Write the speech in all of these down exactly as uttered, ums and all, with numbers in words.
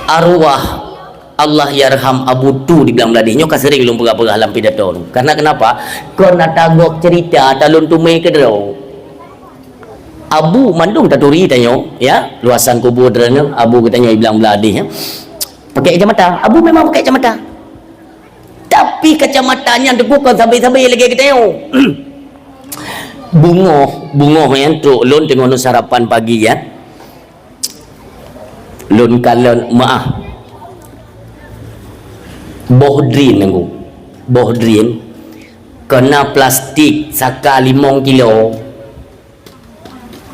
Arwah Allahyarham Abu Tu di Blang Bladeh nyoe ka sering lôn peugah-peugah lam pidato lôn. Karena kenapa? Kon ata gob cerita, ata lôn teumé keudroe. Abu mandum taturi tanyoe, ya, luasan kubur droeneuh, Abu geutanyoe di Blang Bladeh, ya. Pakai kacamata. Abu memang pakai kacamata. Tapi kacamata nyan teungku kon sabe-sabe lagèe geutanyoe. Bungoh, bungoh nyan trok lôn teungoh lôn sarapan pagi, ya. Lôn kalon meuah. Boh drien nangku. Boh drien. Kena plastik saka limong kilo.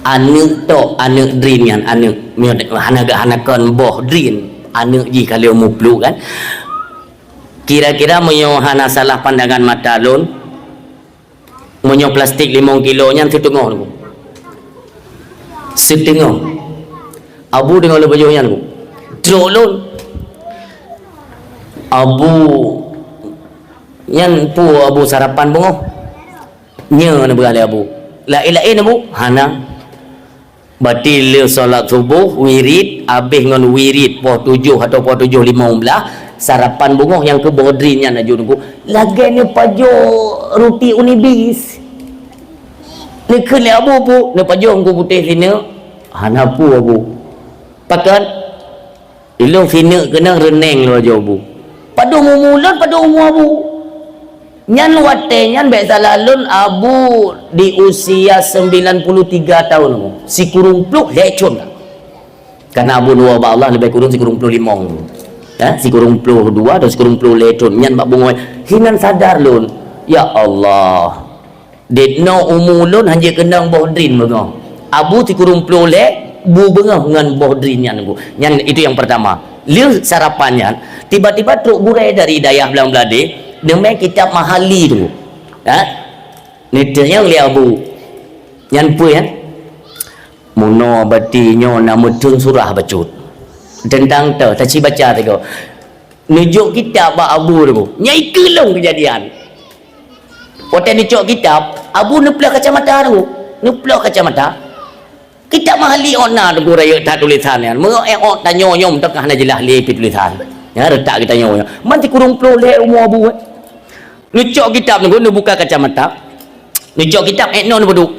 Aneuk tok, aneuk drien nyan, aneuk. Meunyoe hana, hana kon boh drien, aneuk jih ka lheueh mupluk kan. Kira-kira meunyoe hana salah pandangan mata lôn, meunyoe plastik limong kilo nyan siteungoh nangku. Siteungoh. Abu deungoe lôn pajoh nyan nangku. Trok lôn. Abu nyan peue Abu sarapan beungoh? Nyoe neupeugah lé Abu. Laén-laén Abu? Hana. Berarti lheueh salat suboh, wirid, abéh ngon wirid poh tujoh atau poh tujoh limong blah, sarapan beungoh nyang keu boh drien nyan laju nangku. Lagèe neupajoh ruti Unibis. Neukheun lé Abu peue, neupajoh Teungku Putéh sineuk. Hana peue Abu. Pakon? Ilôn sineuk keunong reuneng lôn ajoh Abu. Padum umu lôn, padum umu Abu. Nyan watèe nyan bèk salah lôn, Abu di usia sembilan puluh tiga tahun, Abu. Sikureueng ploh lhèe thôn. Karena Abu neuwoe bak Allah leubèh kureueng sikureueng ploh limong. Ya, sikureueng ploh dua atau sikureueng ploh lhèe thôn. Nyan bak beungoh. Hinan sadar lôn. Ya Allah. Dit noe umu lôn hanjeuet keunong boh drien beungoh. Abu sikureueng ploh lhèe bu beungoh ngon boh drien nyan, Teungku. Nyan itu yang pertama. Lheueh sarapan nyan, tiba-tiba trok gurèe dari dayah Blang Bladeh, neumè kitab Mahalli, Teungku. Ha? Neutanyong lé Abu. Nyan peue nyan? Meunoe bati nyoe na meuteun surah bacut. Teuntang toh, taci baca sigoe. Neujok kitab bak Abu, Teungku. Nyan ikeue lôn keujadian. Watèe neucok kitab, Abu neuploh kacamata, Teungku. Neuploh kacamata. Kitab Mahalli ôt na, Teungku, rayeuk that tulésan nyan. Meunyoe ôt tanyoe nyoe mantong ka hana jeulaih lé pih tulésan. Nyan reutak geutanyoe nyoe. Man sikureueng ploh lhèe umu Abu, eh. Neucok kitab, Teungku, neubuka kacamata. Neucok kitab, eh, noe neupeuduek.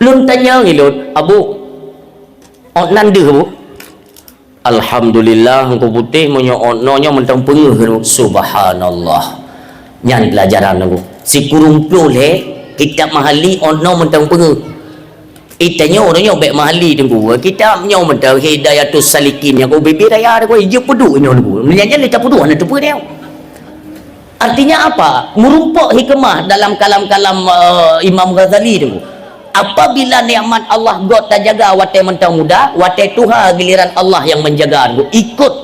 Lôn tanyong ilôn, "Abu, ôt nan deuh, Abu?" "Alhamdulillah, Teungku Putéh, meunyoe ôt noe nyoe mantong peungeuh." Subhanallah. Nyan peulajaran, Teungku. Sikureueng ploh lhèe kitab Mahalli ôt noe mantong peungeuh. Eh, tanyoe, tanyoe bèk Mahalli, Teungku. Kitab nyoe mantong Hidayatus Salikin nyang ubit-ubit raya, Teungku. Jeuet peuduek nyoe, Teungku. Meunyan nyan lé tapeuduek hana teupeue nyoe. Artinya apa? Meurumpok hikmah dalam kalam-kalam, eh, Imam Ghazali tu. Apabila nikmat Allah göt tajaga watèe mantong muda, watèe tuha giliran Allah yang menjaga tu. Ikut.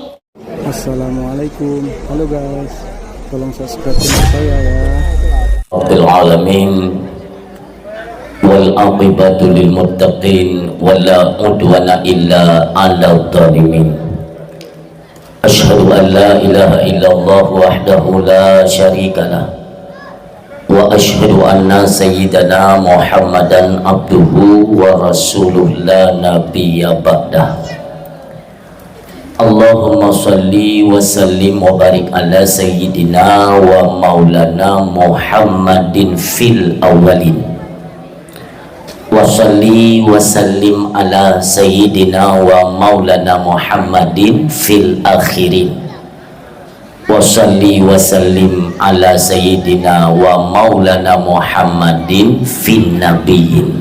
Assalamualaikum. Halo guys. Tolong subscribe channel saya ya. Rabbil alamin. Wal aqibatu lil muttaqin. Wala udwana illa 'alal zalimin. Asyhadu an la ilaha illallah wahdahu la syarika lah. Wa asyhadu anna sayyidana Muhammadan abduhu wa rasuluh la nabiyya ba'dah. Allahumma shalli wa sallim wa barik ala sayyidina wa maulana Muhammadin fil awwalin. Wa shalli wa sallim ala sayyidina wa maulana Muhammadin fil akhirin. Wa shalli wa sallim ala sayyidina wa maulana Muhammadin fin nabiyyin.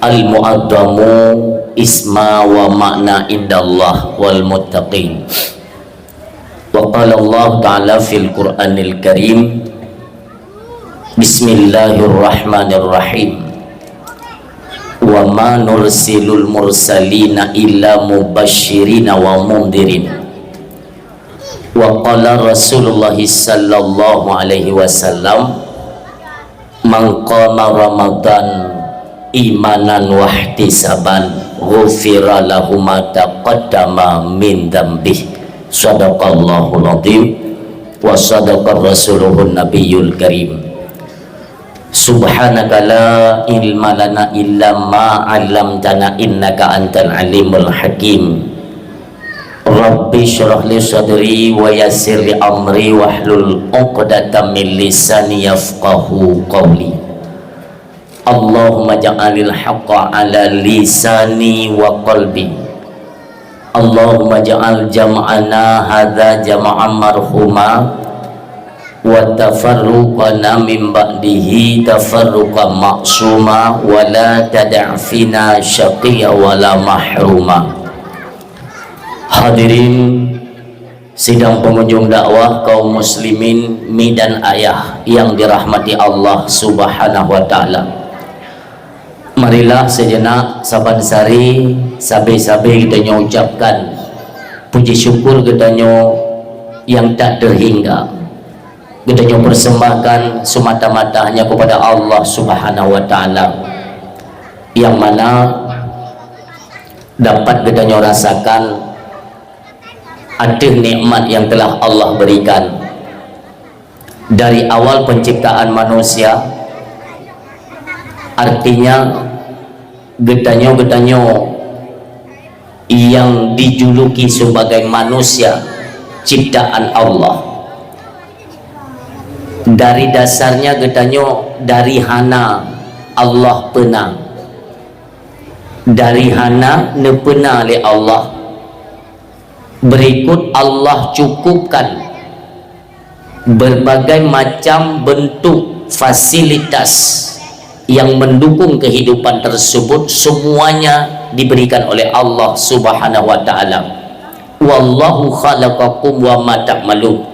Al-mu'azzamu isma wa ma'na indallah wal muttaqin. Wa qala Allah Ta'ala fil Qur'anil Karim, Bismillahirrahmanirrahim. Wa ma nursilul mursalina illa mubashirina wa mundirin. Wa qala Rasulullah sallallahu alaihi wasallam, "Man qama Ramadan imanan wahtisaban, ghufira lahu ma taqaddama min dzambih." Shadaqallahul adzim wa shadaqa rasuluhun nabiyul karim. Subhanaka la ilma lana illa ma 'allamtana innaka antal alimul hakim. Rabbi syrah li sadri wa yassir li amri wahlul uqdatam min lisani yafqahu qawli. Allahumma ja'alil haqqa ala lisani wa qalbi. Allahumma ja'al jam'ana hadza jam'an marhuma wa tafarruqana min ba'dihi tafarruqan ma'suma wa la tada'fina syaqiyya wa la mahruma. Hadirin sidang pengunjung dakwah kaum muslimin mi dan ayah yang dirahmati Allah Subhanahu wa taala. Marilah sejenak saban sari sabe-sabe geutanyoe ucapkan puji syukur geutanyoe yang tak terhingga. Geutanyoe persembahkan semata-mata hanya kepada Allah Subhanahu wa taala, yang mana dapat geutanyoe rasakan ateueh nikmat yang telah Allah berikan dari awal penciptaan manusia. Artinya, geutanyoe-geutanyoe yang dijuluki sebagai manusia ciptaan Allah, dari dasarnya geutanyoe dari hana Allah peuna. Dari hana neupeuna lé Allah, berikut Allah cukupkan berbagai macam bentuk fasilitas yang mendukung kehidupan tersebut, semuanya diberikan oleh Allah Subhanahu wa taala. Wallahu khalaqakum wa ma ta'malun.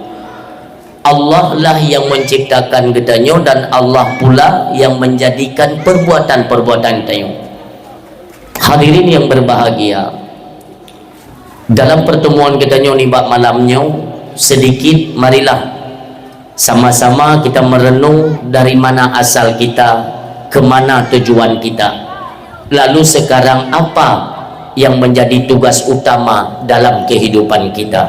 Allah lah yang menciptakan geutanyoe dan Allah pula yang menjadikan perbuatan-perbuatan geutanyoe. Hadirin yang berbahagia, dalam pertemuan geutanyoe nibak malam nyoe, sedikit marilah sama-sama kita merenung dari mana asal kita, ke mana tujuan kita. Lalu sekarang apa yang menjadi tugas utama dalam kehidupan kita?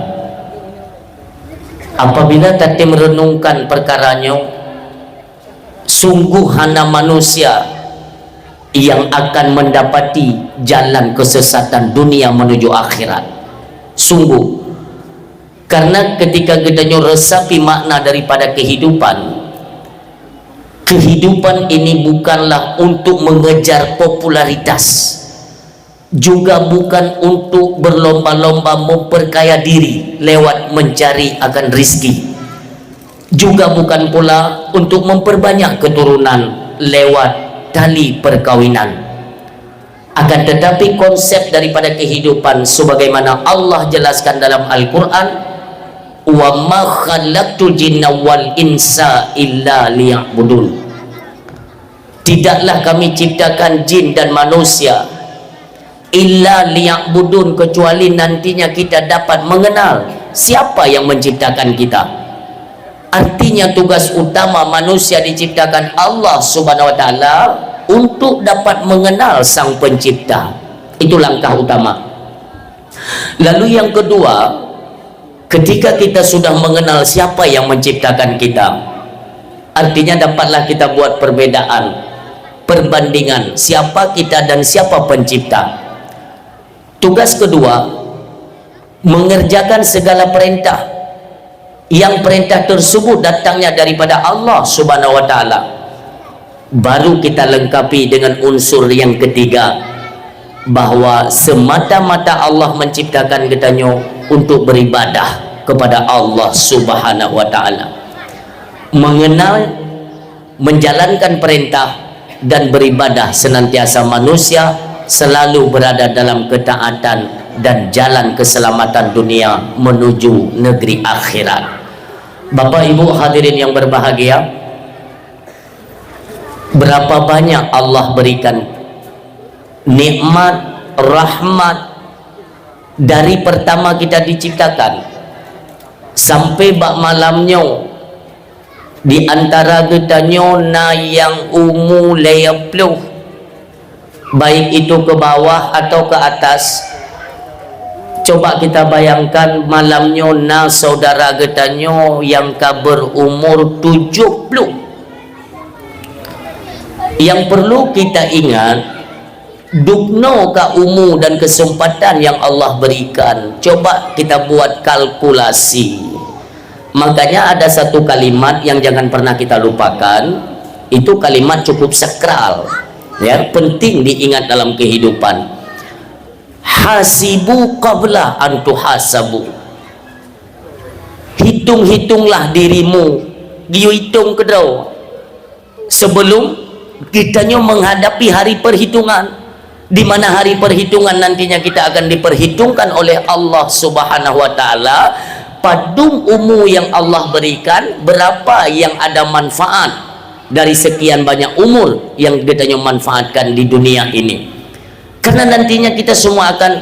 Apabila tatem renungkan perkara nyoe, sungguh hana manusia yang akan mendapati jalan kesesatan dunia menuju akhirat. Sungguh. Karena ketika geutanyoe resapi makna daripada kehidupan, kehidupan ini bukanlah untuk mengejar popularitas, juga bukan untuk berlomba-lomba memperkaya diri lewat mencari akan rizki, juga bukan pula untuk memperbanyak keturunan lewat tali perkawinan. Akan tetapi, konsep daripada kehidupan sebagaimana Allah jelaskan dalam Al-Quran, "Wa ma khalaqtul jinna wal insa illa liya'budun." Tidaklah Kami ciptakan jin dan manusia illa liya'budun, kecuali nantinya kita dapat mengenal siapa yang menciptakan kita. Artinya, tugas utama manusia diciptakan Allah Subhanahu wa Taala untuk dapat mengenal Sang Pencipta. Itu langkah utama. Lalu, yang kedua, ketika kita sudah mengenal siapa yang menciptakan kita, artinya, dapatlah kita buat perbedaan, perbandingan siapa kita dan siapa Pencipta. Tugas kedua, mengerjakan segala perintah yang perintah tersebut datangnya daripada Allah Subhanahu wa Taala. Baru kita lengkapi dengan unsur yang ketiga, bahwa semata-mata Allah menciptakan geutanyoe untuk beribadah kepada Allah Subhanahu wa Taala. Mengenal, menjalankan perintah, dan beribadah senantiasa manusia selalu berada dalam ketaatan dan jalan keselamatan dunia menuju negeri akhirat. Bapak Ibu hadirin yang berbahagia, berapa banyak Allah berikan nikmat, rahmat dari pertama kita diciptakan sampai bak malam nyoe. Di antara geutanyoe na nyang umu lhèe ploh, baik itu ke bawah atau ke atas. Coba kita bayangkan, malam nyoe na saudara geutanyoe nyang ka berumur tujuh puluh. Yang perlu kita ingat, Dubnoe ka umu dan kesempatan yang Allah berikan. Coba kita buat kalkulasi. Makanya ada satu kalimat yang jangan pernah kita lupakan, itu kalimat cukup sakral, ya, penting diingat dalam kehidupan. Hasibu qabla an tuhasabu. Hitung-hitunglah dirimu, geuyue hitong keudroe. Sebelum geutanyoe menghadapi hari perhitungan, di mana hari perhitungan nantinya kita akan diperhitungkan oleh Allah Subhanahu wa Ta'ala, padum umu yang Allah berikan, berapa yang ada manfaat dari sekian banyak umur yang geutanyoe manfaatkan di dunia ini. Karena nantinya kita semua akan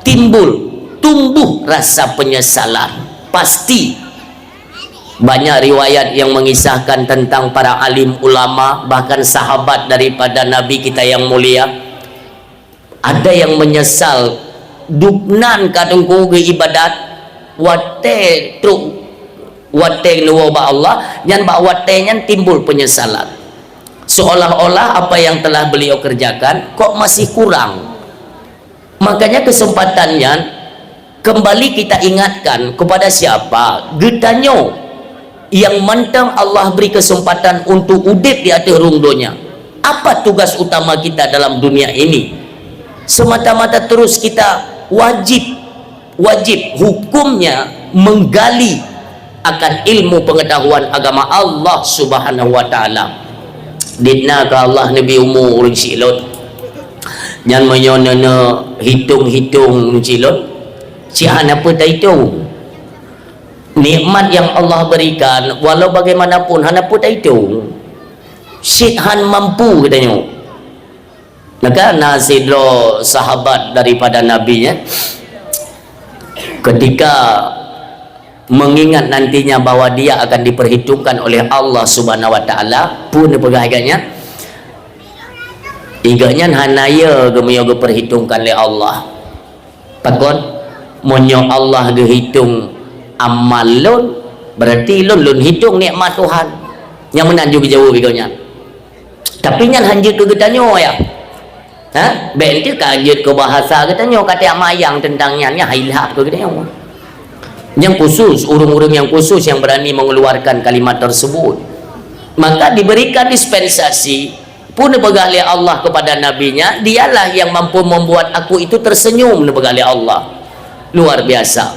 timbul, tumbuh rasa penyesalan. Pasti. Banyak riwayat yang mengisahkan tentang para alim ulama, bahkan sahabat daripada Nabi kita yang mulia. Ada yang menyesal, dubnan ka teungku geuibadat, watée trok, watée neuwoe bak Allah, nyan bak watée nyan timbul penyesalan. Seolah-olah apa yang telah beliau kerjakan kok masih kurang. Makanya kesempatan nyan kembali kita ingatkan kepada siapa? Geutanyoe yang mantong Allah beri kesempatan untuk udeb di ateueh rhueng donya. Apa tugas utama kita dalam dunia ini? Semata-mata terus kita wajib, wajib hukumnya menggali akan ilmu pengetahuan agama Allah Subhanahu wa Ta'ala. Ditna keu Allah neubi umu ureuëng silot. Nyan meunyoe neuneuk hitong-hitong silot, cit hana peue taitong. Nikmat yang Allah berikan, walau bagaimanapun, hana peue taitong. Cit han mampu geutanyoe. Maka na sidroe sahabat daripada Nabi, ya, ketika mengingat nantinya bahwa dia akan diperhitungkan oleh Allah Subhanahu wa Ta'ala, peue neupeugah gobnyan? Gobnyan hana yo geumiyueb geuperhitungkan lé Allah. Pakon? Meunyoe Allah geuhitong amal lôn, berarti lôn, lôn hitong nikmat Tuhan. Nyang meunan ju geujaweueb lé gobnyan. Tapi nyan hanjeuet keu geutanyoe, ya. Ha? Bék teuka jeuet keu bahasa geutanyoe, ka tajak mayang teuntang nyan, nyan hai lhah keu geutanyoe. Nyang khusus, ureuëng-ureuëng nyang khusus yang berani mengeluarkan kalimat tersebut. Maka diberikan dispensasi, peue neupeugah lé Allah kepada nabinya, "Dialah yang mampu membuat aku itu tersenyum," neupeugah lé Allah. Luar biasa.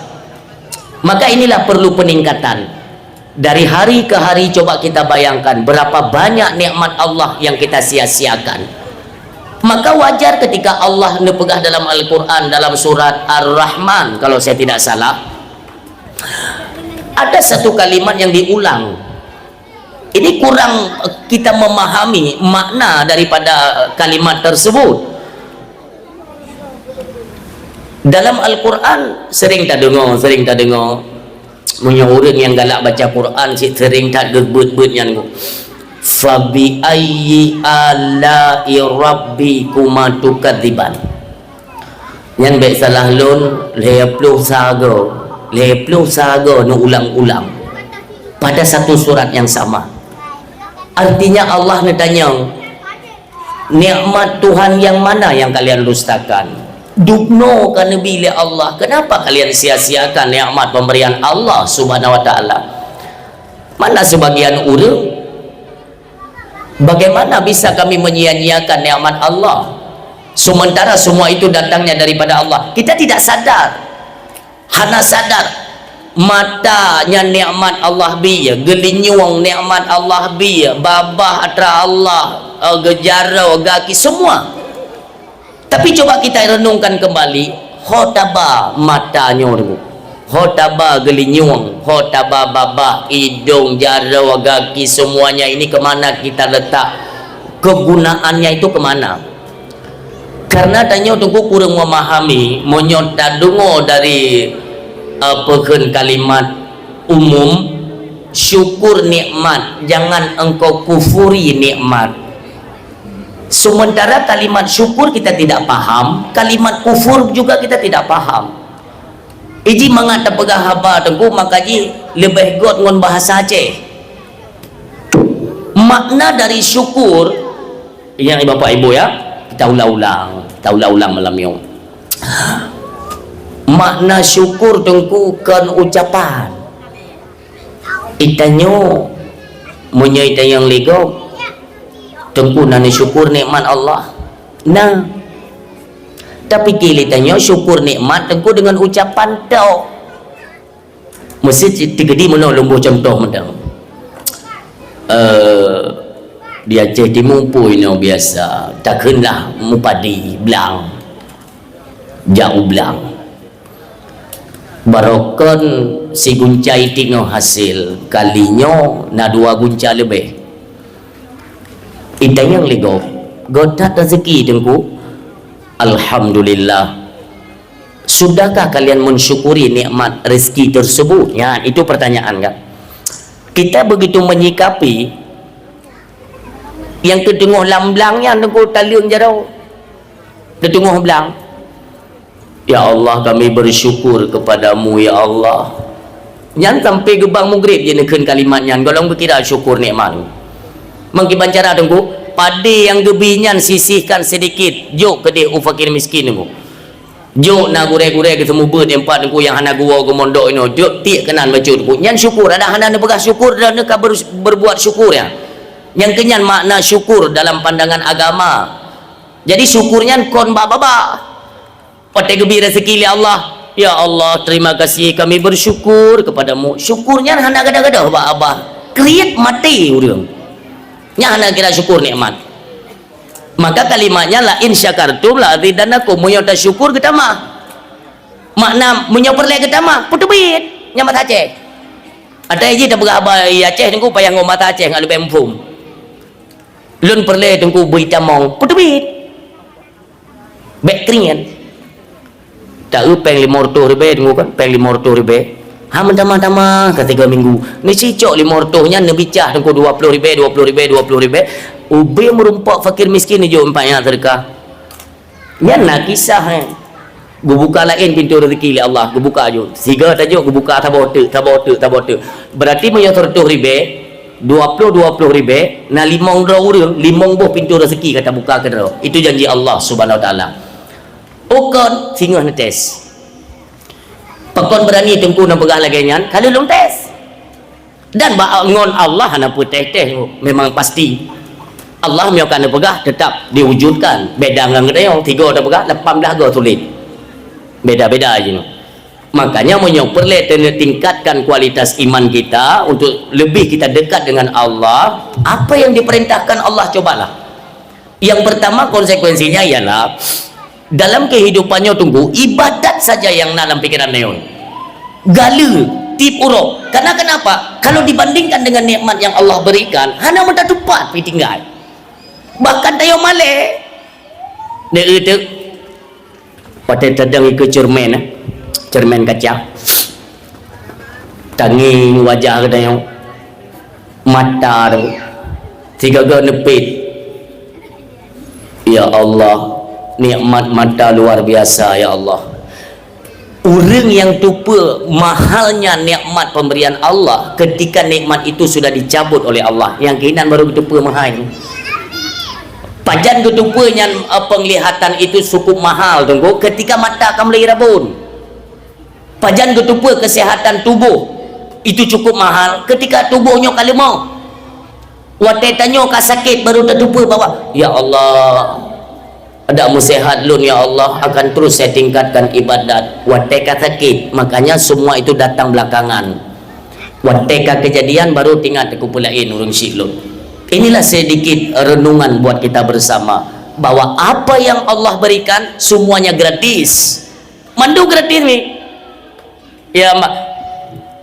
Maka inilah perlu peningkatan. Dari hari ke hari, coba kita bayangkan berapa banyak nikmat Allah yang kita sia-siakan. Maka wajar ketika Allah neupeugah dalam Al-Quran, dalam surat Ar-Rahman, kalau saya tidak salah, ada satu kalimat yang diulang. Ini kurang kita memahami makna daripada kalimat tersebut. Dalam Al-Quran sering tadeungoe, sering tadeungoe. Meunyoe ureuëng nyang galak baca Quran cit sering that geubeuet-beuet nyan. "Fabi ayyi ala'i rabbikuma tukadziban." Nyan bék salah lôn, lhée ploh sagoe, lhée ploh sagoe neuulang-ulang pada satu surat yang sama. Artinya Allah neutanyong, "Nikmat Tuhan yang mana yang kalian dustakan? Dubnoe ka neubi lé Allah, kenapa kalian sia-siakan nikmat pemberian Allah Subhanahu wa Ta'ala?" Mana sebagian ureuëng, "Bagaimana bisa kami menyia-nyiakan nikmat Allah? Sementara semua itu datangnya daripada Allah." Kita tidak sadar. Hana sadar. Mata nyan nikmat Allah bi, geulinyueng nikmat Allah bi, babah atra Allah, eh, geujaroe, gaki, semua. Tapi coba kita renungkan kembali, ho taba mata nyoe, ho taba geulinyueng, ho taba babah, idong, jaroe, gaki, semuanya ini kemana kita letak? Kegunaannya itu kemana? Karena tanyoe teungku kureueng memahami, meunyoe tadeungoe dari, eh, peukheun kalimat umum, syukur nikmat, jangan engkau kufuri nikmat. Sementara kalimat syukur kita tidak paham, kalimat kufur juga kita tidak paham. Iji mangat tapeugah haba teungku, maka ji leubeh got ngon bahasa Aceh. Makna dari syukur, ingat ni Bapak Ibu ya, Taulang-ulang, taulang-ulang malam nyoe. Makna syukur Teungku kon ucapan. Itanyoe, meunyoe itanyong lé gob, Teungku na neusyukur nikmat Allah? Na. Tapi keu lé tanyoe syukur nikmat Teungku deungon ucapan tok. Meusti teukeudi meunoe lôn boh cuntoh mantong. Eh, di Aceh Timu peue inoe biasa, takheun lah mupadi blang. Jak u blang. Barokon sigunca itik ngon hasé, kali nyoe na dua gunca leubeh. Itanyong lé gob, "Göt that raseuki Teungku?" "Alhamdulillah." "Sudahkah kalian mensyukuri nikmat rezeki tersebut?" Nyan, itu pertanyaan kan. Kita begitu menyikapi, nyang teuteungoh lam blang nyan Teungku taleueng jaroe. Teuteungoh blang. "Ya Allah, kami bersyukur kepada-Mu, ya Allah." Nyan sampai geubang mugrib jih neukheun kalimat nyan, gohlom geukira syukur nikmat. Meukiban cara Teungku, padé nyang geubi nyan sisihkan sedikit, jok keudeh u fakir miskin Teungku. Jok na gurée-gurée geuseumeubeuet empat Teungku nyang hana geuwoe geumondok inoe, jok tiek keunan bacut Teungku. Nyan syukur, adak hana neupeugah syukur dan neuka ber-, berbuat syukur ya. Nyang keunyan makna syukur dalam pandangan agama. Jadi syukur nyan kon bak babah. Watée geubi rezeki lé Allah, "Ya Allah, terima kasih, kami bersyukur kepada-Mu." Syukur nyan hana gadoh-gadoh bak babah. Kriet maté ureuëng. Nyan hana kira syukur nikmat. Maka kalimatnya, "La in syakartum la azidannakum." Meunyoe tasyukur geutamah. Makna meunyoe peureulée geutamah, peuteubiet nyang mata Aceh. Ada jih tapeugah haba Aceh Teungku payah ngon mata Aceh ngon leubeh muphom. Lôn peureulée Teungku beuitamong, peuteubiet. Bék kriet. Taeu péng limong reutôh ribée Teungku kan, péng limong reutôh ribée. Ha meutamah-tamah ka tiga minggu. Neusicok limong reutôh nyan neubicah Teungku dua ploh ribée, dua ploh ribée, dua ploh ribée. Ubé meurumpok fakir miskin neujok empat nyan seudeukah. Nyan na kisah eh. Geubuka laén pintoe rezeki lé Allah, geubuka jok. Siga tajok geubuka saboh teuk, saboh teuk, saboh teuk. Berarti meunyoe seureutôh ribée, dua ploh, dua ploh ribée, na limong droe ureuëng, limong boh pintoe rezeki ka tabuka keudroe. Itu janji Allah Subhanahu Wa Taala. Ukon singoh neutes. Pakon beurani Teungku neupeugah lagée nyan, ka lheueh lôn tes. Dan bak ngon Allah hana peutéh-téh, memang pasti. Allah meunyoe ka neupeugah, teutap diwujudkan. Beda ngon geutanyoe, tiga tapeugah, lapan blah go sulet. Beda-beda jinoe. Makanya meunyoe peureulée teutingkatkan kualitas iman kita untuk lebih kita dekat dengan Allah, apa yang diperintahkan Allah, cobalah. Yang pertama, konsekuensinya ialah, dalam kehidupan nyoe Teungku, ibadat saja yang na lam pikiran nyoe. Galeue, tiep uroe. Karena kenapa? Kalau dibandingkan dengan nikmat yang Allah berikan, hana meutateupat pi tinggai. Bahkan tanyoe malée. Deuh teuk. Watée tadong ikeue ceureumen, eh, ceureumen kaca. Tangieng wajah geutanyoe, mata tu, sigoe-goe neupet. Ya Allah, nikmat mata luar biasa, ya Allah. Ureuëng nyang teupeue mahalnya nikmat pemberian Allah ketika nikmat itu sudah dicabut oleh Allah, nyang keunan baru geuteupeue meuhai. Pajan geuteupeue nyan, eh, penglihatan itu cukup mahal, Teungku, ketika mata ka mulai rabon. Pajan geuteupeue kesehatan tuboh itu cukup mahal ketika tuboh nyoe ka leumoh. Watée tanyoe ka sakét baru tateupeue bahwa, "Ya Allah, adak meusehat lôn, ya Allah, akan terus saya tingkatkan ibadat." Watée ka sakét, makanya semua itu datang belakangan. Watée ka kejadian baru teuingat keu peulaén ureuëng syiek lôn. Inilah sedikit renungan buat kita bersama, bahwa apa yang Allah berikan semuanya gratis. Mandum gratis mi. Ya, mak.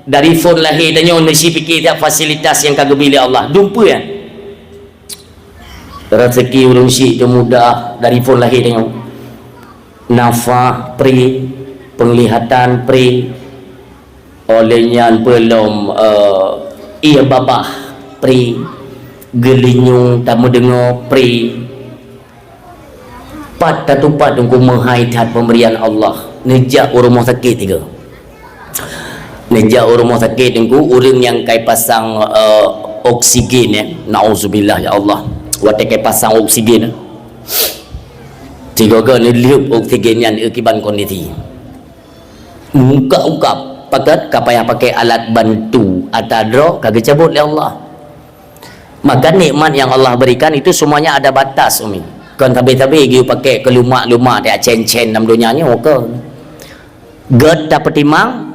Dari phon lahé tanyoe meusti pike that fasilitas nyang ka geubi lé Allah. Dumpeue nyan. Rezeki ureuëng syiek teuh mudah dari phon lahé tanyoe. Nafah pri, penglihatan pri, oleh nyan peulom, eh, ié babah pri, geulinyueng tameudeungoe pri. Pat tatupat Teungku meuhai that pemberian Allah. Neujak u rumoh sakét tiga. Neujak u rumoh sakét Teungku, ureuëng nyang kai pasang, eh, oksigen, ya. Nauzubillah, ya Allah. Watée kai pasang oksigen, eh. Sigoe-goe neulheueb oksigen nyan, eh, kiban kondisi. Mungkab-ungkab, pakat ka payah pakai alat bantu ata droe ka geucabot lé Allah. Maka nikmat yang Allah berikan itu semuanya ada batas, Umi. Kon sabe-sabe geuyue pakai keu lumak-lumak, jak cen-cen lam donya nyoe, kon. Gét tapeutimang,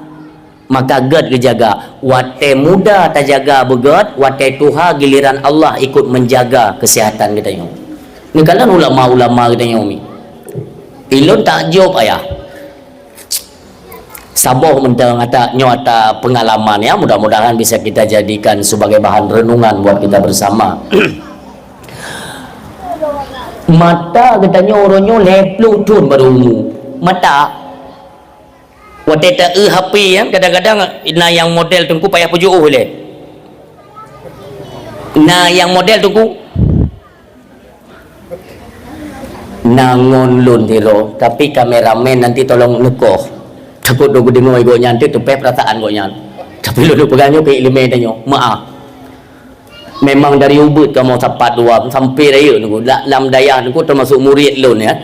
maka gét geujaga. Watée muda tajaga beugét, watée tuha giliran Allah ikut menjaga kesehatan geutanyoe. Neukalon ulama-ulama geutanyoe, Umi. Ilôn takjub, ayah. Saboh mantong ata, nyoe ata pengalaman, ya, mudah-mudahan bisa kita jadikan sebagai bahan renungan buat kita bersama. Mata geutanyoe uroe nyoe lhée ploh thon baru umu. Mata. Watée ta-eu H P nyan, kadang-kadang na nyang model teungku payah peujiôh lé. Na nyang model teungku. Na ngon lôn sidroe, tapi kameramen nanti tolong neukoh. Takot lôn geudeungoe gobnyan, teupéh peurasaan gobnyan. Tapi lôn peugah nyoe keu iéleumé tanyoe, meu'ah. Memang dari ubeut kamoe sapat dua, sampai rayeuk teungku. La-, lam dayah teungku termasuk murid lôn, ya.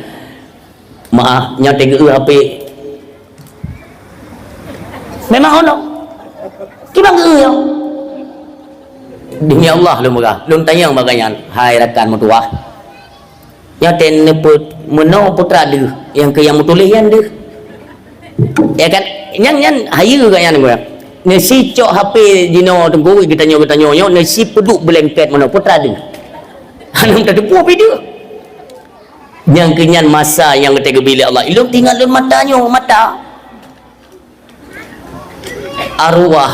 Meu'ah, nyoe teugeue H P. Memang ono. Kiban geueu nyoe. Demi Allah lôn peugah, lôn tanyong bak gobnyan, "Hai rakan meutuwah, nyoe teuh neupeu-, meunoe putra deuh, nyang keu nyang meutuléh nyan deuh?" Ya kan? Nyan, nyan hayeue gobnyan geuh. Neusi cok H P jinoe teungku, geutanyoe-geutanyoe nyoe, neusi peuduek beulengket meunoe putra deuh. Hana tateupeue pih deuh. Nyang keu nyan masa nyang geutanyoe geubri lé Allah. Ilôn teuingat lôn mata nyoe, mata. Arwah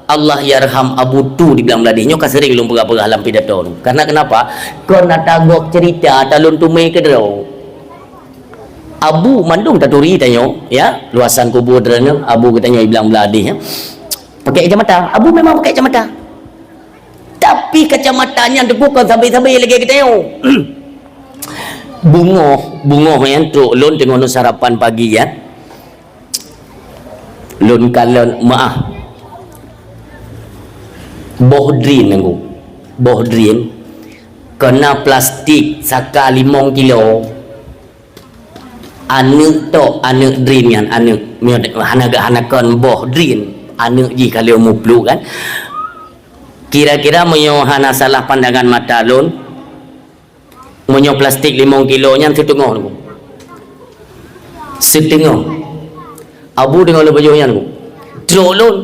Allahyarham Abu Tu di Blang Bladeh nyoe ka sering lôn peugah-peugah lam pidato nyoe. Karena kenapa? Kon ata gob cerita, ata lôn teumé keudroe. Abu mandum taturi tanyoe, ya, luasan kubur droeneuh, Abu geutanyoe di Blang Bladeh, ya. Pakai kacamata. Abu memang pakai kacamata. Tapi kacamata nyan teungku kon sabe-sabe lagée geutanyoe. Beungoh, beungoh nyan trok lôn teungoh lôn sarapan pagi, ya. Lôn kalon meu'ah. Boh drin nanggu. Boh drin. Keu na plastik saka limong kilo. Aneuk tok, aneuk drin nyan, aneuk. Meunyoe hana, hana kon boh drin, aneuk jih ka lheueh mupluk kan. Kira-kira meunyoe hana salah pandangan mata lôn, meunyoe plastik limong kilo nyan siteungoh nanggu. Siteungoh. Abu deungoe lôn pajoh nyan nanggu. Trok lôn.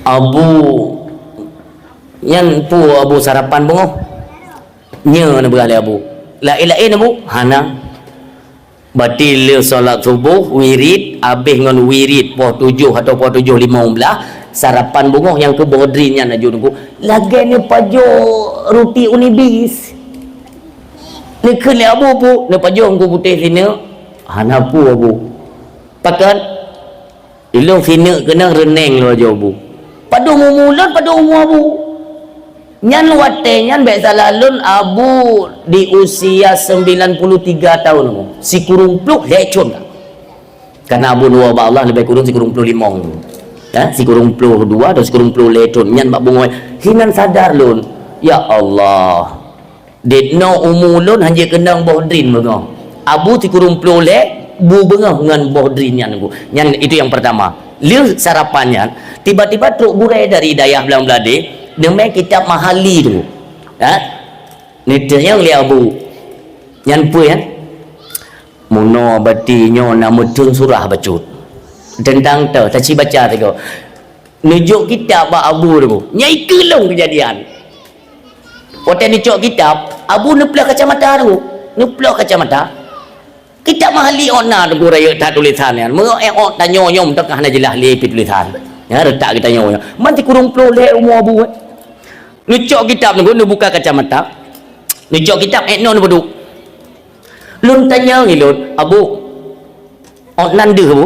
Abu nyan peue Abu sarapan beungoh? Nyoe neupeugah lé Abu. Laén-laén Abu? Hana. Berarti lheueh salat suboh, wirid, abéh ngon wirid poh tujoh atau poh tujoh limong blah, sarapan beungoh nyang keu boh drin nyan laju teungku. Lagée neupajoh ruti Unibis. Neukheun lé Abu peue? Neupajoh Teungku Putéh sineuk? Hana peue Abu. Pakon? Ilôn sineuk keunong reuneng lôn laju Abu. Padum umu lôn, padum umu Abu. Nyan watée nyan bék salah lôn, Abu di usia sembilan puluh tiga tahun, sikureueng ploh lhée thon ka. Karena Abu neuwoe bak Allah leubeh kureueng sikureueng ploh limong. Ya, sikureueng ploh dua atau sikureueng ploh lhée thon. Nyan bak beungoh hinan sadar lôn, "Ya Allah, dit noe umu lôn hanjeuet keunong boh drin beungoh. Abu sikureueng ploh lhée bu beungoh ngon boh drin nyan Teungku." Nyan itu yang pertama. Lheueh sarapan nyan, tiba-tiba trok gurée dari dayah Blang Bladeh, neumé kitab Mahalli Teungku. Ha? Neutanyong lé Abu. Nyan peue nyan? Meunoe bati nyoe na meuteun surah bacut. Teuntang toh, taci baca sigoe. Neujok kitab bak Abu Teungku. Nyan ikeue lôn keujadian. Watée neucok kitab, Abu neuploh kacamata Teungku. Neuploh kacamata. Kitab Mahalli ôk na Teungku rayeuk that tulésan nyan. Meu ék ôk tanyoe nyoe meuteukah na jeulaih lé pih tulésan. Ya, reutak geutanyoe nyoe. Man sikureueng ploh lhée umu Abu, eh. Neucok kitab Teungku, neubuka kacamata. Neucok kitab, ék noe neupeuduek. Lôn tanyong ilôn, "Abu, ôk nan deuh, Abu?"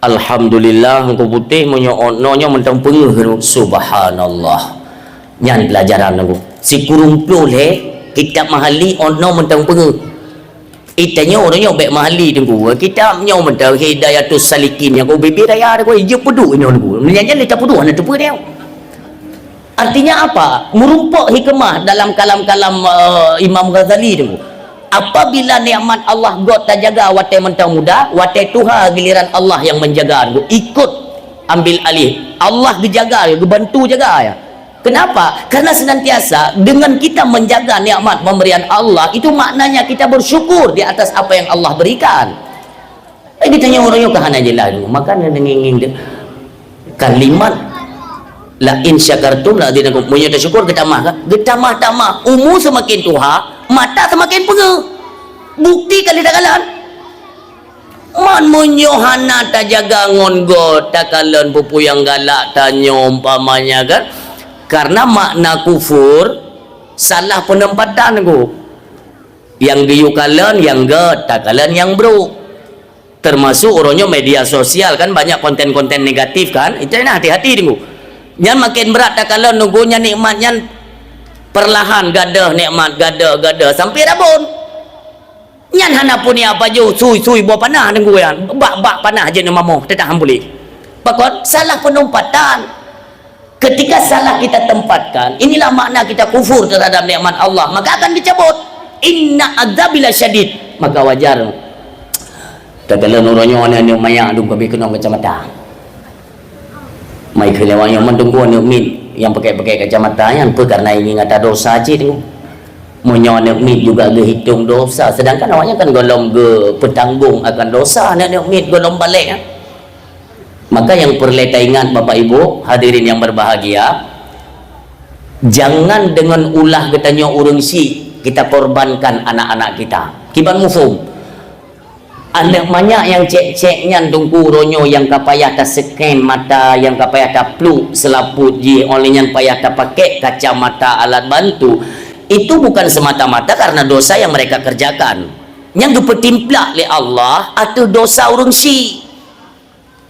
"Alhamdulillah, Teungku Putéh, meunyoe ôk noe nyoe mantong peungeuh." Subhanallah. Nyan pelajaran Teungku. Sikureueng ploh lhée kitab Mahalli ôk noe mantong peungeuh. Ita nyoe, ureuëng nyoe bék Mahalli Teungku. Kitab nyoe mantong Hidayatus Salikin nyang keu bibit raya Teungku, ijeuet peuduek nyoe Teungku. Meunyan nyan lé tapeuduek hana teupeu nyoe. Artinya apa? Meurumpok hikmah dalam kalam-kalam, eh, Imam Ghazali Teungku. Apabila nikmat Allah göt tajaga watèe mantong muda, watèe tuha giliran Allah nyang menjaga, ikut ambil alih. Allah geujaga, geubantu jaga, ya. Kenapa? Karena senantiasa dengan kita menjaga nikmat pemberian Allah, itu maknanya kita bersyukur di atas apa yang Allah berikan. Eh, geutanyoe uroe nyoe ka hana jeulaih deungoe, maka na deungoe ngieng deuh. Kalimat, "La in syakartum la azidannakum." Meunyoe tasyukur, geutamah kan? Geutamah-tamah, umu seumaken tuha, mata seumaken peungeuh. Bukti ka lheueh takalon. Man meunyoe hana tajaga ngon göt, takalon peue-peue nyang galak tanyoe umpamanya kan? Karena makna kufur, salah peuneumpatan, Teungku. Nyang geuyue kalon nyang göt, takalon nyang brôk. Teumasuk uroe nyoe media sosial kan banyak konten-konten negatif kan. Itu na hati-hati Teungku. Nyan maken brat takalon Teungku, nyan nikmat nyan perlahan gadôh nikmat, gadôh, gadôh sampai rabon. Nyan hana pun ya pajoh sui-sui boh panah Teungku nyan. Bak-bak panah jeuet neumamoh, teutap han puléh. Pakon? Salah peuneumpatan. Ketika salah kita tempatkan, inilah makna kita kufur terhadap nikmat Allah, maka akan dicabut. "Inna adzabi lasyadid." Maka wajar. Takalon uroe nyoe aneuk-aneuk manyak dum ka bri keunong kacamata. Mai keu lewat nyoe mantong aneuk miet nyang pakai-pakai kacamata nyan peue karena ingat ata dosa cit. Meunyoe aneuk miet juga geuhitong dosa, sedangkan awaknyan kan gohlom geupeutanggong akan dosa aneuk-aneuk miet gohlom balek, ya. Maka nyang peureulée taingat, Bapak Ibu, hadirin yang berbahagia, jangan dengan ulah geutanyoe ureuëng syik kita korbankan anak-anak kita. Kiban muphom? Aneuk manyak nyang cék-cék nyan Teungku uroe nyoe nyang ka payah taseuken mata, nyang ka payah tapluek seulaput jih, óh lheueh nyan payah tapakék kacamata alat bantu, itu bukan semata-mata karena dosa yang mereka kerjakan. Nyang geupeutimplak lé Allah ateueh dosa ureuëng syik.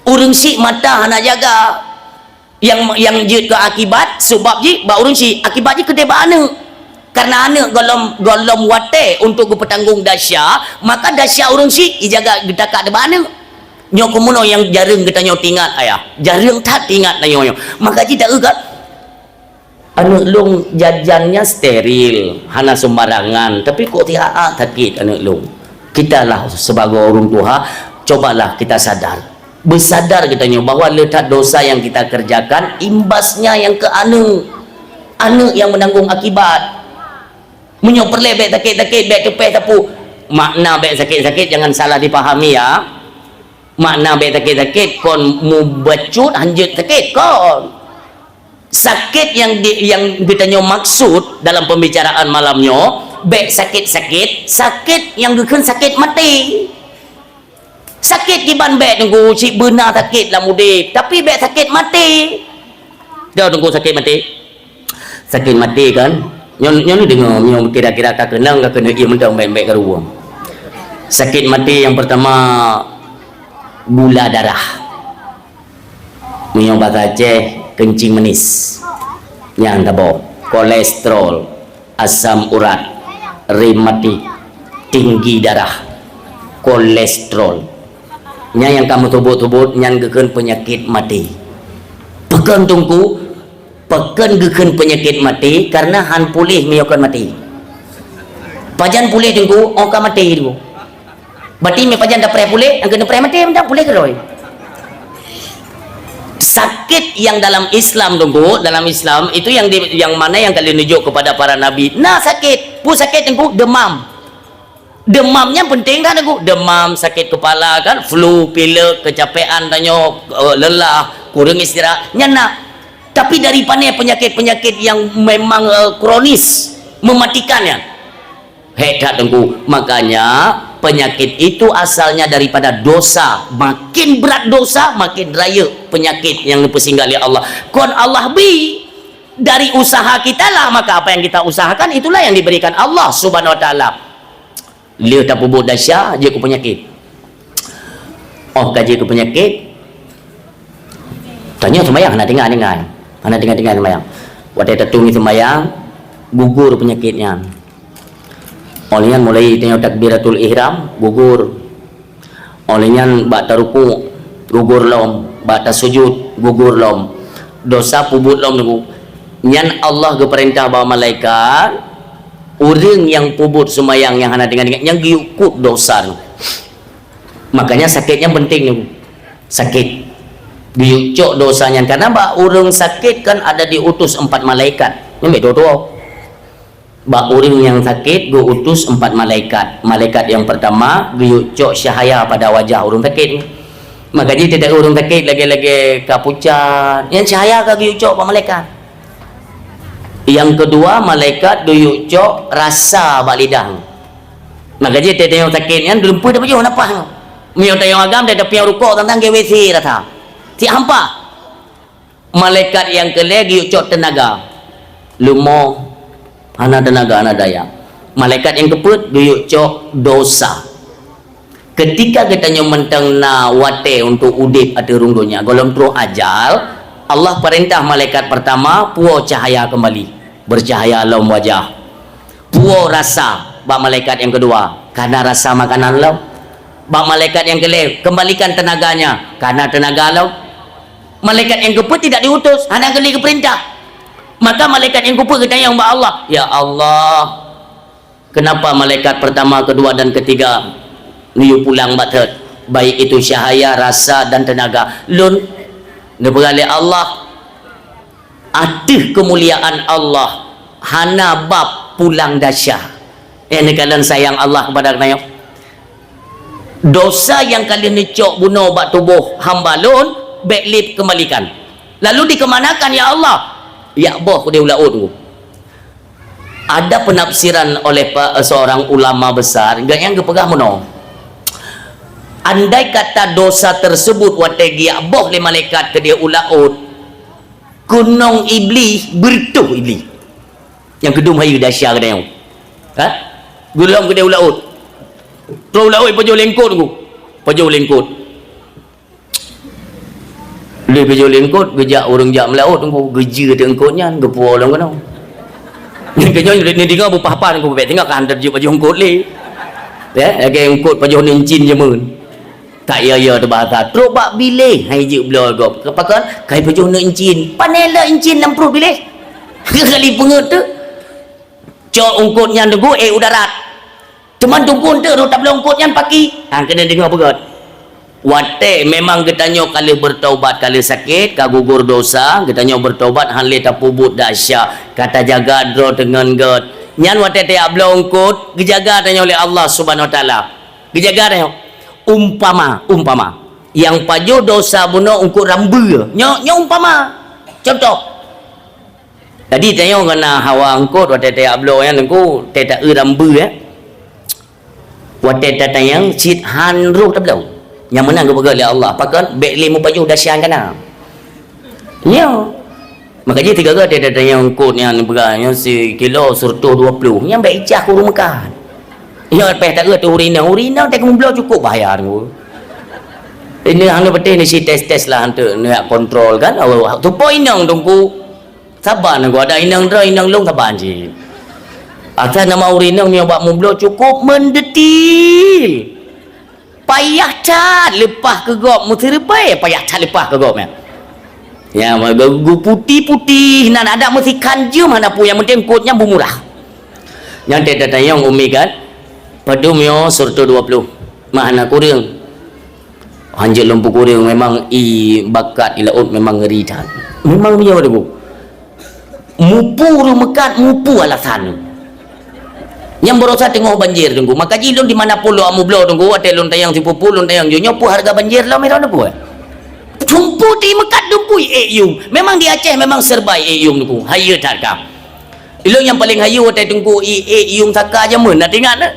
Ureuëng syik mata hana jaga. Nyang, nyang jeuet keu akibat, seubab jih bak ureuëng syik, akibat jih keudeh bak aneuk. Karena aneuk gohlom, gohlom watée untuk geupeutanggong dasya, maka dasya ureuëng syik ijaga geutakat bak aneuk. Nyoe keumeunoe nyang jareueng geutanyoe tingat ayah, jareueng that tingat tanyoe nyoe. Maka jih taeu ka Aneuk lôn jajannya steril, hana sembarangan, tapi kok tiha-a sakét aneuk lôn. Kitalah sebagai ureuëng tuha, cobalah kita sadar. Bersadar geutanyoe bahwa le that dosa yang kita kerjakan, imbasnya yang ke aneuk. Aneuk yang menanggung akibat. Meunyoe peureulée bék sakét-sakét, bék teupéh sapeue. Makna bék sakét-sakét jangan salah dipahami ya. Makna bék sakét-sakét kon mubacut hanjeuet sakét kon. Sakét nyang di, nyang geutanyoe maksud dalam pembicaraan malam nyoe, bék sakét-sakét, sakét nyang geukheun sakét maté. Sakét kiban bék Teungku, cit beuna sakét lam udeb, tapi bék sakét maté. Dah Teungku sakét maté. Sakét maté kan? Nyoe, nyoe ni deungoe, nyoe kira-kira ka keunong, ka keuneuk ié mantong bék-bék ka ruweueng. Sakét maté yang pertama, gula darah. Meunyoe bahasa Aceh, kencing manis. Nyang taboh, kolesterol, asam urat, rematik, tinggi darah, kolesterol. Nyan nyang kamoe tubot-tubot, nyan geukheun penyakit maté. Pakon Teungku, pakon geukheun penyakit maté, karena han puléh meunyoe kon maté. Pajan puléh Teungku, oh ka maté Teungku. Berarti meupajan tapreh puléh, nyang keuneuk preh maté, meunan puléh keudroe. Sakit yang dalam Islam, Teungku, dalam Islam itu yang di, yang mana yang kalian tunjuk kepada para nabi. Nah, sakit, peue sakét Teungku, demam. Demam nyan penting kan Teungku? Demam, sakit kepala kan, flu, pilek, kecapean tanyoe, eh, lelah, kurang istirahat, nyan na. Tapi dari panai penyakit-penyakit yang memang, eh, kronis, mematikan nyan. Hék that Teungku. Makanya penyakit itu asalnya daripada dosa. Makin berat dosa, makin rayeuk penyakit nyang neupeusinggah lé Allah. Kon Allah bi dari usaha kita lah, maka apa yang kita usahakan itulah yang diberikan Allah Subhanahu wa taala. Lheueh tapeubuet dasya, jeuet keu penyakit. Oh ka jeuet keu penyakit, tanyoe seumayang hana tinggai-tinggai. Hana tinggai-tinggai seumayang. Watée tateueng seumayang, gugur penyakit nyan. Óh lheueh nyan mulai tanyoe takbiratul ihram, gugur. Óh lheueh nyan bak tarukuk, gugur lom. Bak tasujud, gugur lom. Dosa peubuet lom Teungku. Nyan Allah geupeurintah bak malaikat, Ureuëng nyang peubuet seumayang nyang hana teuingat-ingat, nyang geuyue kut dosa nyoe. Makanya sakét nyan penting nyoe. Sakét. Geuyue cok dosa nyan. Karena bak ureuëng sakét kan ada diutus empat malaikat. Nyoe bèk tuwoe-tuwoe. Bak ureuëng nyang sakét geu-utus empat malaikat. Malaikat nyang pertama geuyue cok cahaya pada wajah ureuëng sakét. Makanya tiep-tiep ureuëng sakét lagèe-lagèe ka pucat, nyan cahaya ka geuyue cok bak malaikat. Nyang keudua, malaikat geuyue cok rasa bak lidah. Makanya tiep-tiep nyang sakét nyan geulumpah tapajoh nafah. Meunyoe tanyoe agam, tapiôh rukok tantang G W C rasa. Siat hampa. Malaikat nyang keulhèe geuyue cok teunaga. Leumoh, hana teunaga, hana daya. Malaikat nyang keupeuet geuyue cok dosa. Keutika geutanyoe mantong na watèe untuk udép ateueh rhueng donya, gohlom troh ajal, Allah peurintah malaikat pertama puwoe cahaya keumbali, beucahaya lom wajah. Puwoe rasa bak malaikat nyang keudua, kana rasa makanan lom. Bak malaikat nyang keulhèe, kembalikan tenaganya, kana teunaga lom. Malaikat nyang keupeuet tidak diutus, hana geuli geupeurintah. Maka malaikat nyang keupeuet geutanyong bak Allah, "Ya Allah, kenapa malaikat pertama, kedua, dan ketiga neuyue pulang bak thot, baik itu cahaya, rasa, dan tenaga? Lôn neupeugah lé Allah, ateueh keumuliaan Allah hana bab pulang dasa." Eh, neukalon sayang Allah kepada geutanyoe. Dosa nyang ka lheueh neucok bunoe bak tuboh hamba lôn, bèk lé kembalikan. Lalu dikemanakan, ya Allah? Jak boh keudéh u laôt. Ada penafsiran oleh pa-, seorang ulama besar, gobnyan geupeugah meunoe, andai kata dosa tersebut watèe geujak boh lé malaikat keudéh u laôt, keunong Iblih, beureutoh Iblih. Nyang keudum hayeue dasa geutanyoe. Ha? Geulom keudéh u laôt. Troh u laôt pajoh lé eungkôt, Teungku. Pajoh lé eungkôt. Lheueh pajoh lé eungkôt, geujak ureueng jak meulaôt, Teungku. Geujeuet eungkôt nyan, geupuwoe lom keunoe. Nyan keuh nyoe neudeungoe beupah-pah, Teungku, bèk tinggai ka han teujeuet pajoh eungkôt lé. Ya, lagèe eungkôt pajoh neuncin jameun. Ka ya-ya teubahasa. Trok bak biléh, han jijeuet bloe gob. Pakon? Ka jipajoh neuncin. Pane le incin lam pruet biléh? Kali peungeut teuh. Cok eungkôt nyan, Teungku, ék u darat. Teuma Teungku eunteuk rhot tabloe eungkôt nyan paki. Ha, keuneuk deungoe beugöt. Watèe memang geutanyoe ka lheueh beutaubat, ka lheueh sakét, ka gugur dosa, geutanyoe beutaubat, han lé tapeubuet dasa, ka tajaga droe teungon göt. Nyan watèe tajak bloe eungkôt, geujaga tanyoe lé Allah Subhanahu Wa Taala. Geujaga tanyoe. Umpama, umpama. Nyang pajoh dosa bunoe eungkôt rambeue. Nyoe, nyoe umpama. Contoh. Jadi, tanyoe keu na hawa eungkôt watèe tajak bloe nyan, Teungku, watèe taeu rambeue, eh. Watèe tatanyong cit han roh tabloe. Nyang meunan geupeugah lé Allah, pakon bèk lé mupajoh dasa kana. Nyoe. Maka jih tiga gata tatanyong eungkôt nyan peugah nyoe sikilo seureutôh dua ploh. Nyan bèk icah keu ureueng meukat. Nyoe payah taeu ateueh ureueng inong. Ureueng inong teuka meubloe cukôp bahaya, Teungku. Ini hana beutih ni si tes-tes lah untuk nak kontrol kan. Tupo inong, Teungku. Saban, Teungku, ada inong droe, inong lôn saban cit. Asai nama ureueng inong meunyoe bak meubloe cukôp meudetil. Payah that leupah keu gob, meuseureubai payah that leupah keu gob, ya. Ya, geu-, geuputéh-putéh, nan adak meusikan jeuem hana peue, nyang penting eungkôt nyan beumurah. Nyan teutatanyong umi kan, padum nyoe seureutôh dua ploh, mah hana kureueng. Hanjeuet lôn peukureueng, memang ie bakat ie laôt memang ngeri that. Memang meunyoe, Teungku. Mupu ureueng meukat, mupu alasan. Nyang baroesa teungoh banjir, Teungku. Maka jih lôn di mana pun lôn amu bloe, Teungku, watèe lôn tanyong sipupu, lôn tanyong jih, nyoe peue hareuga banjir lom, Teungku, eh? Sumpu di meukat dumpu ék yuem. Memang di Aceh memang serba ék yuem, Teungku. Hayeue that ka. Ilôn nyang paleng hayeue watèe Teungku ék yuem saka jameun, na teuingat, na?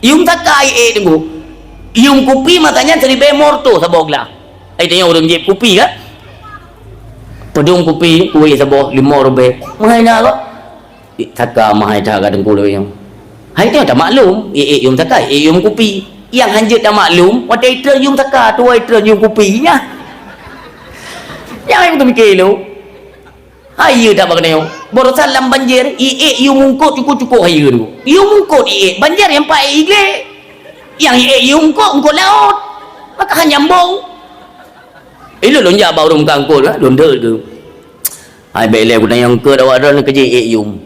Yuem saka ék, Teungku. Yuem kupi masa nyan siribèe limoe reutôh saboh glah. Ai tanyong ureueng jieb kupi ka? Padum kupi, kuéh saboh limoe ribèe. Meuhai na kok? Saka meuhai that ka Teungku lôn. Hai nyoe tamaklum, ék yuem saka, ék yuem kupi. Nyang hanjeuet tamaklum, watèe itreun yuem saka, tuwoe itreun yuem kupi nyan. Nyang hai beuteumiké lôn. Hayeue that bak geutanyoe. Baroesa lam banjir, iék yuem eungkôt cukôp-cukôp hayeue, Teungku. Yuem eungkôt iék, banjir nyang pat ék iglé. Nyang iék yuem eungkôt, eungkôt laôt. Maka han nyambong. Ilôn lôn jak bak ureueng meukat eungkôt, lôn deuek keu. Hai bèk lé geutanyoe eungkôt awak droeneuh keujeuet ék yuem.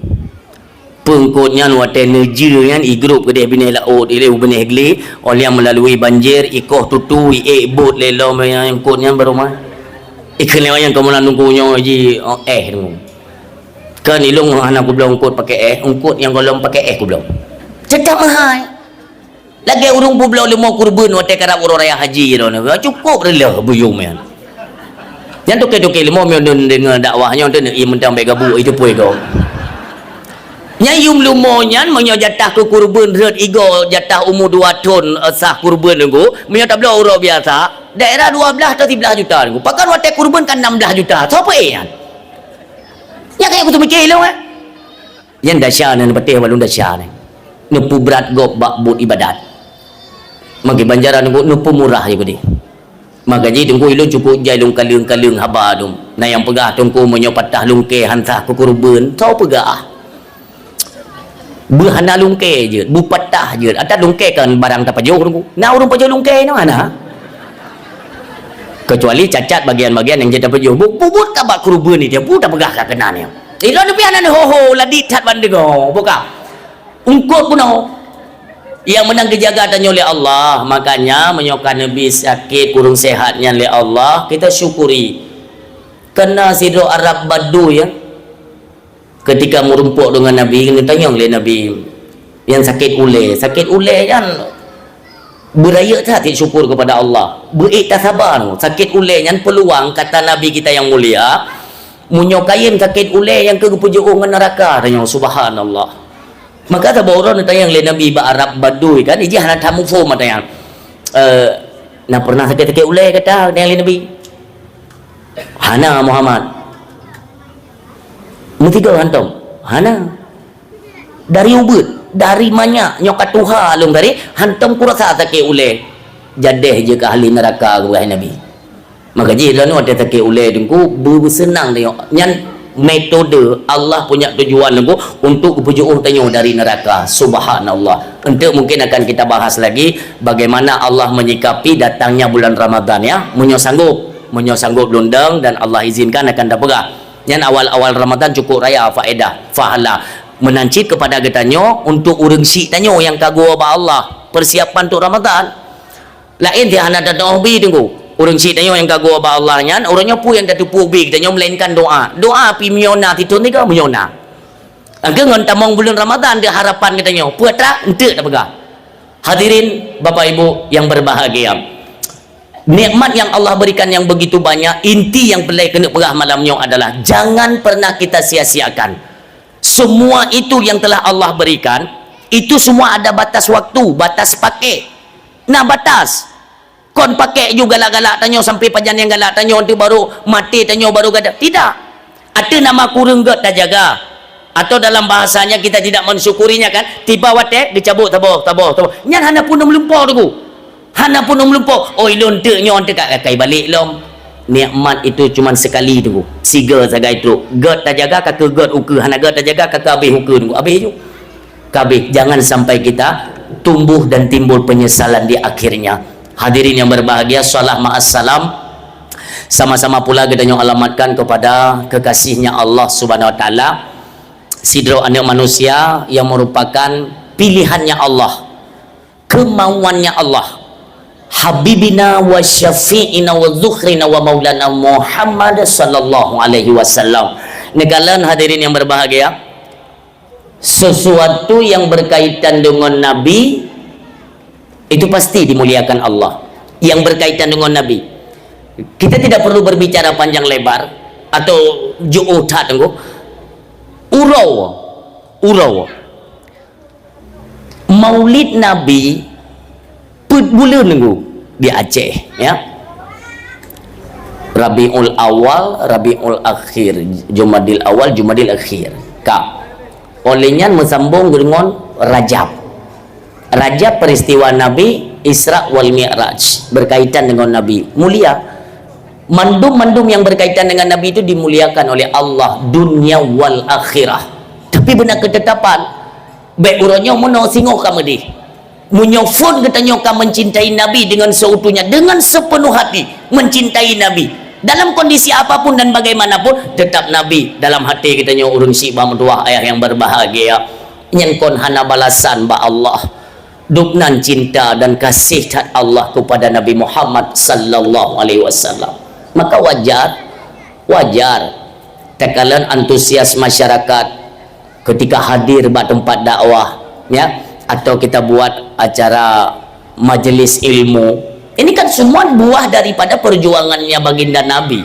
Peungkot nyan watée neujeuet nyan igrôp keudeh binéh laôt, ilée u binéh glé, óh lheueh meulalui banjir, ikoh tutu, iék bot lé lom nyang eungkot nyan barô mah. Ikheun lé nyang keumeunang nunggu nyoe ji, oh, éh nunggu. Kan ilông hana kubloe eungkot pakai éh, eungkot nyang gohlom pakai éh kubloe. Teutap meuhai. Lagée ureuëng peubloe leumo kurban watée karab uroe raya haji droeneuh, cukôp reuloh buyueng nyan. Nyan toke-toke leumo meunyoe deungon dakwah nyoe teuneuk ie meuntang bék gabuk itu pue gob. Nyan yum leumo nyan meunyoe jatah keu kurban rhot igoe jatah umu dua thon, eh, sah kurban nunggu, meunyoe tabloe uroe biasa, daerah dua blaih atau siblaih juta nunggu. Pakon watée kurban kan nam blaih juta. Soe peuék nyan? Nyan kayée kuteumeucé lôn, eh? Nyan dasya nyan, patéh walong dasya nyan. Neupeubrat gob bak buet ibadat. Maka banjaran nunggu neupeumurah je keudeh. Maka jih teungku ilôn cukôp jai lôn kaleueng-kaleueng haba dum. Na nyang peugah teungku meunyoe patah lungkée han sah keu kurban, soe peugah? Beuhana lungkée jeuet, beupatah jeuet. Ata lungkée kan barang tapajoh teungku. Na ureuëng pajoh lungkée nyoe hana. Kecuali cacat bagian-bagian nyang jeuet tapajoh. Bu-, bubuet ka bak kurban itu, bu tapeugah ka keunan nyoe. Ilôn pih hana neuho-ho, ladi that ban deungoe, buka. Eungkot bunoe. Nyang meunan geujaga tanyoe lé Allah. Makanya, meunyoe ka neubi sakét kureueng sehat nyan lé Allah, kita syukuri. Keunan sidroe Arab Badui, ya. Ketika meurumpok deungon Nabi, geutanyong lé Nabi, nyang sakét ulée. Sakét ulée nyan beurayeuk that syukur kepada Allah. Beuék tasaba, sakét ulée nyan peuluang, kata Nabi kita yang mulia, meunyoe kayém sakét ulée nyang keu geupeujiôh ngon neuraka, tanyong, subhanallah. Maka saboh uroe neutanyong lé Nabi bak Arab Badui kan, ijih hana that muphom tanyong. Eh, na pernah sakét-sakét ulée kata, tanyong lé Nabi. Hana, Muhammad. Meusigoe hantom? Hana. Dari ubeut, dari manyak, nyoe ka tuha lôn kari, hantom kurasa sakét ulée. Jadeh jeuet keu ahli neuraka, geupeugah Nabi. Maka jih droeneuh watée sakét ulée teungku, beu-, beuseunang tanyoe. Nyan metode Allah punya tujuan teungku untuk geupeujôh tanyoe dari neuraka. Subhanallah. Enteuk mungkin akan kita bahas lagi bagaimana Allah menyikapi datangnya bulan Ramadan, ya. Meunyoe sanggup, meunyoe sanggup lôn dong dan Allah izinkan akan tapeugah. Nyan awal-awal Ramadan cukôp raya faedah, pahala. Meunan cit keupada geutanyoe untuk ureuëng syik tanyoe nyang ka geuwoe bak Allah, persiapan untuk Ramadan. Laén teuh hana tatu'oh bi teungku. Ureuëng syik tanyoe nyang ka geuwoe bak Allah nyan, ureuëng nyoe peue nyang tateupeue bi geutanyoe melainkan doa. Doa pih meunyoe na sithon tiga meunyoe na. Engkeu ngon tamong buleuen Ramadan di harapan geutanyoe. Peue atra? Enteuk tapeugah. Hadirin, Bapak Ibu yang berbahagia. Nikmat yang Allah berikan yang begitu banyak, inti yang perlu keuneuk peugah malam nyoe adalah jangan pernah kita sia-siakan. Semua itu yang telah Allah berikan, itu semua ada batas waktu, batas pakai. Na batas. Kon pakai ju galak-galak tanyoe sampai pajan nyang galak tanyoe tu baru maté tanyoe baru gada. Tidak. Ateueh nama kureueng gét tajaga. Atau dalam bahasanya kita tidak mensyukurinya kan, tiba watée dicabut taboh, taboh, taboh. Nyan hana pun meulumpo teungku. Hana pun meulumpo. Oh, ilôn teuk nyoe teuk ka kai balek lom. Nikmat itu cuma sekali teungku. Siga sagai trok. Gét tajaga ka keu gét ukeue, hana gét tajaga ka keu abéh ukeue teungku. Abéh ju. Ka abéh. Jangan sampai kita tumbuh dan timbul penyesalan di akhirnya. Hadirin yang berbahagia, salam ma'as salam. Sama-sama pula geutanyoe alamatkan kepada kekasihnya Allah Subhanahu wa Taala, sidroe aneuk manusia yang merupakan pilihannya Allah, kemauannya Allah, Habibina wa Syafi'ina wa Zukhrina wa Maulana Muhammad sallallahu alaihi wasallam. Neukalon hadirin yang berbahagia, sesuatu yang berkaitan dengan Nabi, itu pasti dimuliakan Allah. Yang berkaitan dengan Nabi. Kita tidak perlu berbicara panjang lebar atau jiôh that teungku. Uroe, uroe Maulid Nabi peuet buleuen teungku di Aceh, ya. Rabiul Awal, Rabiul Akhir, Jumadil Awal, Jumadil Akhir. Ka. Óh lheueh nyan meusambong deungon Rajab. Rajab peristiwa Nabi Isra wal Mi'raj, berkaitan dengan Nabi. Mulia. Mandum-mandum yang berkaitan dengan Nabi itu dimuliakan oleh Allah dunia wal akhirah. Tapi beuna ketetapan, bék uroe nyoe meunoe singoh ka meudeh. Meunyoe phon geutanyoe ka mencintai Nabi dengan seutuhnya, dengan sepenuh hati mencintai Nabi, dalam kondisi apapun dan bagaimanapun, tetap Nabi dalam hati geutanyoe ureuëng syik bak meutuwah ayah yang berbahagia. Nyan kon hana balasan bak Allah. Dubnan cinta dan kasih that Allah kepada Nabi Muhammad sallallahu alaihi wasallam. Maka wajar, wajar takalon antusias masyarakat ketika hadir bak tempat dakwah, ya, atau kita buat acara majelis ilmu. Ini kan semua buah daripada perjuangannya baginda Nabi.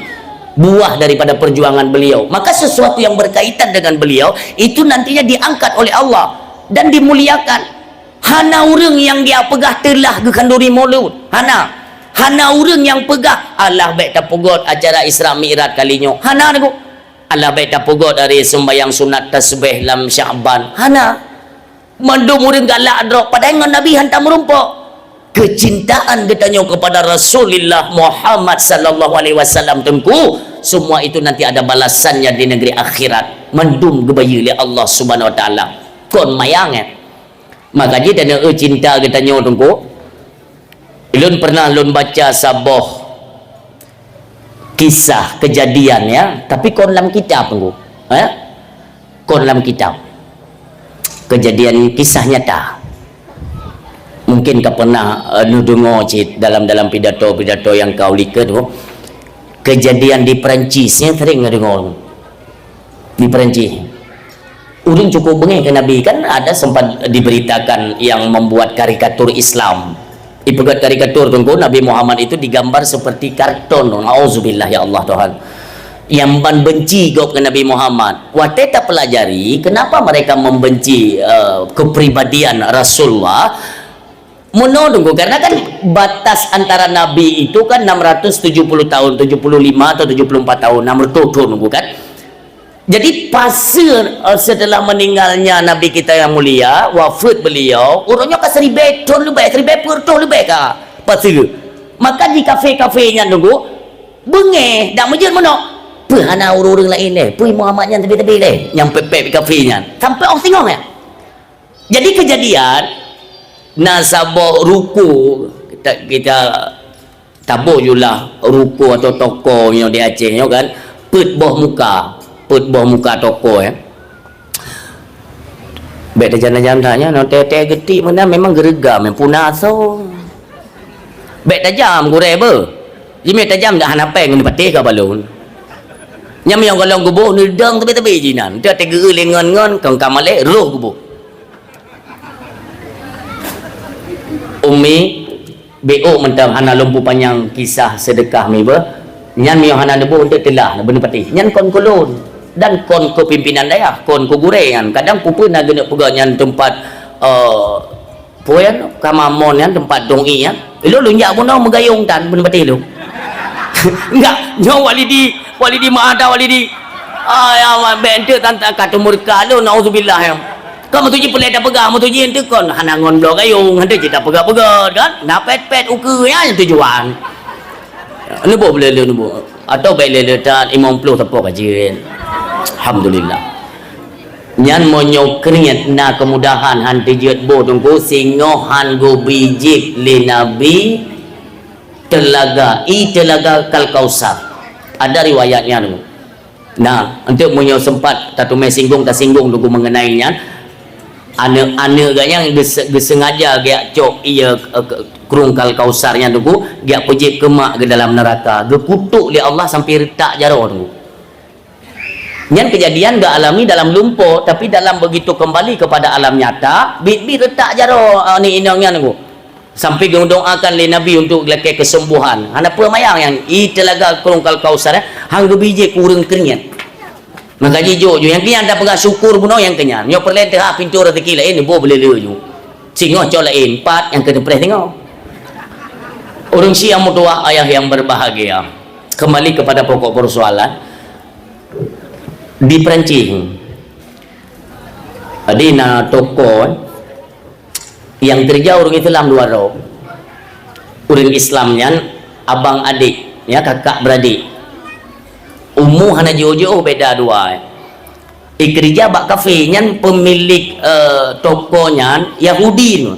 Buah daripada perjuangan beliau. Maka sesuatu yang berkaitan dengan beliau, itu nantinya diangkat oleh Allah dan dimuliakan. Hana ureuëng nyang dia peugah teulah geukhanduri mulod. Hana. Hana ureuëng nyang peugah, "Alah, bék tapeugot acara Isra Mi'raj kali nyoe." Hana, Teungku. "Alah, bék tapeugot hari sembahyang sunat tasbih lam Sya'ban." Hana. Mandum ureuëng galak droe, padahai ngon Nabi hantom meurumpok. Kecintaan geutanyoe kepada Rasulullah Muhammad sallallahu alaihi wasallam, Teungku, semua itu nanti ada balasannya di negeri akhirat. Mandum geubayeue lé Allah Subhanahu wa Taala. Kon mayang, eh. Maka jih dan eu cinta geutanyoe, Teungku. Lôn pernah lôn baca saboh kisah kejadian, ya, tapi kon lam kitab, Teungku. Ya? Kon lam kitab. Kejadian kisah nyata. Mungkin ka pernah, eh, neudeungoe cit dalam, dalam pidato-pidato nyang ka u likot tu. Kejadian di Perancis, ya, sering neudeungoe. Di Perancis. Ureuëng cukup beungéh keu Nabi, kan ada sempat diberitakan yang membuat karikatur Islam. Ipeugét karikatur, Teungku, Nabi Muhammad itu digambar seperti karton. Nauzubillah, ya Allah Tuhan. Nyang ban benci gob keu Nabi Muhammad. Watée tapelajari, kenapa mereka membenci, eh, kepribadian Rasulullah? Meunoe, Teungku, karena kan batas antara Nabi itu kan enam ratus tujuh puluh tahun, tujuh puluh lima atau tujuh puluh empat tahun, enam ratus tahun, Teungku, kan. Jadi, fase, eh, setelah meninggalnya Nabi kita yang mulia, wafat beliau, uroe nyoe ka siribée thon leubeh, siribée peuet reutôh leubeh ka fase. Maka di kafe-kafe nyan, Teungku, beungéh dan meujeuet meunoe. Peue hana ureuëng-ureuëng laén lé? Peue Muhammad nyan teubi-teubi lé? Nyang pép-pép kafe nyan. Sampai óh singoh nyan. Jadi kejadian, na saboh ruku, kita, kita taboh julah ruku atau toko nyoe di Aceh nyoe kan, peuet boh muka, peuet boh muka toko, ya. Bék tajam-tajam that nyan, tée-tée geutik meunan memang geureugam, puna asoe. Bék tajam gurée beuh. Jimé tajam dak hana péng ngon patéh ka balon. Nyang meunyoe golom geuboh neudong teubi-teubi jinan. Teuh teugeue lé ngon-ngon kong ka malée roh geuboh. Umi, bék mantong hana lom peupanyang kisah seudeukah mi beuh. Nyan meunyoe hana neuboh teuh teulah na beuneupatéh. Nyan kon keu lôn dan kon keu pimpinan dayah, kon keu gurée nyan. Kadang peue-peue na geuneuk peugah nyan teumpat, eh, Peue nyan, kama mon nyan teumpat dong ié nyan. Ilôn lôn jak bunoe meugayong tan beuneupatéh lôn. Enggak, nyoe Walidi, Walidi meu'ah that Walidi. Ai, amat bék enteuk tan ka teumurka lôn, nauzubillah nyan. Kan meutuji peulée tapeugah, meutuji enteuk kon hana ngon bloe gayong, enteuk cit tapeugah-peugah kan. Na pét-pét ukeue nyan tujuan. Neuboh beuleu-leu neuboh. Atau bék lé-lé that limong ploh sapo ka jeuet. Alhamdulillah. Nyan meunyoe kriet na keumudahan han teujeuet boh Teungku, singoh han geubi jieb lé Nabi teulaga, ié teulaga Kal Kausar. Ada riwayat nyan Teungku. Nah, enteuk meunyoe sempat tateumé singgung, tasinggung Teungku mengenai nyan, Aneuk-aneuk geuh nyan geuse-, geusengaja geujak cok ié, eh, ke-, krueng Kal Kausar nyan Teungku, geujak peujeuet keu mak geuh dalam neuraka, geukutok lé Allah sampai reutak jaroe Teungku. Nyan keujadian geualami dalam lumpoe, tapi dalam begitu kembali kepada alam nyata, biet-biet reutak jaroe, eh, aneuk inong nyan Teungku. Sampai geudoakan lé Nabi untuk lakée kesembuhan. Hana peue mayang nyan, ié teulaga krueng Kal Kausar, eh, han geubi jieb keu ureuëng kriet. Maka jijok ju nyang keu nyan tapeugah syukur bunoe nyang keu nyan. Nyoe peureulée teuhah pintoe rezeki laén neuboh beuleu-leu ju. Singoh cok laén, pat nyang keu teupreh singoh. Ureuëng syiah meutuwah ayah yang berbahagia. Kembali kepada pokok persoalan. Di Perancis. Jadi na toko, eh. Nyang keureuja ureuëng Islam dua droe. Ureuëng Islam nyan abang adék, ya, kakak beradik. Umu hana jiôh-jiôh, beda dua. Ikeureuja bak kafé, nyan peumilék, eh, toko nyan Yahudi nyoe.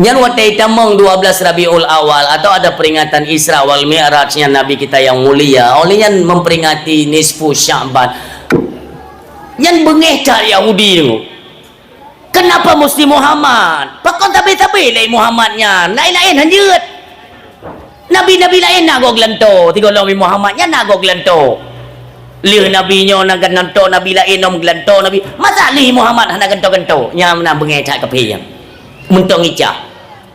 Nyan watée tamong dua belas Rabiul Awal atau ada peringatan Isra wal Mi'raj nyan Nabi kita yang mulia. Oleh nyan memperingati nisfu Sya'ban. Nyan beungéh that Yahudi nyoe. Kenapa mesti Muhammad? Pakon sabe-sabe lé Muhammad nyan? Laén-laén hanjeuet. Nabi-nabi laén na goe geulantoe, sigohlom Muhammad nyan na goe geulantoe. Lheueh nabi nyoe na geulantoe nabi laén, lom geulantoe nabi. Masa lheueh Muhammad hana gantoe-gantoe? Nyan meunan beungéh that kafé nyan. Meuntong icah.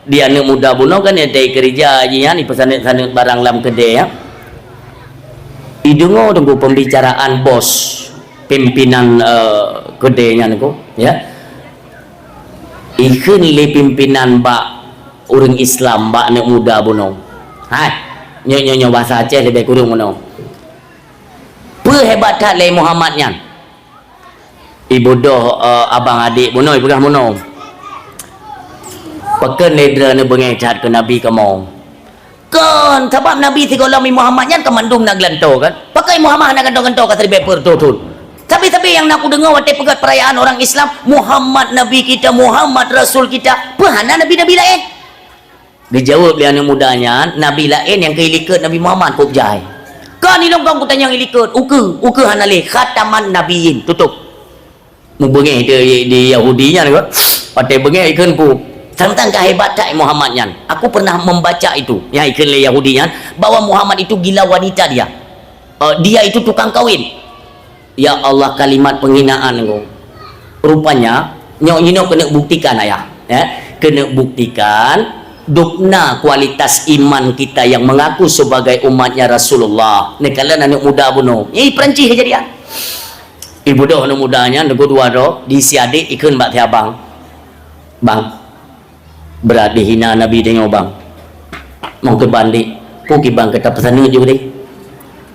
Di aneuëk muda bunoe kan nyang tai keurija jih nyan, ipeusaneut-saneut barang lam keudè, ya. Ideungoe teungku pembicaraan bos, pimpinan, eh, keudè nyan teungku, ya. Ikheun lé pimpinan bak ureuëng Islam, bak aneuëk muda bunoe. Hai, nyoe, nyoe, nyoe bahasa Aceh leubeh kureueng bunoe. Peue hebat that lé Muhammad nyan? Ibodoh, eh, abang adék bunoe, ipeugah bunoe. Pakon lé droeneuh beungéh that keu nabi kamoe? Kon, sabab nabi sigohlom Muhammad nyan ka mandum na geulantoe kan? Pakon Muhammad hana gantoe-gantoe ka siribée peuet reutôh thon? Sabe-sabe nyang na kudeungoe watée peugét peurayaan orang Islam, "Muhammad nabi kita, Muhammad rasul kita." Peue hana nabi-nabi laén? Geujaweueb lé aneuëk muda nyan, nabi laén nyang keu ilikot Nabi Muhammad kôb jai. Ka nilong kong kutanyong ilikot, ukeue, ukeue hana lé, khataman nabiyyin, tutôb. Mubeungéh di, di Yahudi nyan keuh, watée beungéh ikheun ku, tantang ka hebat that Muhammad nyan. Aku pernah membaca itu, nyang ikheun lé Yahudi nyan, bahwa Muhammad itu gila wanita dia. Eh, dia itu tukang kawin. Ya Allah, kalimat penghinaan tu. Rupanya, nyoe, nyoe keuneuk buktikan, ayah. Ya, keuneuk buktikan, dubna kualitas iman kita yang mengaku sebagai umatnya Rasulullah. Neukalon aneuëk muda bunoe. Nyan Perancis kejadian. Ibodoh aneuëk muda nyan, teungku dua droe, di si adék ikheun bak si abang. Bang, Brat dihina Nabi tanyoe, bang. Mong kiban deh, peue kiban ka tapeusaneut ju deh.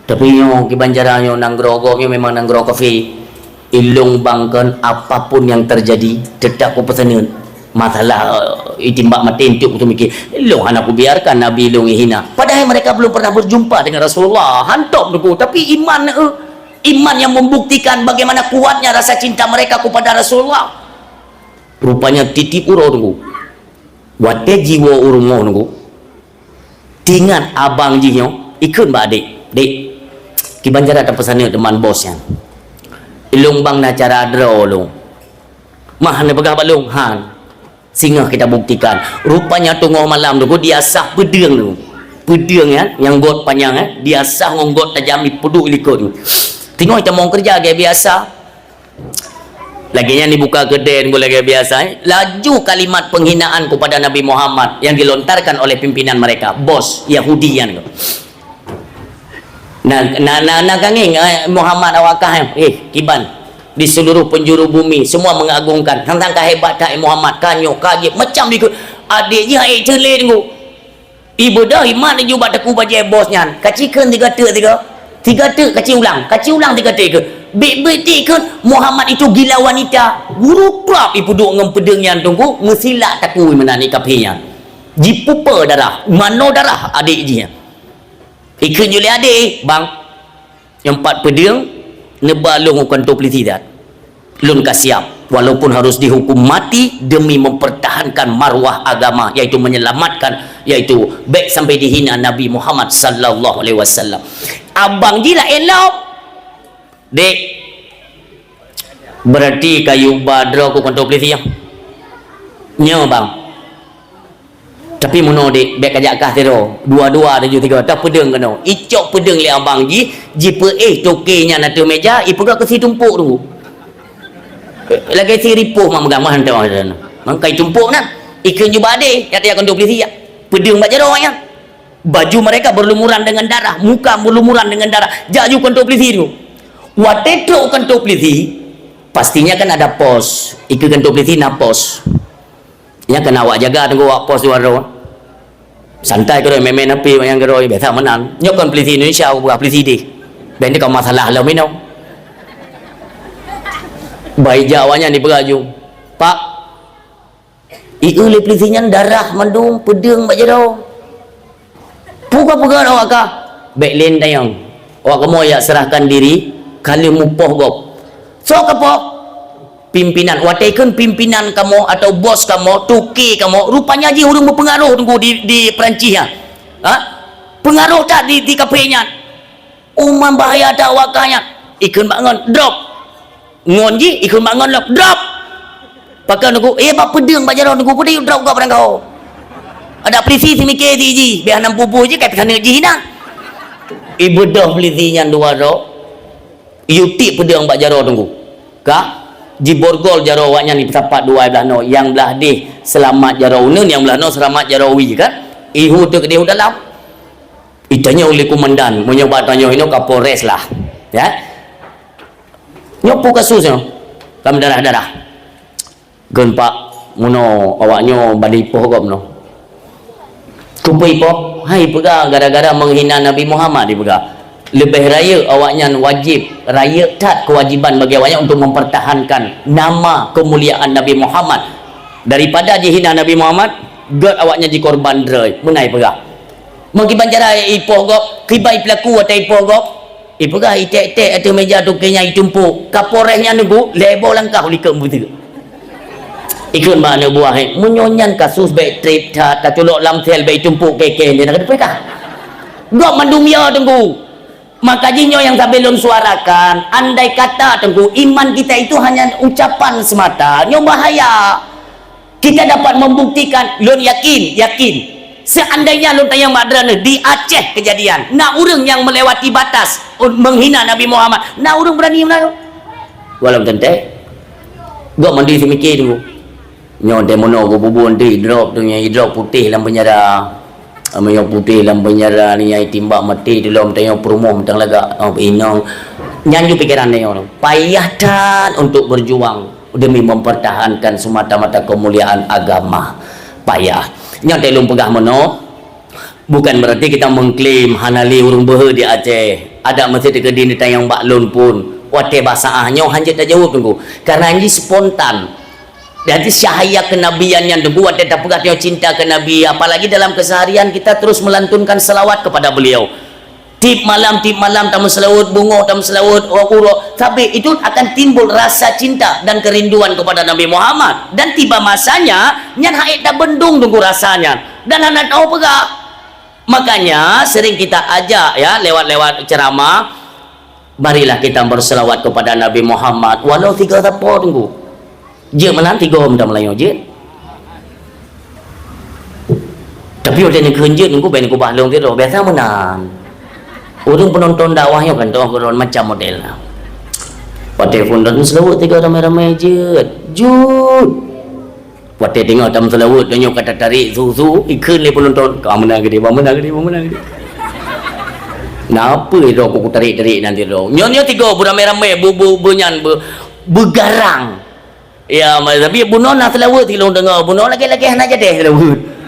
Tapi nyoe kiban cara nyoe nanggroe gob nyoe memang nanggroe kafé. Ilong bang kon apapun yang terjadi, tetap kupeusaneut. Masalah, eh, itimbak maté entuk kutu mikir, ilong hana kubiarkan Nabi ilong ihina. Padahal mereka belum pernah berjumpa dengan Rasulullah. Hantom teungku, tapi iman, eh, iman yang membuktikan bagaimana kuatnya rasa cinta mereka kepada Rasulullah. Rupanya tieb-tieb uroe teungku. Watée jiwoe u rumoh teungku, tingat abang jih nyoe, ikheun bak adék, "Dék, kiban cara tapeusaneut teuma bos nyan. Ilong bang na cara droe lôn." "Mah neupeugah bak lôn?" "Han. Singoh kita buktikan." Rupanya teungoh malam teungku, diasah peudeueng teungku. Peudeueng nyan, nyang got panyang, eh, diasah ngon got tajam, ipeuduek ilikot teungku. Teungoh itamong keureuja lagée biasa. Lagée nyan dibuka keudè, lagée biasa, eh. Laju kalimat penghinaan kepada Nabi Muhammad yang dilontarkan oleh pimpinan mereka, bos Yahudi nyan tu. Nah, nah, nah, nah, kangeng, eh, Muhammad awak kah, eh, eh, kiban. Di seluruh penjuru bumi, semua mengagungkan. Tantang ka hebat that, eh, Muhammad, ka nyoe, ka jeuet, macam dikeu. Adék jih, eh, ceulet teungku. Ibeudôh imat laju bak teungku bajée bos nyan. Kaci kheun tiga teuk tiga. Tiga teuk kaci ulang. Kaci ulang tiga teuk kheun. Bit-bit teuk kheun, Muhammad itu gila wanita. Guru klab ipeuduek ngon peudeueng nyan teungku, meusilak takui meunan i kafé nyan. Jipupe darah, manoe darah adék jih nyan. Ikheun ju lé adék, "Bang, nyang pat peudeueng, neuba lôn u kantô peulisi that. Lôn ka siab, walaupun harus dihukum mati demi mempertahankan marwah agama, yaitu menyelamatkan, yaitu bék sampai dihina Nabi Muhammad sallallahu alaihi wasallam." Abang jih laén lom. "Dék, berarti kayue ba droe ku kantô peulisi, ya?" "Nyoe, Bang." "Tapi meunoe, Dék, bék kajak kah sidroe, dua-dua taju tiga, teuh peudeueng keunoe." Icok peudeueng lé abang jih, jipeuéh toke nyan ateueh méja, ipeugah keu si tumpok tu. Lagée si ripoh mak meugamah hantom. Mangkai tumpok na, ikheun ju bak adé, ya, ya, kantô peulisi, ya. Peudeueng bak jaroe nyan. Baju mereka berlumuran dengan darah, muka berlumuran dengan darah. Jak ju kantô peulisi tu. Watée trok kantô peulisi, pastinya kan ada pos. Ikheun kantô peulisi na pos. Nyan keuneuk awak jaga teungku awak pos dua droe. Santai keudroe, main-main api awak nyan keudroe, biasa meunan. Nyoe kon peulisi Indonesia, bukan peulisi deh. Bék ka masalah lom inoe. Bah ijak awak nyan dipeugah ju, "Pak, ieu lé peulisi nyan darah mandum, peudeueng bak jaroe." "Peue ka peugah awak kah?" "Bék lé tanyong. Awak kamoe jak serahkan diri, ka lheueh mupoh gob." "Soe ka poh?" "Pimpinan." Watée kheun pimpinan kamoe atau bos kamoe, toke kamoe, rupanya jih ureuëng beupeungaroh teungku di, di Perancis nyan. Ha? Peungaroh that di, di kafé nyan. "Oh, man bahaya that awak kah nyan." Ikheun bak ngon, "Drop." Ngon jih, ikheun bak ngon lom, "Drop." Pakon Teungku, eh, bak peudeueng bak jaroe Teungku, peudeueng drop gob barangkaho. Adak peulisi seumiké si jih, beh hana meupupu jih, kai peusaneuk jih na. Ibeudôh peulisi nyan dua droe, iyue tiek peudeueng bak jaroe Teungku. Ka, jiborgol jaroe awaknyan, ipeusapat dua blah noe, nyang blah deh seulamat jaroe uneuen, nyang blah noe seulamat jaroe wie kan. Ihu teuk deh u dalam. Itanyong lé komandan, meunyoe bak tanyoe inoe Kapolres lah. Ya. Nyoe peue kasus nyoe? Lam darah-darah. Kheun Pak, meunoe awaknyoe bani ipoh gob noh. Keupeue ipoh? Hai peugah gara-gara meuhina Nabi Muhammad dipeugah. Leubeh rayeuk awaknyan wajéb, rayeuk that keuwajiban bagi awaknyan untuk mempertahankan nama kemuliaan Nabi Muhammad. Daripada jihina Nabi Muhammad, gét awaknyan jikorban droe. Meunan ipeugah. Meukiban cara ipoh gob, kiban peulaku watée ipoh gob. Ipeugah iték-ték ateueh méja toke nyan itumpok. Kapolres nyan Teungku, lhée boh langkah u likot meubeuteuek. Ikheun bak aneuk buah, "Hei, meunyoe nyan kasus bék treb that, taculok lam sel bék itumpok kée-kée nyan, ka teupeugah." Gob mandum ya Teungku. Maka jih nyoe nyang sabe lôn suarakan, andai kata Teungku, iman kita itu hanya ucapan semata, nyoe bahaya. Kita dapat membuktikan, lôn yakin, yakin. Seandainya lôn tanyong bak droeneuh di Aceh kejadian, na ureuëng nyang melewati batas un-, menghina Nabi Muhammad, na ureuëng berani meunan? Walau teuntée, gob mandum seumiké Teungku. Nyoe teuh meunoe geububun teuh idrop tu, nyan idrop putéh lam peunjara. Meunyoe putéh lam peunjara ni nyang itimbak maté tu lom tanyoe peurumoh mantong lagak, oh, inong. Nyan ju pikeran tanyoe. Payah that untuk berjuang demi mempertahankan semata-mata kemuliaan agama. Payah. Nyoe teuh lôn peugah meunoe, bukan berarti kita mengklaim hana lé ureuëng beuhe di Aceh. Adak meuseujid keudin ditanyong bak lôn pun. Watée basa ah nyoe hanjeuet tajaweueb Teungku. Karena nyoe spontan. Jadi cahaya kenabian nyan Teungku, watée tapeugah tanyoe cinta keu Nabi, apalagi dalam keseharian kita terus melantunkan selawat kepada beliau. Tiep malam, tiep malam tameuseulaweuet, beungoh tameuseulaweuet, uroe-uroe. Tapi itu akan timbul rasa cinta dan kerinduan kepada Nabi Muhammad. Dan tiba masanya, nyan hana tabendong Teungku rasa nyan. Dan hana tao peugah. Makanya sering kita ajak ya lewat-lewat ceramah, marilah kita berselawat kepada Nabi Muhammad walau tiga sapo Teungku. Jeuet meunan tiga meunan meulayeue jeuet. Tapi watée neukheun jeuet Teungku, bék neukubah lôn tiroe, biasa meunan. Ureuëng penonton dakwah nyoe kan toh keudroe macam model. Watée phon dan selawat tiga ramai-ramai jeuet. Jeuet. Watée teungoh tameuseulaweuet, tanyoe ka tatarék su-su, ikheun lé peunonton, "Ka meunan geude, ba meunan geude, ba meunan geude." Na peue droe ku kutarék-tarék nan sidroe. Nyoe, nyoe tiga beuramé-ramé, bu-, bu-, bu nyan, bu-, beugarang. Ya, ma-, tapi bunoe na seulaweuet silôn deungoe, bunoe lagée-lagée hana jadeh seulaweuet.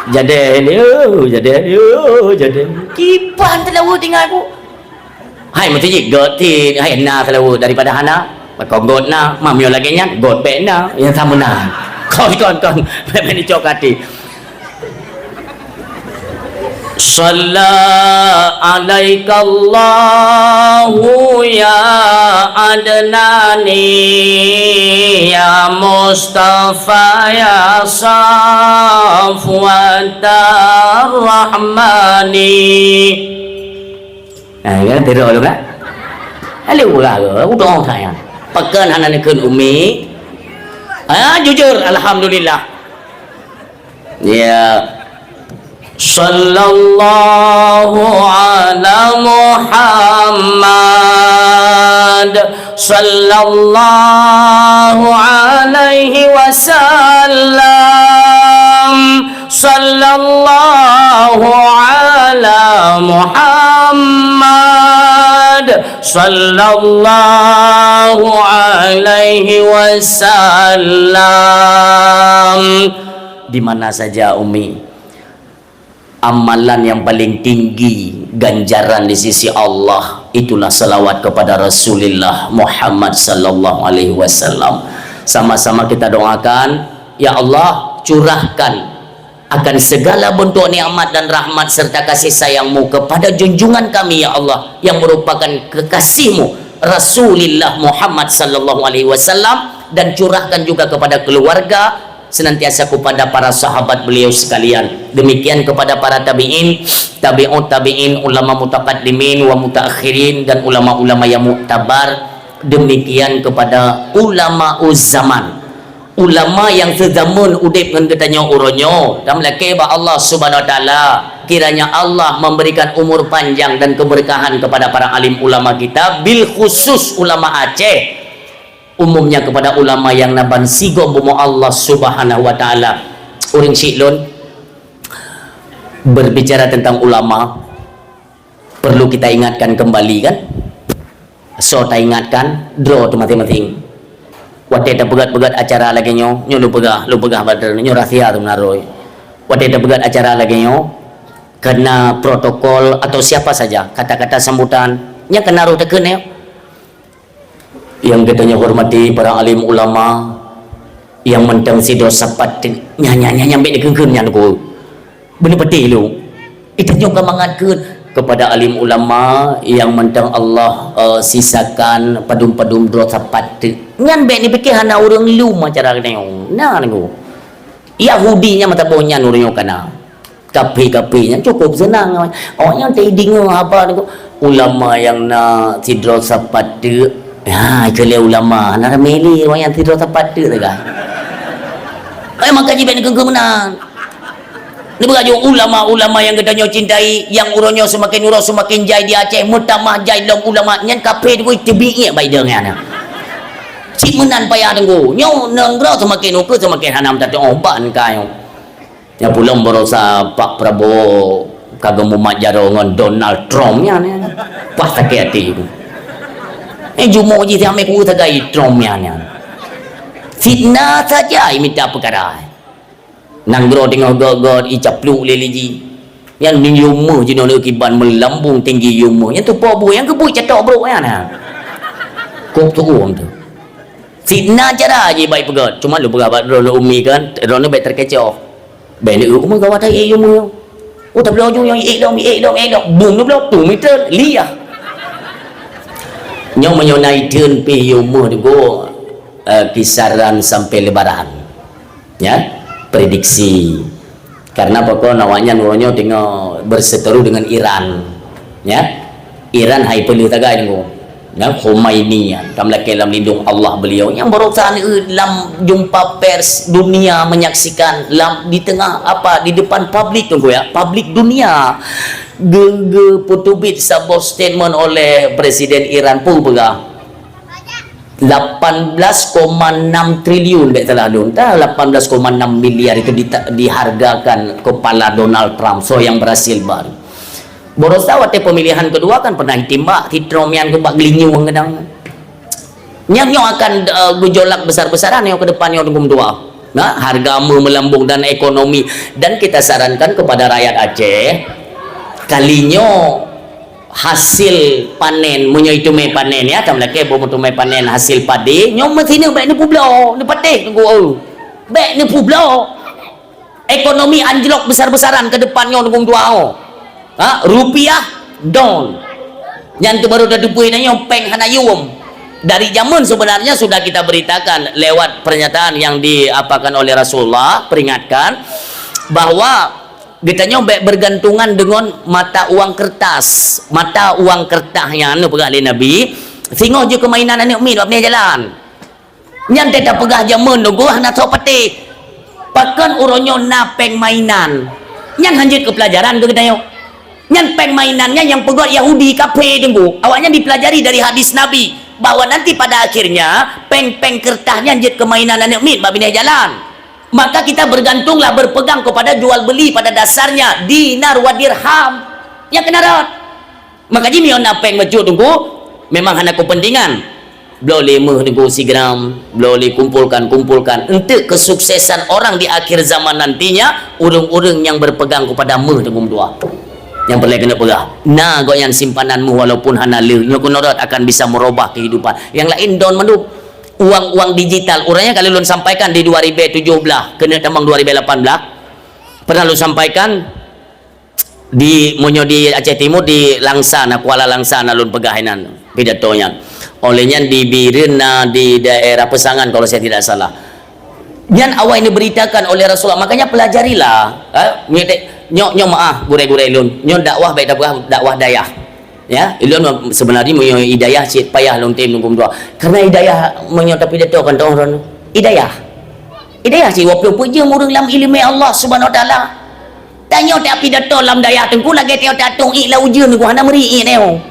Jadeh, yo, jadeh, yo, jadeh. Kiban seulaweuet tinggai ku. Hai meuseujid göt cit, hai na seulaweuet daripada hana. Pakon göt na, ma meunyoe lagée nyan, göt bék na, nyang sama na. Kon, kon, kon, bék, bék nicok até. Shalla alaikallahu ya Adnani, ya Mustafa, ya Safwatar Rahmani. Ha, kan? Tiru dulu, kan? Lalu ulah ke? Aku doa sayang. Pakon hana neukheun umi? Ha, jujur, alhamdulillah. Ya. Sallallahu ala Muhammad. Sallallahu alaihi wasallam. Sallallahu ala Muhammad. Sallallahu alaihi wasallam. Di mana saja, Umi, amalan yang paling tinggi ganjaran di sisi Allah, itulah salawat kepada Rasulullah Muhammad sallallahu alaihi wasallam. Sama-sama kita doakan, ya Allah, curahkan akan segala bentuk nikmat dan rahmat serta kasih sayang-Mu kepada junjungan kami, ya Allah, yang merupakan kekasih-Mu, Rasulullah Muhammad sallallahu alaihi wasallam, dan curahkan juga kepada keluarga, senantiasa kepada para sahabat beliau sekalian. Demikian kepada para tabi'in, tabi'ut tabi'in, ulama mutaqaddimin wa mutaakhirin, dan ulama-ulama yang muktabar. Demikian kepada ulama zaman. Ulama nyang seuzameun udeb ngon geutanyoe uroe nyoe, dan meulakée bak Allah Subhanahu Wa Taala, kiranya Allah memberikan umur panjang dan keberkahan kepada para alim ulama kita, bil khusus ulama Aceh, umumnya kepada ulama nyang na ban sigom bumoe Allah Subhanahu Wa Taala. Ureuëng syiek lôn, berbicara tentang ulama, perlu kita ingatkan kembali, kan? Soe taingatkan, droe teuh maséng-maséng. Watée tapeugét-peugét acara lagée nyoe, nyoe lôn peugah, lôn peugah bak droeneuh, nyoe rahsia teuh meunan. Watée tapeugét acara lagée nyoe, keu na protokol atau siapa saja, kata-kata sambutan, nyang keu na roh takheun nyoe. Nyang geutanyoe hormati para alim ulama, nyang mantong sidroe sapat, nyan, nyan, nyan, nyan bék dikeun-keun nyan, Teungku. Beuneuh patéh lôn. Geutanyoe ka mangat kheun kepada alim ulama nyang mantong Allah, eh, sisakan padum-padum droe sapat teuk. Nyan bék neupike hana ureuëng lom acara geutanyoe. Na, Teungku. Yahudi nyan meusaboh nyan ureuëng nyoe ka na. Kafé-kafé nyan cukup seunang. Awaknyan teudeungoe haba nyoe, ulama nyang na sidroe sapat teuk. Ha, keu lé ulama, hana ramé lé awaknyan sidroe sapat teuk sagai. Eh, maka jih bék neukheun-kheun meunan. Neupeugah jih ulama-ulama nyang geutanyoe cintai, nyang uroe nyoe seumaken uroe seumaken jai di Aceh, meutamah jai lom ulama nyan kafé, teubiet bak idong nyan. Cit meunan payah Teungku. Nyoe nanggroe seumaken ukeue seumaken hana meutateuoh ban ka nyoe. Nyang pulang barosa Pak Prabowo ka geumumat jaroe ngon Donald Trump nyan, nyan. Wah, sakét até. Eh, jumoe jih siamé kueu sagai Trump nyan, nyan. Fitnah saja imita peukara. Nanggroe teungoh göt-göt, icaplok lé liji. Nyan yum méuh jinoe kiban meulambung tinggi yum méuh. Nyan tupo bu, nyang keubuet catok brok nyan, ha. Kok tuom tu. Fitnah cara jih bai peugöt. Cuma lôn peugah bak droeneuh umi kan, droeneuh bék teukecoh. Bék neueu umu gawat hai yum méuh. Oh, tabloe ju nyang ék dong, ék dong, ék dong. Bum neubloe, tu meter, liah. Nyoe meunyoe na itheun pih yum méuh Teungku, eh, kisaran sampai Lebaran. Ya, prediksi. Karena pakon awaknyan uroe nyoe teungoh berseteru dengan Iran. Ya. Iran hai peuleueh tagai Teungku. Ya, Khomeini nyan, ka meulakée lam lindong Allah beliau. Nyang barosa neueu lam jumpa pers dunia menyaksikan lam, di tengah apa, di depan publik Teungku ya, publik dunia. Ge-, geupeuteubiet saboh statement oleh Presiden Iran peue peugah. Lapan belas koma enam triliun, bék salah lôn, tah, lapan belas koma enam miliar itu dita-, dihargakan kepala Donald Trump, soe nyang berhasil baru. Barosa watée pemilihan kedua kan pernah ditimbak si Trump nyan keu bak geulinyueng keudang. Nyan nyoe akan, eh, gejolak besar-besaran nyoe ke depan nyoe Teungku dua. Nah, harga méuh meulambung dan ekonomi. Dan kita sarankan kepada rakyat Aceh, kali nyoe hasil panen, meunyoe iteumé panen ya, ka meulakée boh meuteumé panen hasil padé, nyoe meusineuk bék neupeubloe, neupatéh Teungku, eu. Bék neupeubloe. Ekonomi anjlok besar-besaran ke depan nyoe Teungku dua, oh. Ha, rupiah down. Nyan tu baru tateupeue nyoe péng hana yum. Dari zaman sebenarnya sudah kita beritakan lewat pernyataan yang diapakan oleh Rasulullah, peringatkan bahwa geutanyoe bék bergantungan dengan mata uang kertas. Mata uang kertas nyan, peugah lé Nabi, singoh jeuet keu mainan aneuk miet bak binéh jalan. Nyan teuka peugah jameun Teungku hana soe patéh. Pakon uroe nyoe na péng mainan. Nyan hanjeuet keu peulajaran keu geutanyoe. Nyan péng mainan nyan nyang peugöt Yahudi kafé Teungku. Awaknyan dipelajari dari hadis Nabi bahwa nanti pada akhirnya péng-péng kertas nyan jeuet keu mainan aneuk miet bak binéh jalan. Maka kita bergantunglah, berpegang kepada jual beli pada dasarnya, dinar wa dirham. Nyang keunan rot. Maka jih meunyoe na péng bacut Teungku, memang hana kepentingan. Bloe lé méuh Teungku sigram, bloe lé kumpulkan, kumpulkan. Untuk kesuksesan orang di akhir zaman nantinya, ureuëng-ureuëng nyang berpegang kepada méuh Teungku dua. Nyang peureulée keuneuk peugah, na gobnyan simpanan méuh walaupun hana le, nyoe keunan rot akan bisa merubah kehidupan. Nyang laén don mandum. Uang-uang digital, uroe nyoe ka lôn sampaikan di dua ribu tujuh belas, keuneuk tamong dua ribu lapan belas. Pernah lôn sampaikan di, meunyoe di Aceh Timur, di Langsa na, Kuala Langsa na lôn peugah inan pidato nyan. Oleh nyan di Bireuen na, di daerah Peusangan kalau saya tidak salah. Nyan awai neubeuritakan oleh Rasulullah. Makanya pelajarilah, eh, nyoe, nyoe, nyoe meu'ah gurée-gurée lôn. Nyoe dakwah bék tapeugah dakwah dayah. Ya, ulôn sebenarnya meunyoe hidayah cit payah lôn tem Teungku dua. Karena hidayah meunyoe tapidato kan teuh droeneuh. Hidayah. Hidayah cit dua ploh peuet jeuem ureuëng lam iéleumé Allah Subhanahu Wa Taala. Tanyoe tak pidato lam dayah teungku lagée tanyoe tatong ié lam ujeuen teungku hana meuri ié nyoe.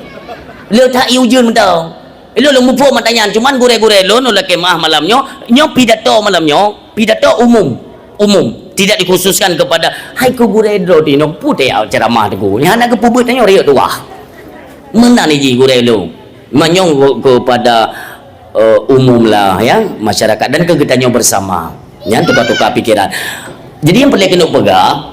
Le that ié ujeuen mantong. Ilôn lôn muphom mata nyan, cuman gurée-gurée lôn, lôn lakée meuah malam nyoe, nyoe pidato malam nyoe, pidato umum, umum, tidak dikhususkan kepada, hai keu gurée droe tinoe, peue teuh ceramah teungku, nyang hana geupeubuet tanyoe riyeuk tuah. Meunan jih gurée lôn. Manyong kepada, eh, umum lah, ya, masyarakat dan keu geutanyoe bersama. Nyan tukar-tukar pikiran. Jadi nyang peureulée keuneuk peugah,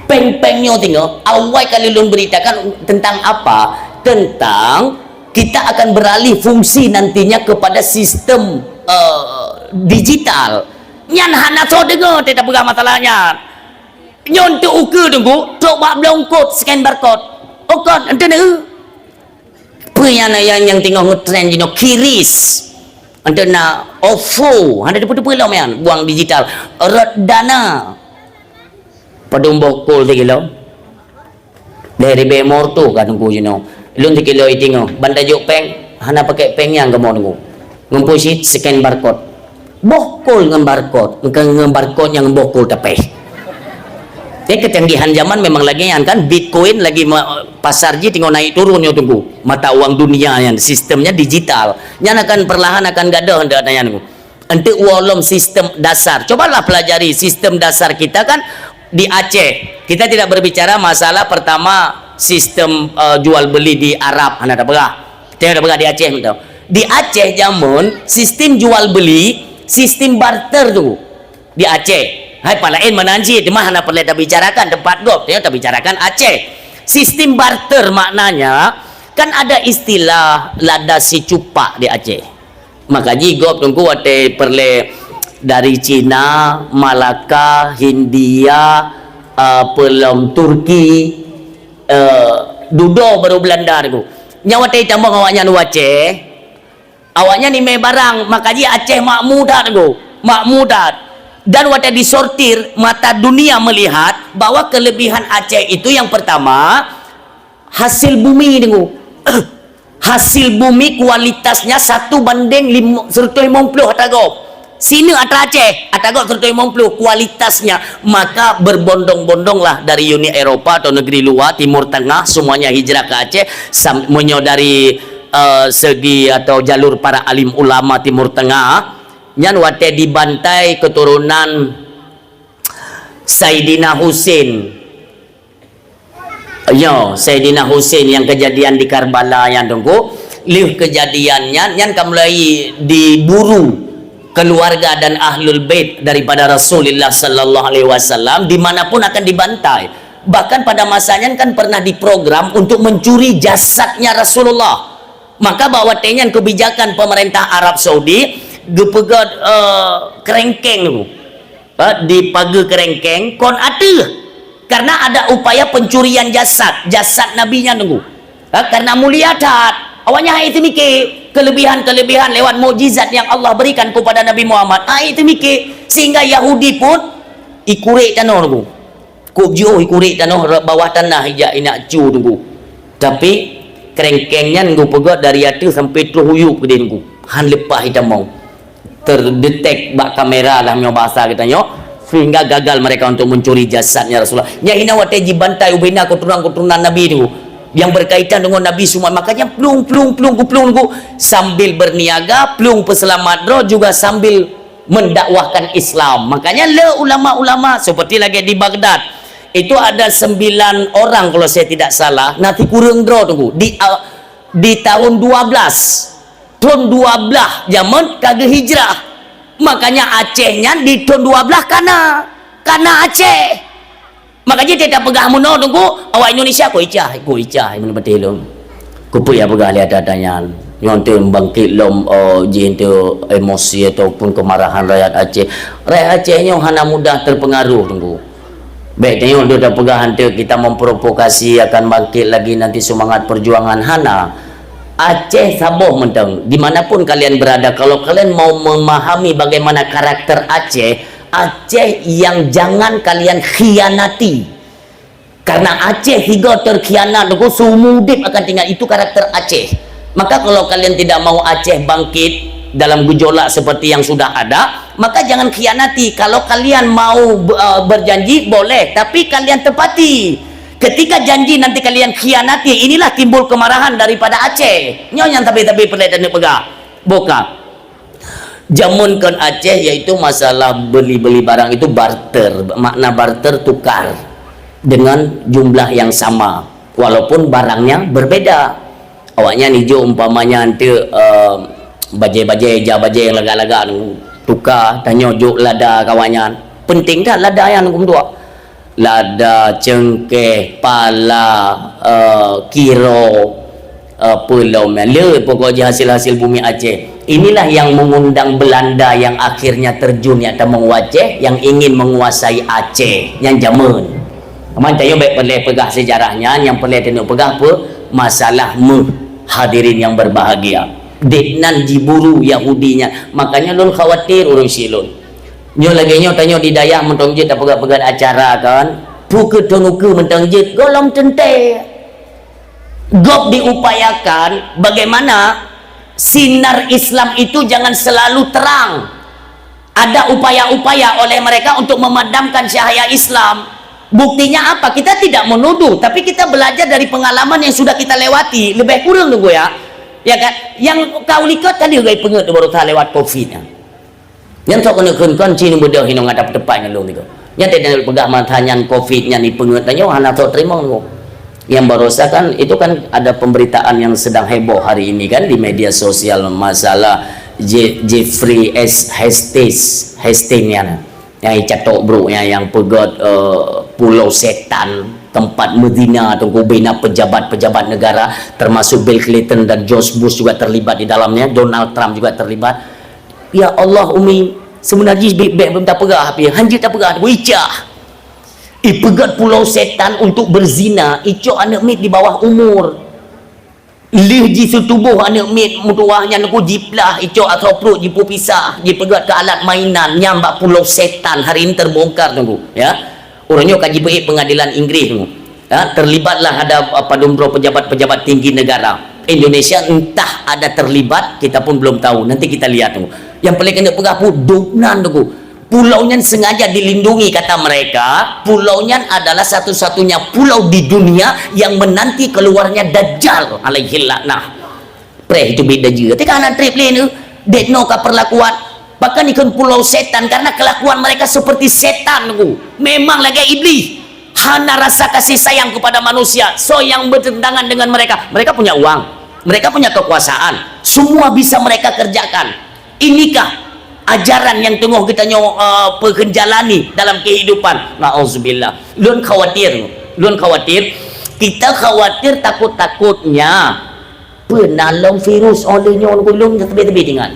péng-péng nyoe teungoh, awai kali lôn beritakan tentang apa? Tentang kita akan beralih fungsi nantinya kepada sistem, eh, digital. Nyan hana soe deungoe teuh tapeugah masalah nyan. Nyoe untuk ukeue teungku, trok bak blongkot scan barcode. Oh kon, ente na. Peue nyan nyang, nyang teungoh ngetren jinoe, kiris. Ente na, ofo, hana teupeu-teupeu lom nyan, buang digital. Rot dana. Padum boh kol sikilo. Dari bemor tu ka teungku jinoe. Lôn sikilo itingoh, ban tajok péng, hana pakai péng nyang kamoe teungku. Ngon peue cit, scan barcode. Boh kol ngon barcode, engka ngon barcode nyang boh kol tapéh. Jadi kecanggihan zaman memang lagée nyan kan, Bitcoin lagi ma-, pasar jih teungoh naik turun nyoe teungku. Mata uang dunia nyan, sistemnya digital. Nyan akan perlahan akan gadôh untuk nyan teungku. Untuk uroe lom sistem dasar. Cobalah pelajari sistem dasar kita kan di Aceh. Kita tidak berbicara masalah pertama sistem, eh, jual beli di Arab, hana tapeugah. Teuh tapeugah di Aceh mantong. Di Aceh jameun sistem jual beli, sistem barter tu di Aceh. Hai pat laén meunan cit, teuma hana peureulée tabicarakan tempat gob, teuh tabicarakan Aceh. Sistem barter maknanya kan ada istilah lada sicupak di Aceh. Maka jih gob teungku watée peureulée dari Cina, Malaka, Hindia, eh, peulom Turki, eh, dudoe baru Belanda teungku. Nyan watée tamong awaknyan u Aceh, awaknyan imé barang, maka jih Aceh makmu that teungku, makmu that. Dan watée disortir, mata dunia melihat bahwa kelebihan Aceh itu yang pertama, hasil bumi teungku. Hasil bumi kualitasnya satu banding lima, seratus lima puluh atra gob. Sineuk atra Aceh, atra gob seratus lima puluh kualitasnya. Maka berbondong-bondonglah dari Uni Eropa atau negeri luar, Timur Tengah, semuanya hijrah ke Aceh. Sam-, meunyoe dari, eh, segi atau jalur para alim ulama Timur Tengah, nyan watée dibantai keturunan Saidina Husin. Nyoe, Saidina Husin nyang keujadian di Karbala nyan teungku, lheueh keujadian nyan, nyan ka mulai diburu keluarga dan ahlul bait daripada Rasulullah sallallahu alaihi wasallam di mana pun akan dibantai. Bahkan pada masa nyan kan pernah diprogram untuk mencuri jasadnya Rasulullah. Maka bak watée nyan kebijakan pemerintah Arab Saudi geupeugét, eh, kerengkeng teungku. Ha, di pageue kerengkeng kon ateueh. Karena ada upaya pencurian jasad, jasad Nabi nyan teungku. Ha, karena mulia that. Awaknyan hana teumike kelebihan-kelebihan lewat mukjizat yang Allah berikan kepada Nabi Muhammad. Hana teumike sehingga Yahudi pun ikurek tanoh teungku. Kub jiôh ikurek tanoh bawah tanah ijak inak cu teungku. Tapi kerengkeng nyan geupeugét dari ateueh sampai troh u yup keudeh teungku. Han leupah itamong. Terdetek bak kamera lah meunyoe bahasa geutanyoe, sehingga gagal mereka untuk mencuri jasadnya Rasulullah. Nyan hina watée jibantai ubena keturunan-keturunan Nabi tu yang berkaitan dengan Nabi semua. Makanya plueng, plueng, plueng, ku plueng, ku sambil berniaga, plueng peuselamat droe juga sambil mendakwahkan Islam. Makanya le ulama-ulama seperti lagi di Baghdad, itu ada sembilan orang kalau saya tidak salah, na sikureueng droe teungku di, di tahun dua belas. Thon dua blah jameun ka geuhijrah. Makanya Aceh nyan di thon dua blah kana. Kana Aceh. Maka jih teuka peugah meunoe teungku, awak Indonesia kok icah, kok icah, meunurot lôn. Keupeue ya peugah lé ata-ata nyan? Nyoe teuh bangkit lom, oh, jih teuh emosi ataupun kemarahan rakyat Aceh. Rakyat Aceh nyoe hana mudah terpengaruh teungku. Bék tanyoe deuh tapeugah hanteuk kita memprovokasi akan bangkit lagi nanti semangat perjuangan, hana. Aceh saboh mantong, di mana pun kalian berada, kalau kalian mau memahami bagaimana karakter Aceh, Aceh yang jangan kalian khianati. Karena Aceh sigoe terkhianat, seumur udeb akan tinggal. Itu karakter Aceh. Maka kalau kalian tidak mau Aceh bangkit, dalam gejolak seperti yang sudah ada, maka jangan khianati. Kalau kalian mau be-, eh, berjanji, boleh, tapi kalian tepati. Ketika janji nanti kalian khianati, inilah timbul kemarahan daripada Aceh. Nyoe nyang tabi-tabi peureulée taneuk peugah. Boka. Jameun kon Aceh, yaitu masalah beli-beli barang itu barter. Makna barter, tukar dengan jumlah yang sama, walaupun barangnya berbeda. Awaknyan ijok umpamanya anteuk, eh, bajée-bajée, ija bajée nyang lagak-lagak tu, tuka, tanyoe jok lada keu awaknyan. Penting that lada nyan, huköm dua. Lada, cengkeh, pala, eh, kiro, eh, peulom, le pokok jih hasil-hasil bumi Aceh. Inilah yang mengundang Belanda yang akhirnya terjun, nyang tamong u Aceh, yang ingin menguasai Aceh. Nyan jameun. Mantong nyoe bék peureulée peugah sejarah nyan, nyang peureulée taneuk peugah peue? Masalah méuh, hadirin yang berbahagia. Dék nan jiburu Yahudi nyan. Makanya lôn khawatir ureuëng syiek lôn. Nyoe lagée nyoe tanyoe di dayah mantong jeuet tapeugah-peugah acara kan. Peu keu thon ukeue mantong jeuet gohlom teuntée. Gob diupayakan bagaimana sinar Islam itu jangan selalu terang. Ada upaya-upaya oleh mereka untuk memadamkan cahaya Islam. Buktinya apa? Kita tidak menuduh, tapi kita belajar dari pengalaman yang sudah kita lewati. Lebih kurang tunggu ya. Ya kan? Yang kau likot tadi gaya pengut baru tak lewat covid nya. Yang tak kena kena kan cini mudah hino ngadap tepat ngalung itu. Yang tidak pegang mata nyan covid nyan di pengut tanya hana tak terima nunggu. Yang barosa kan, itu kan ada pemberitaan yang sedang heboh hari ini kan di media sosial masalah Je-, Jeffrey S. Hastings, Hastings nyan. Yang catok broknya yang peugöt, eh, Pulau Setan, tempat mezina, tunggu bina pejabat-pejabat negara, termasuk Bill Clinton dan George Bush juga terlibat di dalamnya, Donald Trump juga terlibat. Ya Allah, Umi, sebenarnya bek-bek belum tak peugah, tapi hanjeuet tak peugah, icah. Ipeugöt Pulau Setan untuk berzina, icok aneuk miet di bawah umur. Lheueh jiseutuboh aneuk miet meutuwah nyan, Teungku, jiplah, icok asoe pruet, jipeupisah, jipeugöt keu alat mainan, nyan bak Pulau Setan hari ini terbongkar, Teungku, ya. Ureuëng nyoe ka jipeuék pengadilan Inggris, Teungku. Ya, terlibatlah ada, uh, padum droe pejabat-pejabat tinggi negara. Indonesia entah ada terlibat, kita pun belum tahu. Nanti kita lihat, Teungku. Yang paling kena peugah pun dubnan, Teungku. Pulau nyan sengaja dilindungi, kata mereka, pulau nyan adalah satu-satunya pulau di dunia yang menanti keluarnya Dajjal alaihi laknah. Preh itu beda je. Teuka hana treb lé neu, dek no ka perlakuan. Bahkan ikon Pulau Setan karena kelakuan mereka seperti setan, Teungku. Memang lagak iblis. Hana rasa kasih sayang kepada manusia. So yang bertentangan dengan mereka. Mereka punya uang. Mereka punya kekuasaan. Semua bisa mereka kerjakan. Inikah ajaran yang teungoh geutanyoe, eh, peukeunjalani dalam kehidupan? Nauzubillah. Lôn khawatir, lôn khawatir, kita khawatir takut-takutnya peue na lom virus oleh nyoe ulôn teubi-teubi ingat.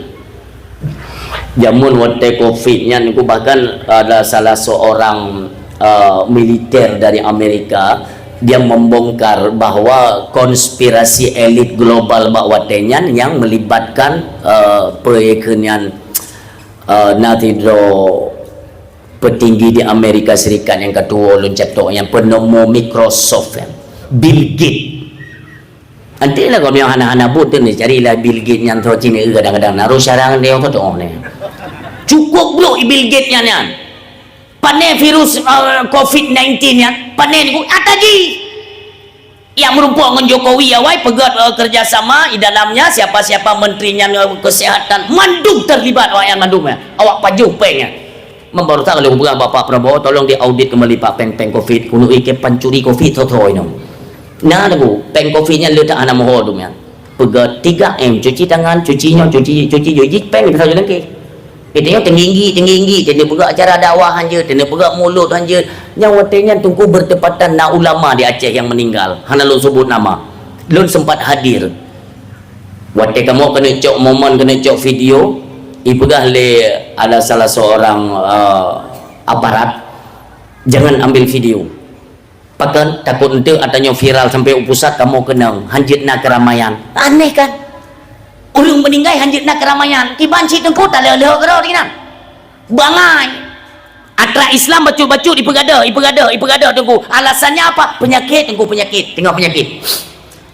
Jameun watée covid nyan, bahkan ada salah seorang, eh, militer dari Amerika, dia membongkar bahwa konspirasi elit global bak watée nyan yang melibatkan, eh, peue keu nyan, eh, na sidroe petinggi di Amerika Serikat nyang ka tuwo lôn catok, nyang peunomo Microsoft nyan, Bill Gates. Nanti lah kau yang hana-hana buet tu ni, carilah Bill Gates nyan tu cina kadang-kadang naruh sarang dia tu tu ni. Cukup buruk Bill Gates nyan nyan. Pane virus, eh, covid nineteen nyan, pane ni ata ji. Yang merumpok ngon Jokowi awai peugöt, eh, kerjasama di dalamnya siapa-siapa menterinya, eh, kesehatan mandum terlibat awak yang mandum ya. Awak pajoh peng ya. Membaru tak kalau peugah Bapak Prabowo tolong diaudit kembali Pak peng-peng covid. Kuno ike pancuri covid soto ino. Nah, Teungku, peng covid nyan le tak hana moho dum nyan. Peugah tiga M, cuci tangan, cuci nyoe, cuci, cuci jih, peng kita saja lengke. Kita nyoe tinggi-tinggi, tinggi, kena peugah acara dakwah hanjeuet, kena peugah mulut hanjeuet. Nyang watée nyan Teungku bertepatan na ulama di Aceh yang meninggal. Hana lôn sebut nama. Lôn sempat hadir. Watée kamoe keuneuk cok momen, keuneuk cok video, ipeugah lé ada salah seorang, eh, aparat, jangan ambil video. Pakon takot enteuk ata nyoe viral sampai u pusat kamoe keunong, hanjeuet na keramaian. Aneh kan? Ureuëng meuninggai hanjeuet na keramaian. Kiban cit Teungku taleuh-leuh keudroe di nan. Bangai. Atra Islam bacut-bacut ipeugada, ipeugada, ipeugada Teungku. Alasannya apa? Penyakit Teungku, penyakit. Tengok penyakit.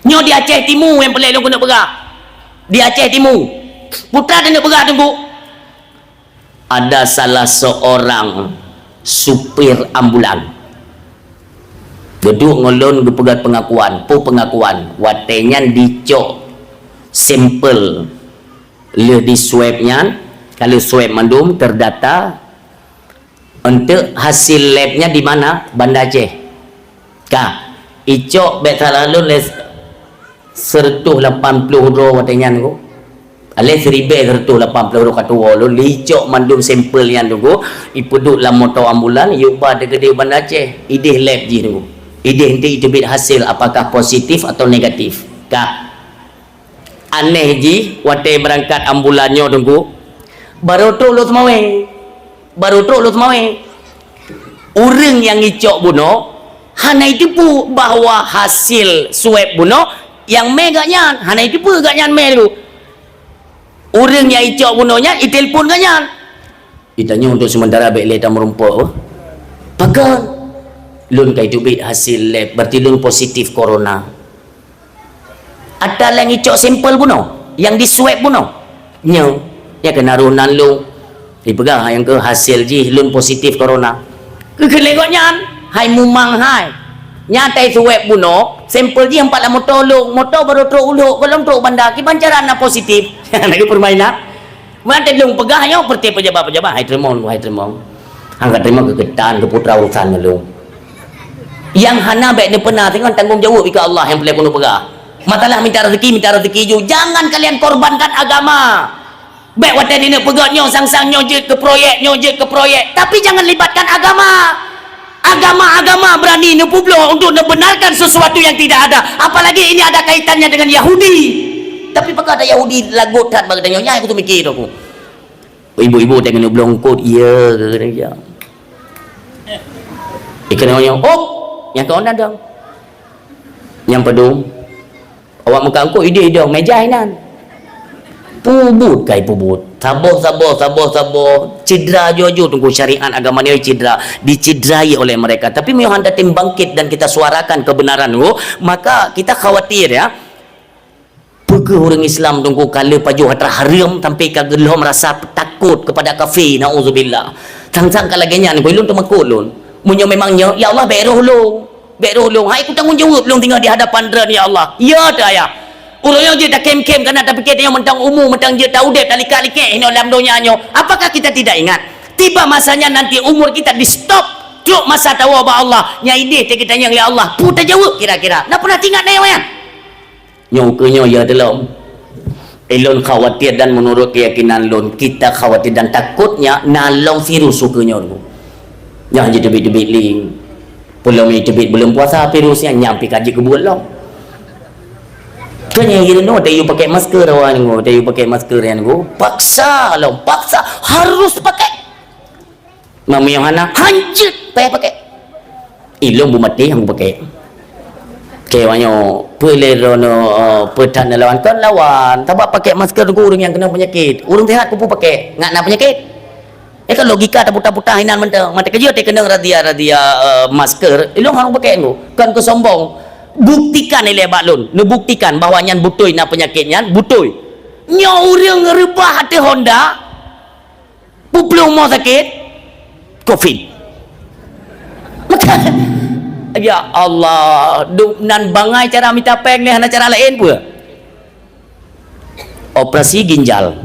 Nyoe di Aceh Timu yang peulai lôn keuneuk peugah. Di Aceh Timu. Putra teuneuk peugah teungku. Ada salah seorang supir ambulan. Geuduek ngon lôn geupeugah pengakuan, peue pengakuan. Watée nyan dicok sampel lheueh di swab nyan, ka lheueh swab mandum terdata, untuk hasil lab nyan di mana? Banda Aceh. Ka, icok bék salah lôn lé seratus lapan puluh droe watée nyan teungku. Lé siribée seratus lapan puluh droe ka tuwoe lôn, icok mandum sampel nyan teungku, ipeuduek lam moto ambulan, iyueba teukeudeh Banda Aceh, ideh lab jih teungku. Ideh eunteuk iteubiet hasil apakah positif atau negatif. Ka. Aneh jih, watée beurangkat ambulan nyoe teungku, barô trok lôn seumawé. Barô trok lôn seumawé. Ureuëng nyang icok bunoe hana iteupeue bahwa hasil swab bunoe nyang mé gobnyan, hana iteupeue gobnyan mé teungku. Ureuëng nyang icok bunoe nyan itelepon gobnyan. Itanyong untuk sementara bék lé tameurumpok. Pakon? Lôn ka iteubiet hasil lab, berarti lôn positif corona. Ata lôn icok sampel bunoe, nyang di swab bunoe. Nyoe, nyang keunan roh nan lôn. Ipeugah nyang keu hasil jih lôn positif corona. Keu keuneuk gobnyan, hai mumang hai. Nyan tai swab bunoe, sampel jih empat lam moto lôn, moto barô trok u Lhok, gohlom trok Banda, kiban cara na positif. Lagée permainan. Meunan teuh lôn peugah nyoe, peureuté pejabat-pejabat, hai teurimong, hai teurimong. Hana teurimong keu keutan, keu putra urusan ngon lôn. Nyang hana bék neupeuna singoh tanggong jaweueb ikeue Allah nyang peureulée keuneuk peugah. Masalah minta rezeki, minta rezeki ju. Jangan kalian korbankan agama. Bék watée neuneuek peugah nyoe sang-sang nyoe jeuet keu proyek, nyoe jeuet keu proyek. Tapi jangan libatkan agama. Agama-agama berani neupubloe untuk neubenarkan sesuatu yang tidak ada. Apalagi ini ada kaitannya dengan Yahudi. Tapi pakon ada Yahudi lagot that bak geutanyoe, nyan aku teumiké tu aku. Ibu-ibu tengok bloe eungkot, iya ke kata dia. Ikan orang yang, "Oh, nyang kau nandang." Nyang padum. Awak meuka eungkot ideh-ideh, meja inan. Pubut kai pubut. Saboh, saboh, saboh, saboh. Cedera aju-aju teungku syariat agama ni cedera. Dicederai oleh mereka. Tapi meuhan datang bangkit dan kita suarakan kebenaran tu, maka kita khawatir ya. Peue keuh ureuëng Islam teungku ka lheueh pajoh atra hareuem sampai ka geulhom rasa takot kepada kafé, naudzubillah. Sang-sang ka lagée nyan, ulôn teumakot lôn. Meunyoe memang nyoe, ya Allah, bék roh lôn. Bék roh lôn. Hai, kutanggong jaweueb lôn tinggai di hadapan Droen, ya Allah. Ya, teuh ayah. Uroe nyoe jeuet takém-kém kana tapike tanyoe mantong umu, mantong jeuet taudeb, talikak-likek hinoe lam donya nyoe. Apakah kita tidak ingat? Tiba masanya nanti umur kita di-stop. Trok masa tawoe bak Allah. Nyang ideh teuh geutanyoe, ya Allah. Peue tajaweueb kira-kira? Na pernah tingat na nyang Nyoe ukeue nyoe ya teulom. Ilôn khawatir dan menurut keyakinan lôn, kita khawatir dan takutnya na lom virus ukeue nyoe. Nyoe jiteubiet-teubiet li. Peulom jiteubiet buleuen puasa virus nyan, nyan pih ka jeuet keu buet lom. Kan nyang jinoe watée yue pakai masker awak nyoe, watée yue pakai masker nyan nyoe, paksa lom, paksa harus pakai. Meunyoe hana, hanjeuet payah pakai. Ilôn beumaté nyang kupakè. Keu awaknyoe, peue lé droeneuh, eh, peue that neulawan? Kon lawan, sabab pakè masker ngon ureueng nyang keunong peunyakét. Ureueng seuhat peue pakè, ngat na peunyakét. Eh, kan logika taputa-puta inan mantong. Mata keujeuet teukeunong razia-razia, eh, masker, ilôn harôh pakè ngon. Kon keu sombong. Buktikan ilèe bak lôn. Neubuktikan bahwa nyan beutôi na peunyakét nyan, beutôi. Nyoe ureueng reubah ateueh Honda, Peue plueng mo sakét? Covid. Maka, ya Allah, dup nan bangai cara mita péng lé hana cara laén peue? Operasi ginjal,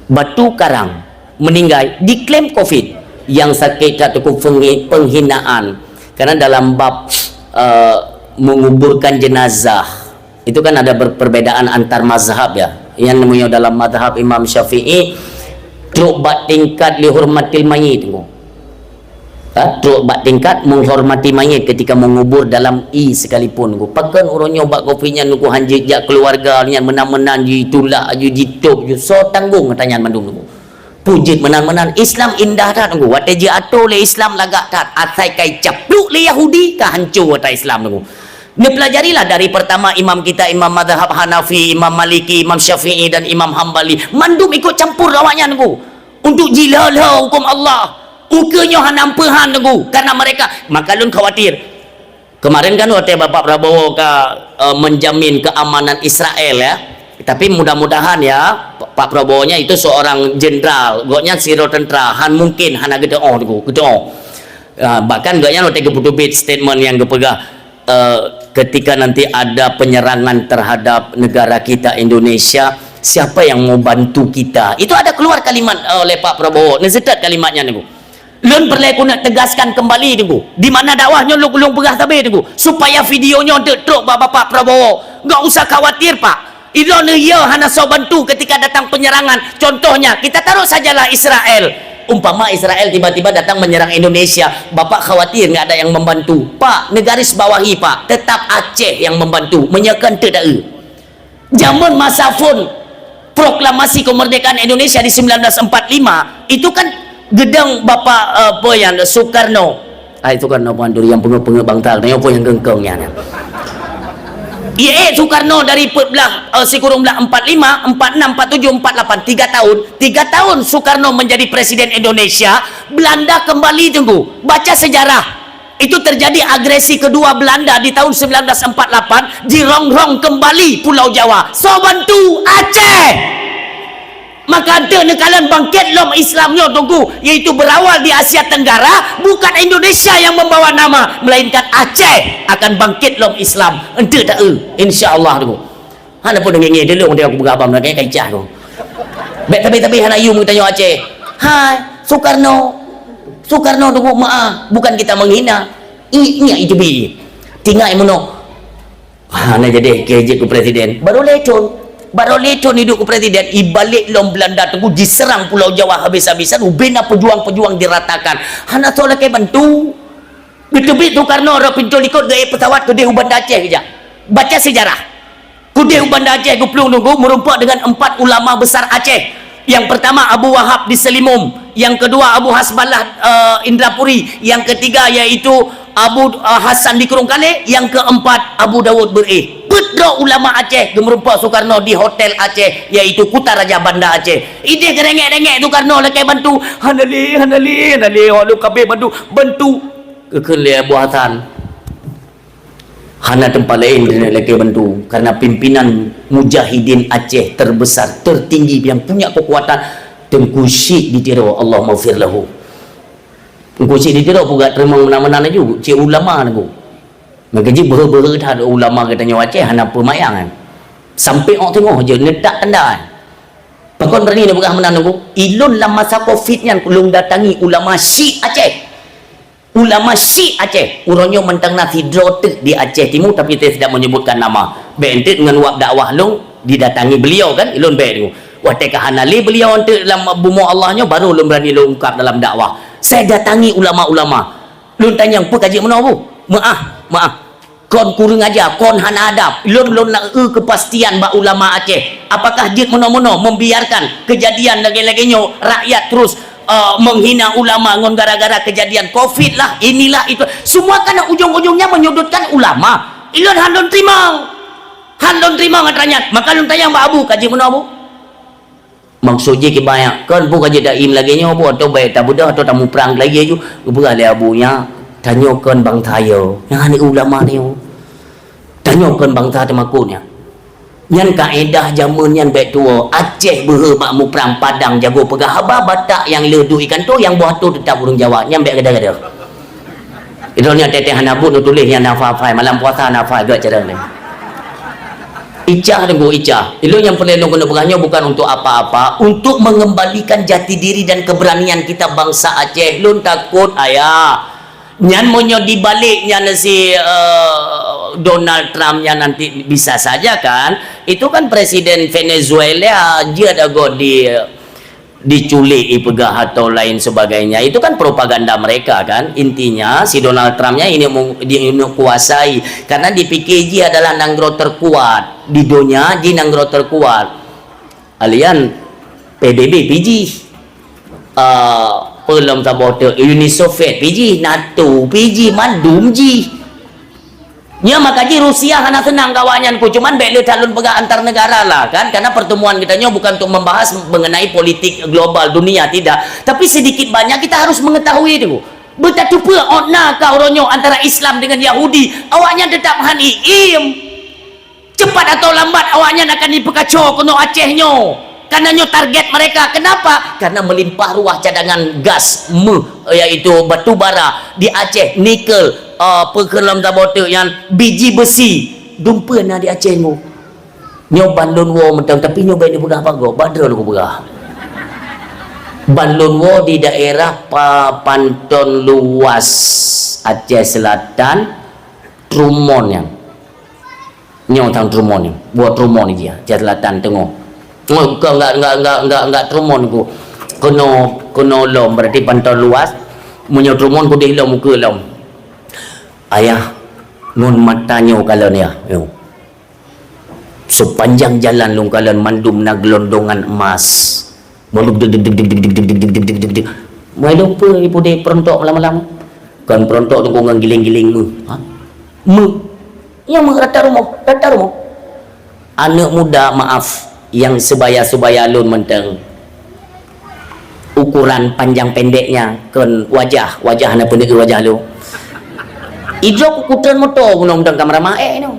batu karang, meninggai, diklaim Covid. Yang sakét ka teungku penghi-, penghinaan. Karena dalam bab, eh, menguburkan jenazah, Itu kan ada ber-, perbedaan antar mazhab ya. Yang namanya dalam mazhab Imam Syafi'i, trok bak tingkat lihormatil mayit. Ha, trok bak tingkat menghormati mayit ketika mengubur dalam i sekalipun. Pakon ureueng nyoe bak kopi nyan nunggu hanjeuet jak keluarga nyan meunan-meunan jitulak, aju jitôb, ju soe tanggong tanyan mandum nunggu. Peue jeuet meunan-meunan. Islam indah that nunggu. Watèe jiato lé Islam lagak that. Asai kai caplok lé Yahudi, ka hanco ata Islam nunggu. Neupelajarilah dari pertama imam kita, imam mazhab Hanafi, imam Maliki, imam Syafi'i, dan imam Hambali. Mandum ikut campur awaknyan nunggu. Untuk jilha-lha hukum Allah. Ukeue nyoe hana peue han nunggu. Karena mereka, maka lôn khawatir. Kemarin kan watèe Bapak Prabowo ka, eh, menjamin keamanan Israel, ya. Tapi mudah-mudahan, ya, Pak Prabowo nyan itu seorang jenderal, gobnyan sidroe tentara, han mungkin hana geuteu'oh Teungku, geuteu'oh. Ah, bahkan gobnyan watèe geupeuteubiet statement nyang geupeugah, eh, ketika nanti ada penyerangan terhadap negara kita Indonesia, siapa yang mau bantu kita? Itu ada keluar kalimat, eh, oleh Pak Prabowo. Neuseutôt kalimat nyan Teungku. Lôn peureulèe keuneuk tegaskan keumbali Teungku, di mana dakwah nyoe lôn, lôn peugah sabe Teungku, supaya video nyoe teuk trok bak Bapak Prabowo. Gak usah khawatir, Pak. Ilôn neuyue hana soe bantu ketika datang penyerangan. Contohnya, kita taruh sajalah Israel. Umpama Israel tiba-tiba datang menyerang Indonesia, Bapak khawatir nggak ada yang membantu? Pak, neugaris bawahi, Pak, tetap Aceh yang membantu. Meunyoe kon teuk taeu. Jameun masa phon proklamasi kemerdekaan Indonesia di sembilan belas empat lima, itu kan geudong Bapak, eh, apa yang Soekarno. Ai, Soekarno bukan duri nyang peungeuh-peungeuh bangsa, nyoe pun nyang keungkeung nyan. Iya, eh, Soekarno dari peuet blah, eh, sikureueng blah empat lima, empat enam, empat tujuh, empat lapan, tiga tahun. Tiga tahun Soekarno menjadi presiden Indonesia, Belanda kembali Teungku. Baca sejarah. Itu terjadi agresi kedua Belanda di tahun sembilan belas empat lapan, dirongrong kembali Pulau Jawa. Soe bantu? Aceh. Maka enteuk neukalon bangkét lom Islam nyoe Teungku, yaitu berawal di Asia Tenggara, bukan Indonesia yang membawa nama, melainkan Aceh akan bangkét lom Islam. Enteuk taeu, insya Allah Teungku. Hana pun ngieng-ngieng dulu, dia aku peugah abang lagèe kaicah tu. Bèk tabi-tabi hana yum geutanyoe Aceh. Hai, Soekarno. Soekarno Teungku, maaf, bukan kita menghina. I, nyak itubi. Tinggai meunoe. Ha, na jadi keu jeuet keu presiden. Baru lhèe thon. Baru lhèe thon hidup keu presiden. Ibalek lom Belanda Teungku jiseurang Pulau Jawa habis-habisan. Ubena pejuang-pejuang diratakan. Hana soe lakèe bantu. Geuteubiet Soekarno rot pintoe likot geuék pesawat keudeh u Banda Aceh geujak. Baca sejarah. Keudeh u Banda Aceh geuplueng Teungku meurumpok dengan empat ulama besar Aceh. Yang pertama Abu Wahab di Selimum, yang kedua Abu Hasballah, eh, Indrapuri, yang ketiga yaitu Abu, eh, Hasan di Krueng Kalé, yang keempat Abu Daud Beureueh. Peuet droe ulama Aceh geumeurumpok Soekarno di Hotel Aceh, yaitu Kutaraja Banda Aceh. Ideh geurengek-rengek Soekarno lakèe bantu, hana lé, hana lé, hana lé, walau kabeh bantu, bantu. Geukheun lé Abu Hasan. Hana teumpat laén lakèe bantu, karena pimpinan mujahidin Aceh terbesar, tertinggi, yang punya kekuatan, Teungku Syik di Tiro, Allahummaghfir lahu. Teungku Syik di Tiro peugah teurimong meunan-meunan laju, cit ulama Teungku. Maka jih beuhe-beuhe that ulama geutanyoe Aceh hana peumayang kan. Sampai ôk teungoh jeuet neutak tanda kan. Pakon berani neupeugah meunan Teungku? Ilôn lam masa Covid nyan lôn datangi ulama Syik Aceh. Ulama Syik Aceh, uroe nyoe mantong na sidroe teuk di Aceh Timu, tapi saya tidak menyebutkan nama. Bèk enteuk ngon wab dakwah lôn didatangi beliau kan, ilôn bèk Teungku. Watèe ka hana lé beliau enteuk lam bumoe Allah nyoe, baru lôn berani lôn ungkap dalam dakwah. Saya datangi ulama-ulama. Lôn tanyong, "Peue ka jeuet meunoe, Bu?" "Meu'ah, meu'ah. Kon kureueng aja, kon hana adab." Lôn, lôn na eu keupastian bak ulama Aceh. Apakah jeuet meunoe-meunoe membiarkan kejadian lagèe-lagèe nyoe, rakyat terus eh, menghina ulama ngon gara-gara kejadian Covid lah, inilah itu. Semua kan ujung-ujungnya menyudutkan ulama. Ilôn han lôn teurimong. Han lôn teurimong atra nyan. Maka lôn tanyong bak Abu, "Ka jeuet meunoe, Bu?" Maksud jih kiban nyan, "Kon peue ka jeuet taim lagèe nyoe, Bu, atau bèk tabeudôh atau tamuprang lagèe ju?" Geupeugah lé Abu nyan, "Tanyoe kon bangsa yo, nyan ulama nyoe." Tanyoe kon bangsa teumakot nyan. Nyan kaedah jameun nyan bèk tuwoe. Aceh beuhe bak muprang, Padang jago peugah haba, Batak nyang lheueh duek ikan toh, nyang boh toh teutap ureueng Jawa. Nyan bèk gada-gada. Ilôn nyan teuh-teuh hana buet neutuléh nyan hafai-hafai, malam puasa hana hafai, gèt carông nyan. Icah Teungku, icah. Ilôn nyang peureulèe lôn keuneuk peugah nyoe bukan untuk apa-apa, untuk mengembalikan jati diri dan keberanian kita bangsa Aceh. Lôn takot, ayah. Nyan meunyoe dibalek nyan si, eh, Donald Trump nyan nanti bisa saja kan, itu kan presiden Venezuela jeuet agoe di, diculik, ipeugah atau lain sebagainya. Itu kan propaganda mereka kan. Intinya si Donald Trump nyan ini mau, dia ingin kuasai karena dipikir jih adalah nanggroe terkuat di dunia, jih nanggroe terkuat. Alian P B B pih jih. Ah, peulom saboh teuk Uni Soviet pih jih, NATO pih jih, mandum jih. Nyan maka jih Rusia hana seunang keu awaknyan ku, cuman bèk lé that lôn peugah antar negara lah kan, karena pertemuan kita nyoe bukan untuk membahas mengenai politik global dunia, tidak. Tapi sedikit banyak kita harus mengetahui tu. Beutateupeue ôt na ka uroe nyoe antara Islam dengan Yahudi, awaknyan tetap han iém. Cepat atau lambat awaknyan akan jipeukaco keunoe Aceh nyoe. Karena nyoe target mereka. Kenapa? Karena melimpah ruah cadangan gas, meuh, yaitu batu bara di Aceh, nikel, eh, peue kheun lom saboh teuk nyan, biji besi. Dumpeue na di Aceh nyoe. Nyoe ban lôn woe mantong, tapi nyoe bèk neupeugah pagoe, bak droeneuh kupeugah. Ban lôn woe di daerah pa-, Panton Luas, Aceh Selatan, Trumon nyan. Nyoe tang Trumon nyoe, buet Trumon jih, Aceh Selatan teungoh. Nyoe ka enggak, enggak, enggak, enggak, enggak Trumon ku. Keunoe, keunoe lom, berarti Panton Luas. Meunyoe Trumon kudeh lom, ukeue lom. Ayah, ngon mata nyoe kalon ya. Nyoe. Sepanjang jalan lôn kalon mandum na gelondongan emas. Mandum deg, deg, deg. Mai lupa ibu dek perontok malam-malam. Kon perontok tu ngon giling-giling meuh. Ha? Meuh. Nyang meuh rata rumoh, rata rumoh. Aneuk muda, maaf, yang sebaya-sebaya lôn mantong. Ukuran panjang pendeknya kon wajah, wajah na pendek wajah lôn. Idrop kutreun moto bunoe mantong ka meurama ék nyoe.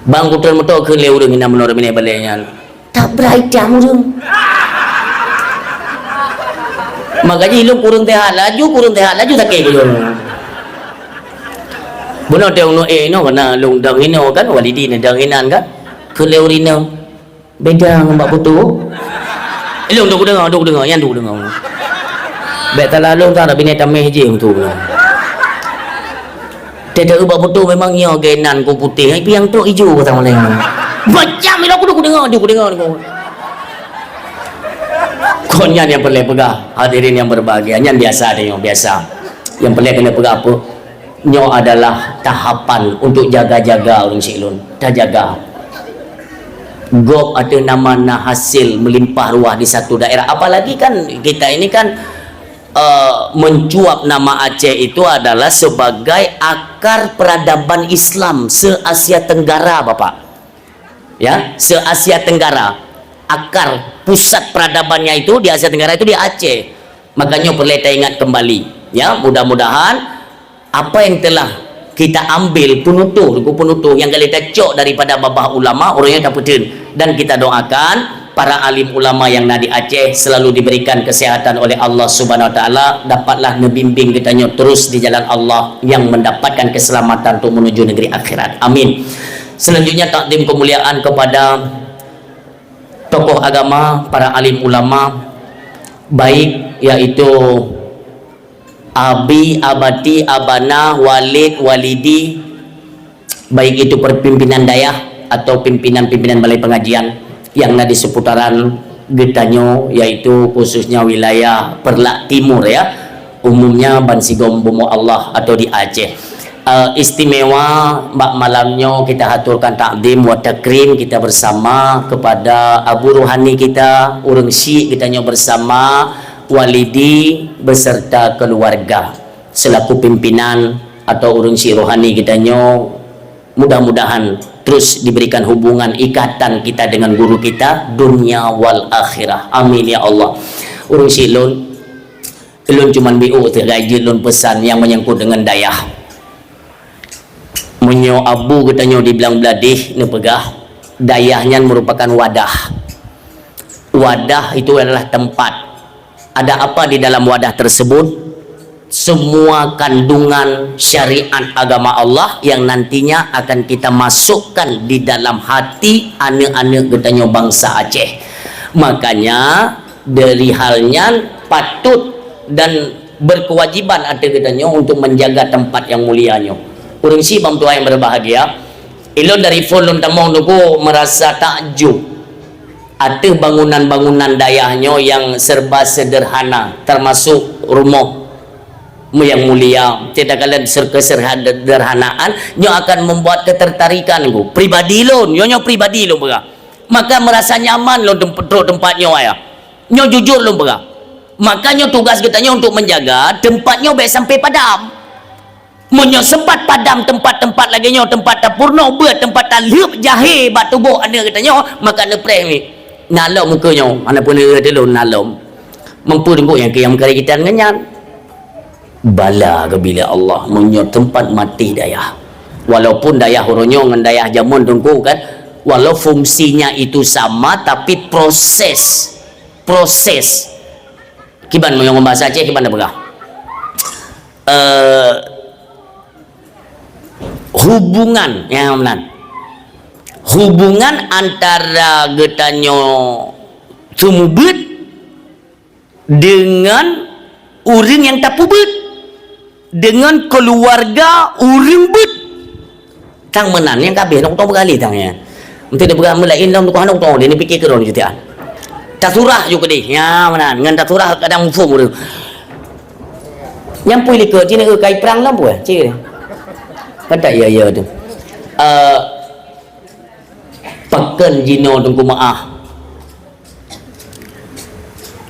Bang kutreun moto kheun lé ureueng inan bunoe Raminai balèe nyan. Tak brai tiang ureueng. Makajih lôn kureueng teuhat laju, kureueng teuhat laju sakét kujong. Bunoe teuh uneuk ék inoe kana lôn dang inoe kan, Walidi na dang inan kan. Kheun lé ureueng inong. Beda ngon bak putu. Ilong duk deungoe, duk deungoe, nyan duk deungoe. Bèk talalong ka Rabi nyan tameh jih untuk nyan. Teudeue bak putu memang nyoe geunan ku putéh, ai piang trok ijo ka sama lain. Macam ilong ku duk deungoe, duk deungoe, duk. Kon nyan nyang peureulèe peugah, hadirin yang berbahagia, nyan biasa teuh nyoe, biasa. Nyang peureulèe keuneuk peugah apa? Nyoe adalah tahapan untuk jaga-jaga ureueng syik lôn. Tajaga. Gob ateueh nama na hasil melimpah ruah di satu daerah. Apalagi kan kita ini kan, eh, mencuap nama Aceh itu adalah sebagai akar peradaban Islam se-Asia Tenggara, Bapak. Ya, se-Asia Tenggara. Akar pusat peradabannya itu di Asia Tenggara itu di Aceh. Makanya perlu taingat kembali. Ya, mudah-mudahan apa yang telah kita ambil penutuh, buku penutuh yang kali tacok daripada babah ulama, ureueng nyan tapeuteun. Dan kita doakan para alim ulama yang na di Aceh selalu diberikan kesehatan oleh Allah Subhanahu Wa Taala, dapatlah neubimbing geutanyoe terus di jalan Allah yang mendapatkan keselamatan untuk menuju negeri akhirat. Amin. Selanjutnya takdim kemuliaan kepada tokoh agama, para alim ulama, baik yaitu Abi, Abati, Abana, Walid, Walidi, baik itu perpimpinan dayah atau pimpinan-pimpinan balai pengajian yang na di seputaran geutanyoe, yaitu khususnya wilayah Perlak Timur ya, umumnya ban sigom bumoe Allah atau di Aceh. Eh, istimewa bak malam nyoe kita haturkan takdim wa takrim kita bersama kepada Abu Rohani kita, ureueng syik geutanyoe bersama, Walidi beserta keluarga selaku pimpinan atau ureueng syik rohani geutanyoe, mudah-mudahan terus diberikan hubungan ikatan kita dengan guru kita dunia wal akhirah. Amin ya Allah. Ureueng syik lôn, lôn cuman biôh teuh gaji lôn pesan yang menyangkut dengan dayah. Meunyoe abu geutanyoe di Blang Bladeh neupeugah, dayah nyan merupakan wadah. Wadah itu adalah tempat. Ada apa di dalam wadah tersebut? Semua kandungan syariat agama Allah yang nantinya akan kita masukkan di dalam hati aneuk-aneuk geutanyoe bangsa Aceh. Makanya, dari hal nyan patut dan berkewajiban ateueh geutanyoe untuk menjaga tempat yang mulia nyoe. Ureueng syik bang tuan yang berbahagia, ilôn dari phon lôn tamong teungku merasa takjub ateueh bangunan-bangunan dayah nyoe yang serba sederhana, termasuk rumoh yang mulia. Tidak kalian ser-, kesederhanaan nyoe akan membuat ketertarikan ku. Pribadi lôn, nyoe, nyoe pribadi lôn peugah. Maka merasa nyaman lôn tem-, trok teumpat nyoe ya. Nyoe jujur lôn peugah. Maka nyoe tugas geutanyoe untuk menjaga teumpat nyoe bèk sampai padam. Meunyoe sempat padam teumpat-teumpat lagèe nyoe, teumpat tapeurunoe beuet, teumpat talheueb jahé bak tuboh aneuk geutanyoe, maka neupreh mi. Na lom muka nyoe, hana peuneuk lôn na lom. Meunyoe teungku nyang keu nyang meukarék geutanyoe ngon nyan. Bala keubilék Allah, meunyoe teumpat maté dayah. Walaupun dayah uroe nyoe ngon dayah jameun teungku kan, Walau fungsinya itu sama, tapi proses, proses. Kiban meunyoe bahasa Aceh, kiban tapeugah. Eh, hubungan, ya, meunan. Hubungan antara geutanyoe seumeubeuet deungon ureuëng nyang tapeubeuet, deungon keuluwarga ureuëng beuet. Tang meunan nyang ka abéh, dong tong beurali tang nyan. Meuteuk dipeugah meulaén lom tukoh dong tong, dia ni pikir keudroe jutian. Tasurah ju keudeh. Ya, meunan. Ngon tasurah kadang muphom ureuëng. Nyang pui likot, cina kai prang lom pue, cik. Kata iya-iya tu. Eh, pakon jinoe Teungku meu'ah.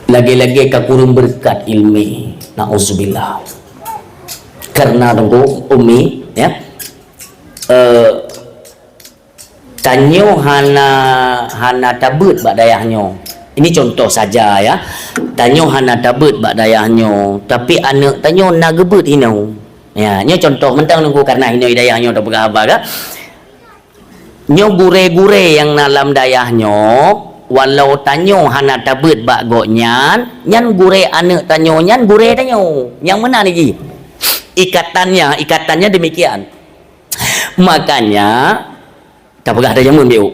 Lagée-lagée ka kureueng beureukat iéleumé. Nauzubillah. Karena Teungku, Umi, ya. Eh, tanyoe hana, hana tabeuet bak dayah nyoe. Ini contoh saja, ya. Tanyoe hana tabeuet bak dayah nyoe, tapi aneuëk tanyoe na geubeuet inoe. Ya, nyoe contoh mantong Teungku karena inoe dayah nyoe tapeugah haba ka. Nyoe gurée-gurée nyang na lam dayah nyoe, walau tanyoe hana tabeuet bak gobnyan, nyan gurée aneuëk tanyoe, nyan gurée tanyoe. Nyang meunan jih. Ikatannya, ikatannya demikian. Makanya, tapeugah ata jameun biôk.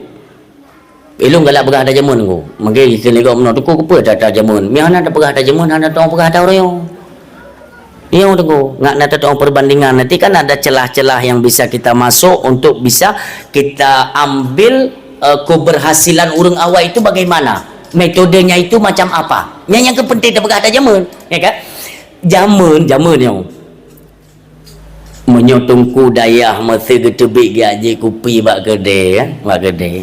Ilôn galak peugah ata jameun ku. Mungkin keuneuk gob meunoe Teungku keupeue ata jameun. Meuhana tapeugah ata jameun, hana teupeugah ata uroe nyoe. Nyoe Teungku, ngat na teutueng perbandingan. Nanti kan ada celah-celah yang bisa kita masuk untuk bisa kita ambil, eh, keberhasilan ureuëng awai itu bagaimana? Metodenya itu macam apa? Nyan nyang keu penting tapeugah ata jameun, ya kan? Jameun, jameun nyoe. Meunyoe Teungku dayah meusé geuteubiet geujak jép kupi bak keudè, ya, bak keudè.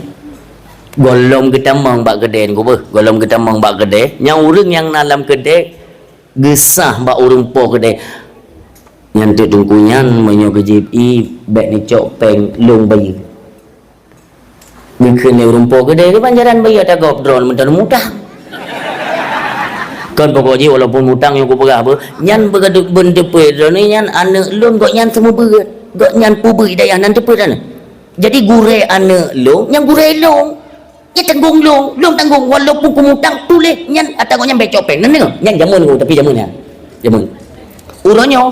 Gohlom geutamong bak keudè, Teungku beuh, gohlom geutamong bak keudè. Nyang ureuëng nyang na lam keudè geusah bak ureuëng po keudè. Nyan teuk Teungku nyan meunyoe geujép ié, bèk neucok péng lôn bayeue. Geukheun lé ureuëng po keudè, keubanjaran bayeue ata gob droe meuteumé mutang. Kon pokok jih walaupun mutang nyang kupeugah beuh, nyan beugaduk beunteupeue droeneuh nyan aneuëk lôn gobnyan seumeubeuet, gobnyan peubeuet dayah nan teupeue droeneuh. Jadi gurèe aneuëk lôn, nyan gurèe lôn. Nyan tanggong lôn, lôn tanggong walaupun kumutang tuléh nyan ata gobnyan bèk cok péng. Nan nyan jameun ku, tapi jameun nyan. Jameun. Uroe nyoe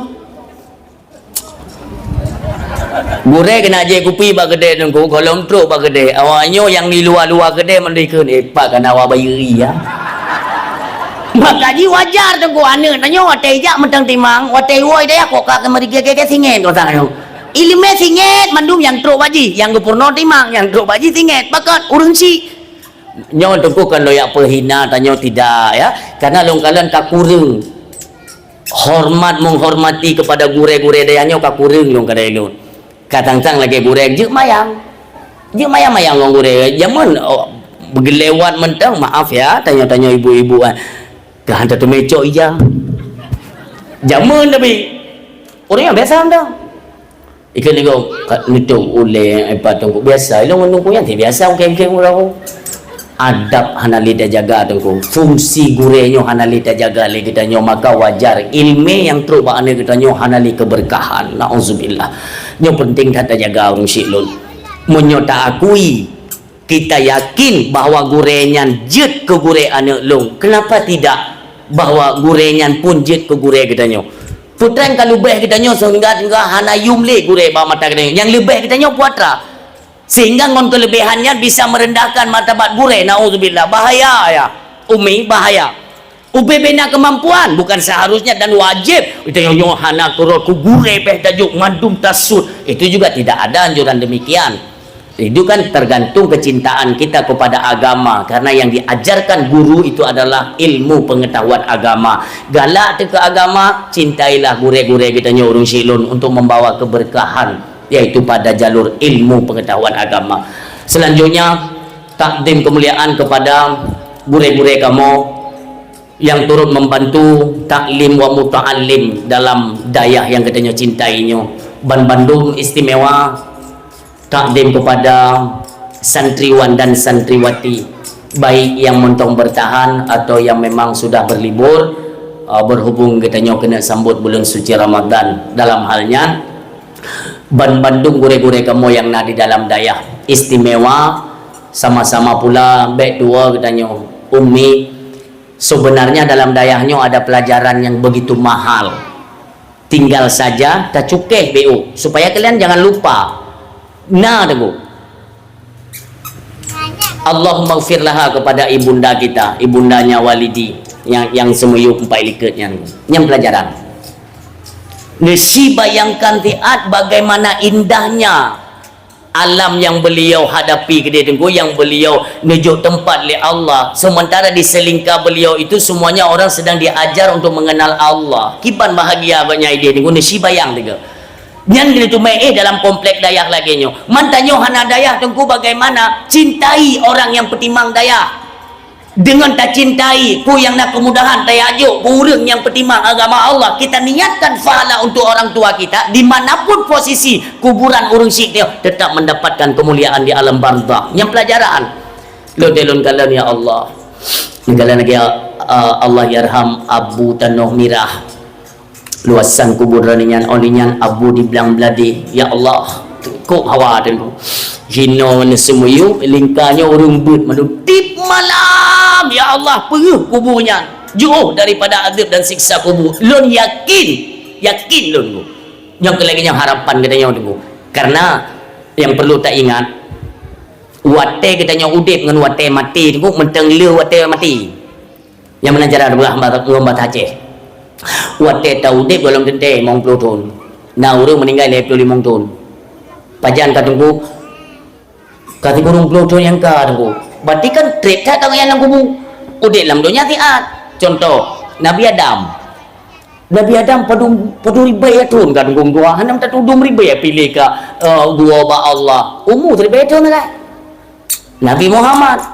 Gurèe keuneuk jép kupi bak keudè Teungku, gohlom trok bak keudè. Awak nyoe nyang di luwa-luwa keudè mandum kheun, "Eh, pat ka na awak bayeue ié, ya." Maka jih wajar Teungku, aneuëk tanyoe watèe jak mantong timang, watèe woe dayah kok ka keumeuri gèt-gèt singèt kok sang nyoe. Iéleumé singèt mandum nyang trok bak jih, nyang geupeurunoe timang, nyang trok bak jih singèt, pakon ureuëng chik. Nyoe Teungku kon lôn jak peuhina tanyoe tidak, ya. Karena lôn kalon ka kureueng hormat menghormati kepada gurèe-gurèe dayah nyoe ka kureueng lôn kadai lôn. Ka sang-sang lagèe gurèe jeuet mayang. Jeuet mayang-mayang ngon gurèe. Jameun, oh, beugeulewat mantong, maaf ya, tanyoe-tanyoe ibu-ibu, ah. Ka hantom teumé cok ija. Jameun tapi. Ureuëng nyang biasa mantong. Ikheun lé gob, ka neutôp ulèe, eh, pat Teungku. Biasa, ilôn ngon Teungku nyan biasa, oke, oke, oke. Adab hana lé tajaga Teungku. Fungsi gurèe nyoe hana lé tajaga lé geutanyoe, maka wajar iéleumé nyang trok bak aneuëk geutanyoe hana lé keubeurkahan. Nauzubillah. Nyoe penting that tajaga ureuëng chik lôn. Meunyoe taakui, kita yakin bahwa gurèe nyan jeuet keu gurèe aneuëk lôn. Kenapa tidak? Bahwa gurèe nyan pun jeuet keu gurèe geutanyoe. Peutrang ka leubeh geutanyoe sehingga, sehingga hana yum lé gurèe bak mata geutanyoe. Nyang leubeh geutanyoe peue atra. Sehingga ngon kelebihan nyan bisa merendahkan martabat gurèe. Nauzubillah. Bahaya, ya. Umi, bahaya. Ubé bina kemampuan, bukan seharusnya dan wajib. Geutanyoe nyoe hana keurot keu gurèe beh tajok mandum tasut. Itu juga tidak ada anjuran demikian. Itu kan tergantung kecintaan kita kepada agama, karena yang diajarkan guru itu adalah ilmu pengetahuan agama. Galak teuh keu agama, cintailah gurèe-gurèe geutanyoe ureuëng chik lôn untuk membawa keberkahan, yaitu pada jalur ilmu pengetahuan agama. Selanjutnya, takdim kemuliaan kepada gurèe-gurèe kamoe yang turut membantu taklim wa muta'allim dalam dayah yang geutanyoe cintai nyoe. Ban bandum istimewa takdim kepada santriwan dan santriwati, baik yang mantong bertahan atau yang memang sudah berlibur, uh, berhubung geutanyoe keuneuk sambot buleuen suci Ramadan. Dalam hal nyan, ban bandum gurèe-gurèe kamoe nyang na di dalam dayah istimewa, Sama-sama pula bèk tuwo geutanyoe. Ummi, sebenarnya dalam dayah nyoe ada pelajaran yang begitu mahal. Tinggal saja tacukéh beu supaya kalian jangan lupa. Na teungku. Allahumma gfir laha kepada ibunda kita, ibundanya Walidi yang, yang seumiyup empat likot nyan. Nyan pelajaran. Neusi bayangkan siat bagaimana indahnya alam yang beliau hadapi keudéh teungku, yang beliau neujok teumpat lé Allah. Sementara di selingka beliau itu semuanya orang sedang diajar untuk mengenal Allah. Kiban bahagia agaknya idéh teungku, neusi bayang teungku. Nyan keuneuk teumé éh dalam komplek dayah lagèe nyoe. Man tanyoe hana dayah teungku bagaimana? Cintai orang yang peutimang dayah. Deungon tacintai peue nyang na keumudahan, tajak jok keu ureueng nyang peutimang agama Allah, kita niatkan pahala untuk orang tua kita, di mana pun posisi kuburan ureueng syiek nyoe tetap mendapatkan kemuliaan di alam barzakh. Nyan pelajaran. Lôn teuh lôn kalon, ya Allah. Neukalon lagèe, uh, Allahyarham Abu Tanoh Mirah. Luasan kubur droeneuh nyan, óh lheueh nyan Abu di Blang Bladeh. Ya Allah, kok hawa teungku. Jinoe neuseumiyup, lingka nyoe ureueng beuet mandum. Tiep malam, ya Allah, peureuh kubur nyan. Jiôh daripada azab dan siksa kubur. Lôn yakin, yakin lôn teungku. Nyoe keuh lagèe nyoe harapan geutanyoe teungku. Karena yang perlu taingat, watèe geutanyoe udép ngon watèe maté teungku, mantong le watèe maté. Nyang meunan cara geulah ngon bahasa Aceh. Watèe ta udép gohlom teuntèe limong ploh thon. Na ureueng meuninggai lhèe ploh limong thon. Pajan ka teungku? Ka sikureueng ploh thon nyang ka teungku. Berarti kan trép that tangian lam kubu. Udép lam donya siat. Contoh, Nabi Adam. Nabi Adam padum, padum ribèe thon ka teungku dua. Hana tatudum ribèe piléh ka, eh, geuwoe bak Allah. Umu siribèe thon sagai. Nabi Muhammad,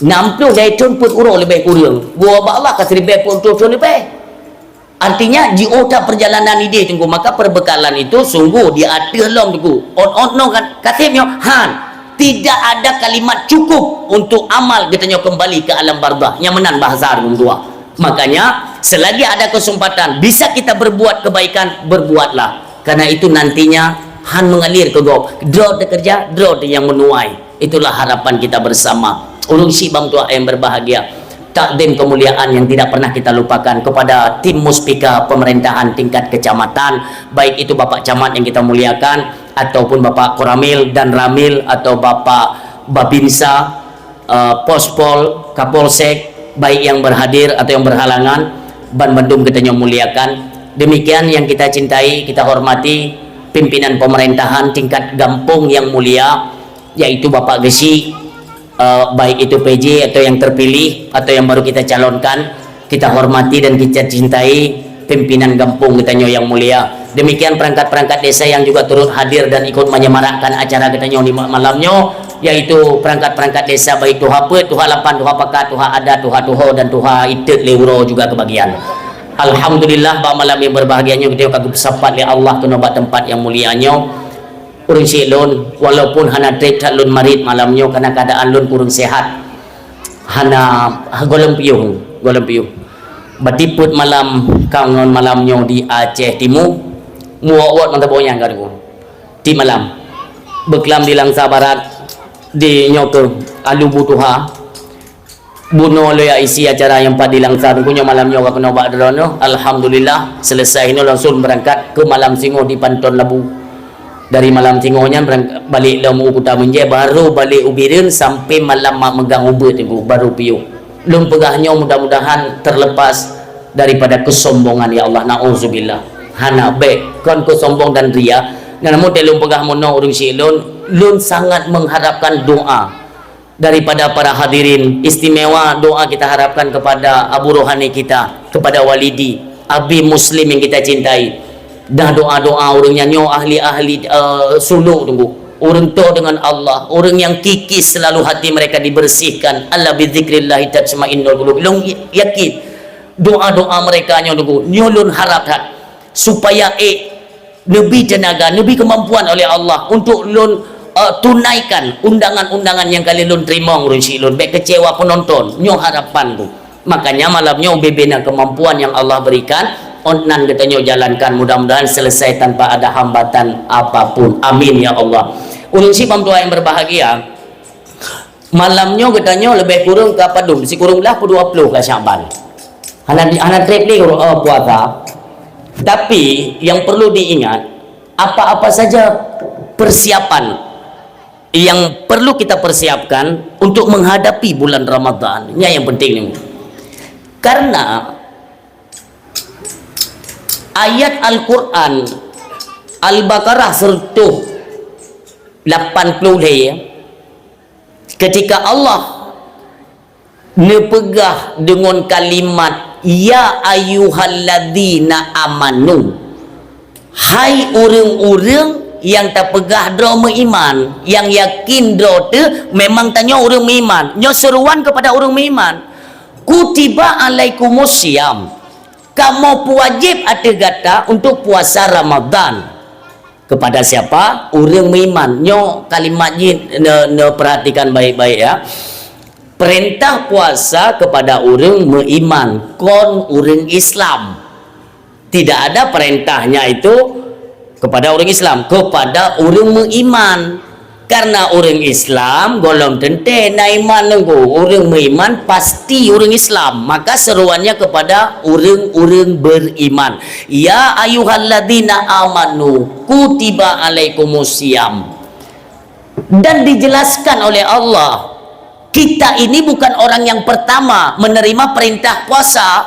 nam ploh lhèe thon peuet uroe leubèh kureueng. Geuwoe bak Allah ka siribèe peuet thon leubèh. Artinya, jiôh that perjalanan idéh teungku, maka perbekalan itu sungguh di ateueh lom teungku. Ot-ot nyoe kan, ka sép nyoe, han. Tidak ada kalimat cukup untuk amal geutanyoe kembali ke alam barzakh. Nyang meunan bahasa ureueng tuha. Makanya, selagi ada kesempatan, bisa kita berbuat kebaikan, berbuatlah. Karena itu nantinya han mengalir keu gob. Droe teuh keureuja, droe teuh nyang meunuai. Itulah harapan kita bersama. Ureueng syiek bang tuha yang berbahagia. Takdim kemuliaan yang tidak pernah kita lupakan kepada tim Muspika pemerintahan tingkat kecamatan, baik itu Bapak Camat yang kita muliakan, ataupun Bapak Koramil dan Ramil, atau Bapak Babinsa, eh, Pospol, Kapolsek, baik yang berhadir atau yang berhalangan, ban bandum geutanyoe muliakan. Demikian yang kita cintai, kita hormati, pimpinan pemerintahan tingkat gampông yang mulia, yaitu Bapak Geuchik, eh, baik itu P J atau yang terpilih atau yang baru kita calonkan, kita hormati dan kita cintai pimpinan gampông geutanyoe yang mulia. Demikian perangkat-perangkat desa yang juga turut hadir dan ikut menyemarakkan acara geutanyoe di ma-, malam nyoe, yaitu perangkat-perangkat desa baik Tuha Peuet, Tuha Lapan, Tuha Pakat, Tuha Adat, Tuha Tuho dan Tuha Iteuk lé uroe juga kebagian. Alhamdulillah, bak malam yang berbahagia nyoe geutanyoe ka geupeusapat lé Allah keunoe bak teumpat yang mulia nyoe. Ureueng syiek lôn, walaupun hana trép that lôn marit malam nyoe karena keadaan lôn kureueng sehat. Hana, gohlom piôh, gohlom piôh. Berarti peuet malam ka ngon malam nyoe di Aceh Timu, muwot-wot mantong boh nyan ka teungku. Tiep malam. Beuklam di Langsa Barat, di nyoe keuh Alu Butuha. Bunoe lôn jak isi acara nyang pat di Langsa teungku nyoe malam nyoe ka keunoe bak droeneuh. Alhamdulillah, selesai nyoe langsung berangkat ke Malam Singoh di Panton Labu. Dari Malam Singoh nyan berang-, balek lom u Kuta Meunjée, baru balek u Bireuen sampai malam mak meugang ubeut teungku, baru piôh. Lôn peugah nyoe mudah-mudahan terlepas daripada kesombongan, ya Allah, na'udzubillah. Hana bèk, kon keu sombong dan ria. Dan namun lôn peugah meunoe ureueng syiek lôn, lôn sangat mengharapkan doa daripada para hadirin, istimewa doa kita harapkan kepada abu rohani kita, kepada Walidi, Abi Muslim yang kita cintai. Dah doa-doa ureueng nyan nyoe ahli-ahli, eh, suluk teungku. Ureueng toh dengan Allah, ureueng yang kikis selalu hati mereka dibersihkan. Ala bidzikrillahi tatmainnul qulub. Lôn yakin doa-doa mereka nyoe teungku, nyoe lôn harap that supaya ék neubi teunaga, neubi keumampuan oleh Allah untuk lôn, eh, tunaikan undangan-undangan nyang ka lheueh lôn teurimong ureueng syiek lôn. Bèk keucewa peunonton, nyoe harapan lôn. Makanya malam nyoe ubé-bé na keumampuan nyang Allah berikan, ôn nan geutanyoe jalankan, mudah-mudahan selesai tanpa ada hambatan apapun. Amin ya Allah. Ureueng syiek bang tuha yang berbahagia, Malam nyoe geutanyoe leubeh kureueng ka padum, sikureueng blah peuet dua ploh ka Syakban. Hana, hana trép lé, eh, puasa. Tapi yang perlu diingat, apa-apa saja persiapan yang perlu kita persiapkan untuk menghadapi bulan Ramadan, nyan yang penting ni. Karena ayat Al-Quran Al-Baqarah seratus lapan puluh lhèe, ketika Allah neupeugah deungon kalimat, "Ya ayyuhalladzina amanu," hai ureueng-ureueng nyang tapeugah droe meuiman, nyang yakin droe teuh memang tanyoe ureueng meuiman. Nyoe seruan kepada ureueng meuiman. "Kutiba alaikumus siyam," kamoe peuwajéb ateueh gata untuk puasa Ramadan. Kepada siapa? Ureueng meuiman. Nyoe kalimat jih ne-, neupeurhatikan baik-baik, ya. Perintah puasa kepada ureueng meuiman, kon ureueng Islam. Tidak ada perintahnya itu kepada ureueng Islam, kepada ureueng meuiman. Karena ureueng Islam gohlom teuntèe na iman nunggu. Ureueng meuiman pasti ureueng Islam. Maka seruannya kepada ureueng-ureueng beriman. "Ya ayyuhalladzina amanu, kutiba alaikumus siyam." Dan dijelaskan oleh Allah, kita ini bukan orang yang pertama menerima perintah puasa.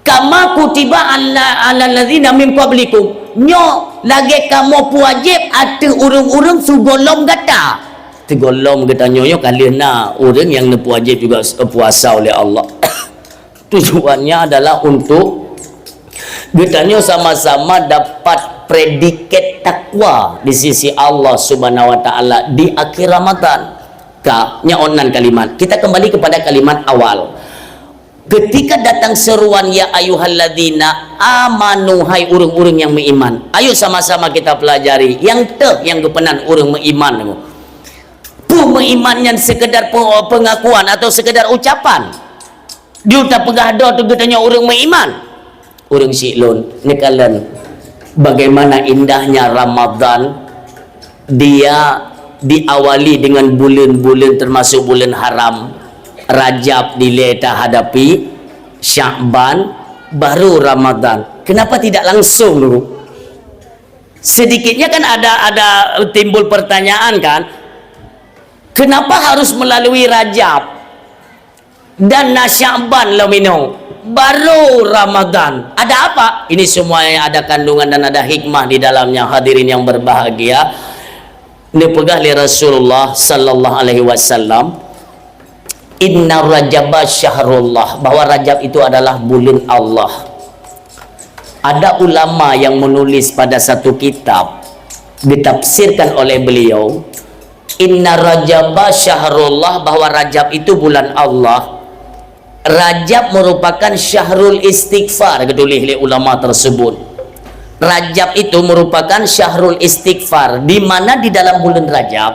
"Kama kutiba ala, alal ladzina min qablikum." Nyoe lagèe kamoe peuwajéb ateueh ureueng-ureueng sigohlom gata. Sigohlom geutanyoe nyoe ka lheueh na ureueng nyang neupeuwajéb juga s-, puasa oleh Allah. Tujuannya adalah untuk geutanyoe sama-sama dapat predikat takwa di sisi Allah Subhanahu wa Taala di akhir Ramadan. Ka, nyan nan kalimat. Kita kembali kepada kalimat awal. Ketika datang seruan, "Ya ayyuhalladzina amanu," hai ureueng-ureueng nyang meuiman. Ayo sama-sama kita pelajari. Nyang teuh nyang geupeunan ureueng meuiman nyoe. Peue meuiman nyan, sekedar pe-, pengakuan atau sekedar ucapan? Di utak peugah droe teuh geutanyoe ureueng meuiman. Ureueng syiek lôn, neukalon bagaimana indahnya Ramadan, dia diawali dengan buleuen-buleuen termasuk buleuen haram. Rajab dilèe tahadapi, Syakban, baru Ramadan. Kenapa tidak langsung dulu? Sedikitnya kan ada, ada timbul pertanyaan kan, kenapa harus melalui Rajab? Dan na Syakban lom inoe, baru Ramadan. Ada apa? Ini semuanya ada kandungan dan ada hikmah di dalamnya, hadirin yang berbahagia. Neupeugah lé Rasulullah sallallahu alaihi wasallam, "Inna Rajaba syahrullah," bahwa Rajab itu adalah buleuen Allah. Ada ulama yang menulis pada satu kitab, ditafsirkan oleh beliau, "Inna Rajaba syahrullah," bahwa Rajab itu bulan Allah. Rajab merupakan syahrul istighfar, geutuléh lé ulama tersebut. Rajab itu merupakan syahrul istighfar, di mana di dalam bulan Rajab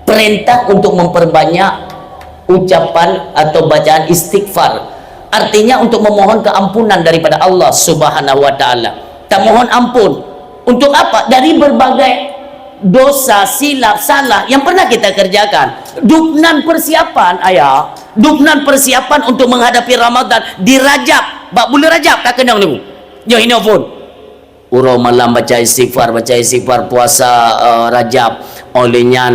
perintah untuk memperbanyak ucapan atau bacaan istighfar. Artinya untuk memohon keampunan daripada Allah Subhanahu wa Taala. Tamohon ampun. Untuk apa? Dari berbagai dosa, silap, salah yang pernah kita kerjakan. Dubnan persiapan, ayah. Dubnan persiapan untuk menghadapi Ramadan di Rajab. Bak buleuen Rajab ka keunong nyoe. Nyoe inoe phon. Uroe malam baca istighfar, baca istighfar, puasa, eh, Rajab. Oleh nyan,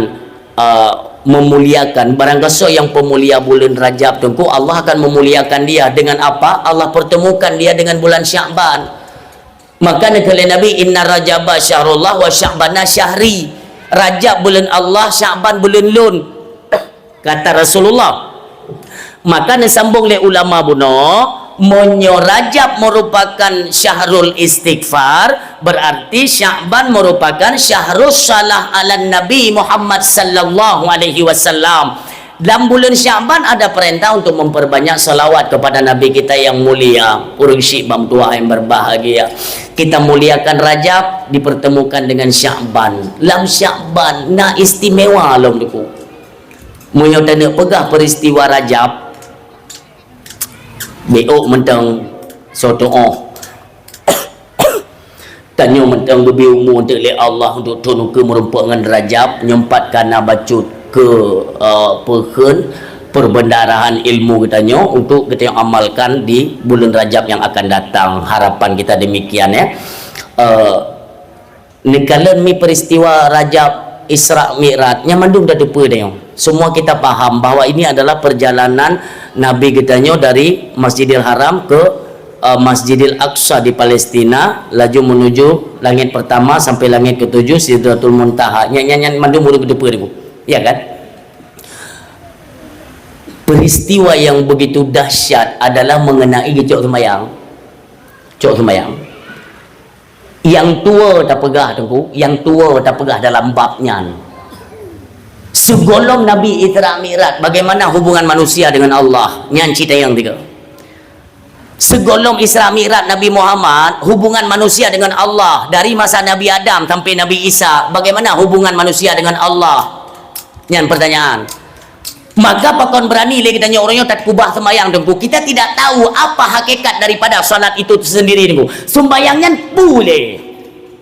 eh, memuliakan. Barang gasoe nyang peumulia buleuen Rajab, Teungku, Allah akan memuliakan dia. Dengan apa? Allah pertemukan dia dengan bulan Syakban. Maka neukalon Nabi, "Inna Rajaba syahrullah wa Sya'bana syahri." Rajab buleuen Allah, Syakban buleuen lôn. Kata Rasulullah. Maka neusambong lé ulama bunoe, meunyoe Rajab merupakan syahrul istighfar, berarti Syakban merupakan syahrus shalah ala Nabi Muhammad sallallahu alaihi wasallam. Dalam buleuen Syakban ada perintah untuk memperbanyak salawat kepada Nabi kita yang mulia. Ureueng syiek bang tuah yang berbahagia. Kita muliakan Rajab dipertemukan dengan Syakban. Lam Syakban na istimewa lom, Teungku. Meunyoe taneuk peugah peristiwa Rajab, beok mantong soe tuoh. Tanyoe mantong geubri umu teuk lé Allah untuk thon ukeue meurumpok ngon Rajab, nyoe pat ka na bacut. ke, eh, peukheun perbendaharaan ilmu geutanyoe untuk geutanyoe amalkan di buleuen Rajab nyang akan datang. Harapan kita demikian, ya. Eh, neukalon mi peristiwa Rajab Isra Mi'raj, nyan mandum tateupeue tanyoe. Semua kita paham bahwa ini adalah perjalanan Nabi geutanyoe dari Masjidil Haram ke, eh, Masjidil Aqsa di Palestina, laju menuju langit pertama sampai langit ketujuh, Sidratul Muntaha. Nyan, nyan, nyan mandum ureuëng geuteupeue, ya kan? Peristiwa yang begitu dahsyat adalah mengenai geucok sembahyang. Cok sembahyang. Yang tua tapeugah, Teungku, yang tua tapeugah dalam bab nyan. Sebelum Nabi Isra Mi'raj, bagaimana hubungan manusia dengan Allah? Nyan cerita yang tiga. Segolom Isra Mi'raj Nabi Muhammad, hubungan manusia dengan Allah, dari masa Nabi Adam sampai Nabi Isa, bagaimana hubungan manusia dengan Allah? Nyan pertanyaan. Maka pakon berani lé geutanyoe uroe nyoe tatkubah sembahyang, Teungku. Kita tidak tahu apa hakikat daripada salat itu sendiri, Teungku. Sembahyang nyan peue lé.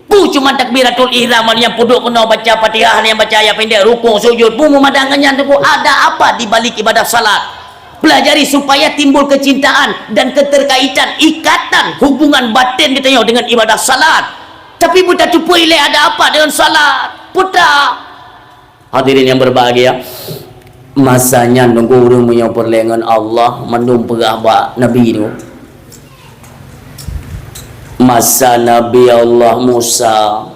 Peue cuma takbiratul ihram, nyang peuduek keunoe baca Fatihah, nyang baca ayat pendek, rukuk, sujud, peue meumadang ngon nyan, Teungku? Ada apa di balik ibadah salat? Pelajari supaya timbul kecintaan dan keterkaitan, ikatan, hubungan batin geutanyoe dengan ibadah salat. Tapi buta cupu ilée ada apa dengan salat? Putra. Hadirin yang berbahagia, masa nyan, Teungku, ureuëng meunyoe peureulée ngon Allah, mandum peugah bak Nabi tu. Masa Nabi Allah Musa,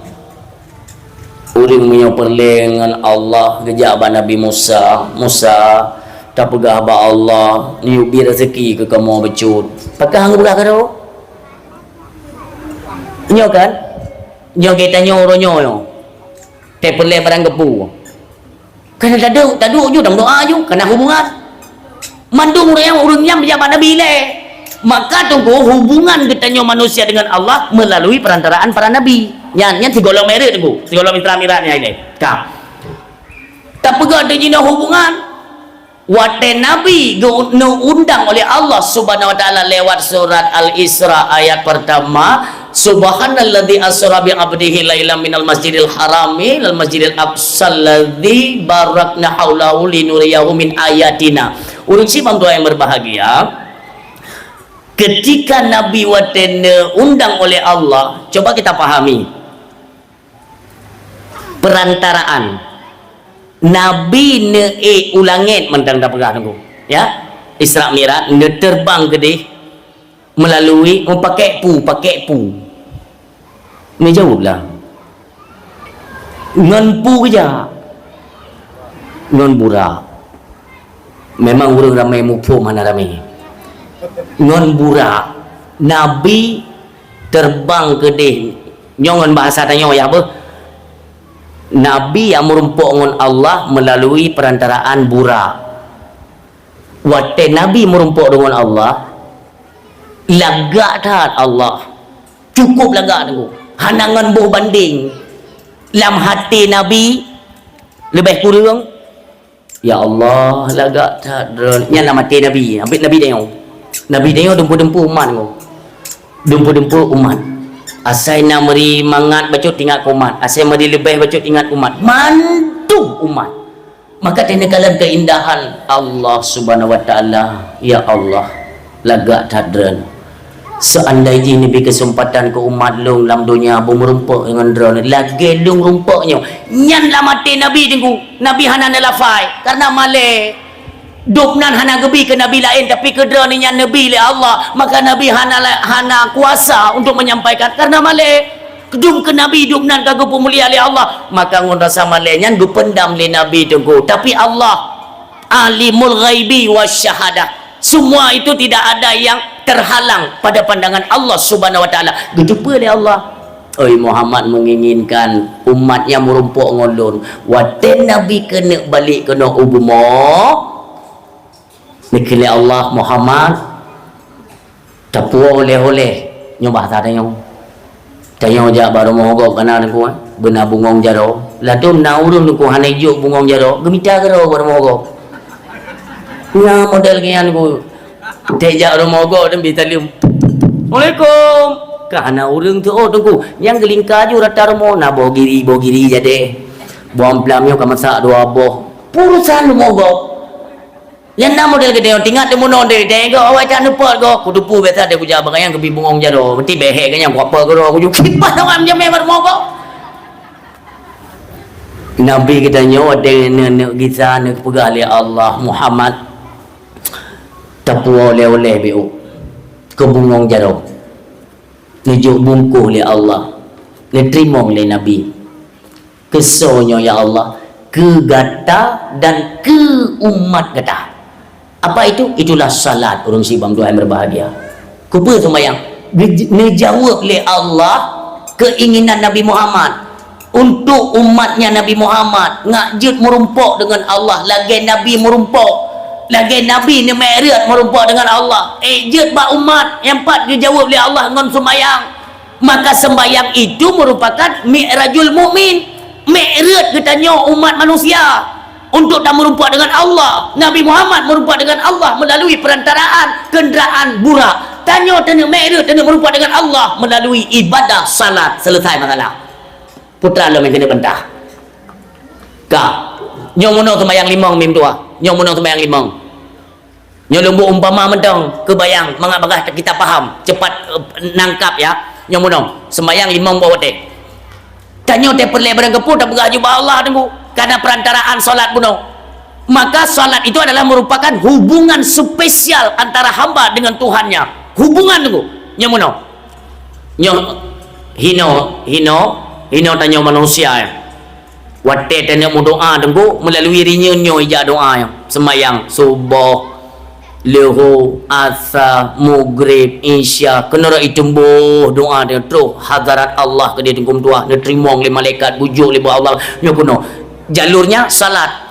ureuëng meunyoe peureulée ngon Allah geujak bak Nabi Musa, "Musa, tapeugah bak Allah, neuyue bri raseuki keu kamoe bacut." Pakah geupeugah keudroe? Nyoe kan? Nyoe geutanyoe uroe nyoe. Teupeureulee barang geupeu. Kana taduek, taduek ju, dan doa ju, kana hubungan. Mandum ureuëng nyang, ureuëng nyang peujak bak Nabi ilée. Maka, Teungku, hubungan geutanyoe manusia dengan Allah melalui perantaraan para nabi. Nyan, nyan sigolom Mi'raj, Teungku. Sigolom Isra Mi'raj nyan ilée. Ka. Tapeugah deungon hubungan. Watée Nabi geu-, neuundang oleh Allah Subhanahu wa Taala lewat surat Al-Isra ayat pertama, "Subhanalladzi asra bi 'abdihi lailam minal masjidil harami ilal masjidil aqsal ladzi barakna haulahu linuriyahu min ayatina." Ureuëng sibang doa yang berbahagia, ketika Nabi watée neuundang oleh Allah, coba kita pahami. Perantaraan. Nabi neuék u langét mantong tapeugah, Teungku. Ya. Isra Mi'raj, neuteubang keudeh melalui, oh, pakèk peue, pakèk peue. Neujaweueb lah. Ngon peue geujak? Ngon burak. Memang ureuëng ramé muphom hana ramé. Ngon burak, Nabi teubang keudeh. Nyoe ngon bahasa tanyoe, ya beuh. Nabi nyang meurumpok ngon Allah meulalu perantaraan burak. Watée Nabi meurumpok deungon Allah, lagak that Allah. Cukup lagak, Teungku. Hana ngon boh bandeng. Lam até Nabi, leubeh kureueng, "Ya Allah, lagak that droe." Nyan lam até Nabi. Habéh Nabi tanyoe. Nabi tanyoe dumpeue-dumpeue umat, Teungku. Dumpeue-dumpeue umat. Asai na meuri mangat bacut ingat keu umat. Asai meuri leubeh bacut ingat keu umat. Mandum umat. Maka teuneuk kalon keuindahan Allah Subhanahu wa Taala. Ya Allah, lagak that droe. Seandai jih neubri keuseumpatan keu umat lôn lam donya beumeurumpok ngon droe lagée lôn rumpok nyoe. Nyan lam até Nabi, Teungku. Nabi hana neulafai karena malée. Gobnyan hana geubi keu nabi laén, tapi keu droe nyan neubri lé Allah. Maka Nabi hana la-, hana kuasa untuk menyampaikan karena malée. Keudum keu Nabi gobnyan ka geupeumulia lé Allah, maka ngon rasa malée nyan geupeundam lé Nabi, Teungku. Tapi Allah, Alimul Ghaibi Wasyahadah. Semua itu tidak ada yang terhalang pada pandangan Allah Subhanahu wa Taala. Geuteupeue lé Allah, "Oi Muhammad, menginginkan umat nyang meurumpok ngon lôn. Watée Nabi keuneuk balek keunoe u bumoe, neukheun lé Allah, Muhammad, tapuwoe oleh-oleh." Nyoe bahasa tanyoe. Tanyoe jak bak rumoh gob kana, Teungku, eh, beuna bungong jaroe. Ladôm na ureuëng, Teungku, hana jok bungong jaroe, geumita keudroe bak rumoh gob. Nyan model nyan, Teungku. Tée jak rumoh gob dan bi saleuem, "Assalamualaikum." Ka hana ureuëng teuôt, Teungku. Nyang geulingka ju rata rumoh, na boh giri, boh giri jadeh. Boh amplam nyoe ka masak dua boh. Urusan leumo gob. Nyang na model geutanyoe tingat teumeunong deh, deh gob awai that neupot gob. Kuteupeu biasa deh kujak bak nyang keubi bungong jaroe. Meuti behek nyang kuapa keudroe kujukit pat awam jamé bak leumo gob. Nabi geutanyoe watée neuneuk gisa neupeugah lé Allah, "Muhammad, tapuwoe oleh-oleh biôk keu bungong jaroe." Neujok bungkôh lé Allah, neuteurimong lé Nabi. Keusoe nyoe, ya Allah, keu gata dan keu umat gata. Apa itu? Itulah salat, ureuëng sibang tuan yang berbahagia. Kupeue seumayang? Gej-, neujaweueb lé Allah keinginan Nabi Muhammad. Untuk umatnya Nabi Muhammad, ngak jeuet meurumpok dengan Allah lagée Nabi meurumpok. Lagée Nabi neumi'raj meurumpok dengan Allah. Eh, jeuet bak umat nyang pat geujaweueb lé Allah ngon seumayang. Maka sembahyang itu merupakan mi'rajul mukmin, mi'raj geutanyoe umat manusia untuk tameurumpok dengan Allah. Nabi Muhammad meurumpok dengan Allah melalui perantaraan kenderaan burak. Tanyoe taneuk mi'raj, taneuk meurumpok dengan Allah melalui ibadah salat. Selesai masalah. Putra lom nyang keuneuk bantah. Ka. Nyoe meunoe sembahyang limong mim tuha. Nyoe meunoe sembahyang limong. Nyoe lôn buet umpama mantong, keubayang, mangat bagaih kita paham, cepat, eh, nangkap ya. Nyoe meunoe, sembahyang limong boh watée. Tanyoe teuh peureulée barang keupeue tapeugah aju bak Allah teungku, karena perantaraan salat bunoe. Maka salat itu adalah merupakan hubungan spesial antara hamba dengan Tuhannya. Hubungan teungku, nyoe meunoe. Nyoe hino, hino, hino tanyoe manusia ya. Watée taneuk meudoá teungku, melalui rinyeun nyoe ijak doá nyoe. Seumayang suboh, leuhô, asa, mugrib, isya, keunoe rot iteumbôh doá nyoe troh hadarat Allah keudeh teungku meutuah, neuteurimong lé malaikat, bujok lé bak Allah. Nyoe keunoe jalurnya salat.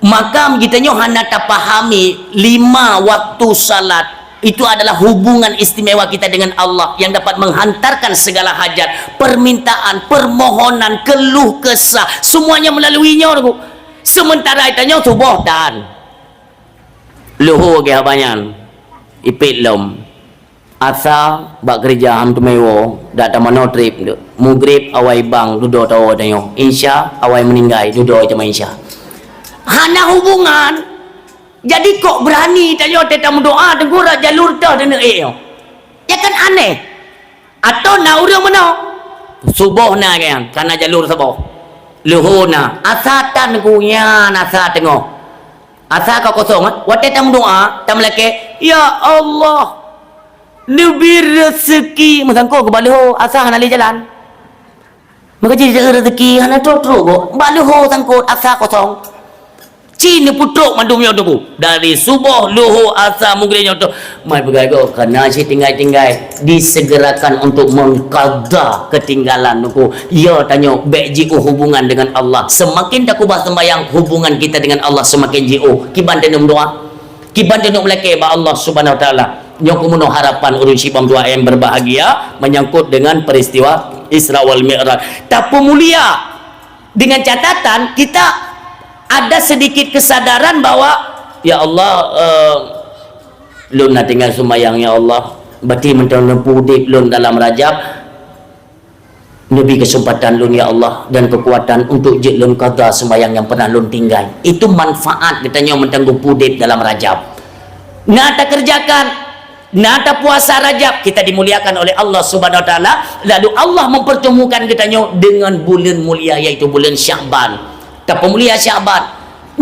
Maka geutanyoe hana tapahami lima waktu salat itu adalah hubungan istimewa kita dengan Allah yang dapat menghantarkan segala hajat, permintaan, permohonan, keluh kesah, semuanya melalui nyoe, Teungku. Sementara tanyoe suboh tan. Leuhô geuh haba nyan, ipét lom. Asa bak keureuja han teumé woe, dak tamanoe treb deuek. Mugrib awai bang dudoe tawoe tanyoe. Insya awai meuninggai dudoe teuma insya. Hana hubungan. Jadi kok beurani tanyoe teuka meudoa teungku rot jalur toh deuneuek nyoe? Ya kan aneh. Atau na ureuëng meunoe? Suboh na nyan, kana jalur saboh. Leuhô na, asa tan ku nyan asa teungoh. Asa ka kosong, eh? Watée tameudoa, tameulakée, "Ya Allah, neubri reuseuki," meusangkot keu bak leuhô, asa hana lé jalan. Maka jih rezeki hana trok-trok gob. Bak leuhô sangkot, asa kosong. Ci neupeutrok mandum nyoe teungku. Dari suboh, leuhô, asa, mugrib nyoe teungku. Mai peugah gob, kana cit tinggai-tinggai. Disegerakan untuk mengqadha ketinggalan teungku. Ya tanyoe, bék jiôh hubungan dengan Allah. Semakin takubah sembahyang, hubungan kita dengan Allah semakin jiôh. Kiban tanyoe meudoa. Kiban tanyoe meulakée bak Allah Subhanahu Wa Taala. Nyoe keuh meunoe harapan ureuëng sibang dua M berbahagia menyangkut dengan peristiwa Isra wal Mi'raj. Tapeumulia dengan catatan kita ada sedikit kesadaran bahwa, "Ya Allah, eh, lôn na tinggai seumayang, ya Allah. Berarti mantong neupeu udeb lôn dalam Rajab." Neubri keuseumpatan lôn, ya Allah, dan keukuatan untuk jeuet lôn qadha seumayang nyang pernah lôn tinggai. Itu manfaat geutanyoe mantong geupeu udeb dalam Rajab. Na takeureujakan, na tapuasa Rajab, kita dimuliakan oleh Allah Subhanahu Wa Taala, lalu Allah mempertemukan geutanyoe dengan buleuen mulia, yaitu buleuen Sya'ban. Tapeumulia Sya'ban.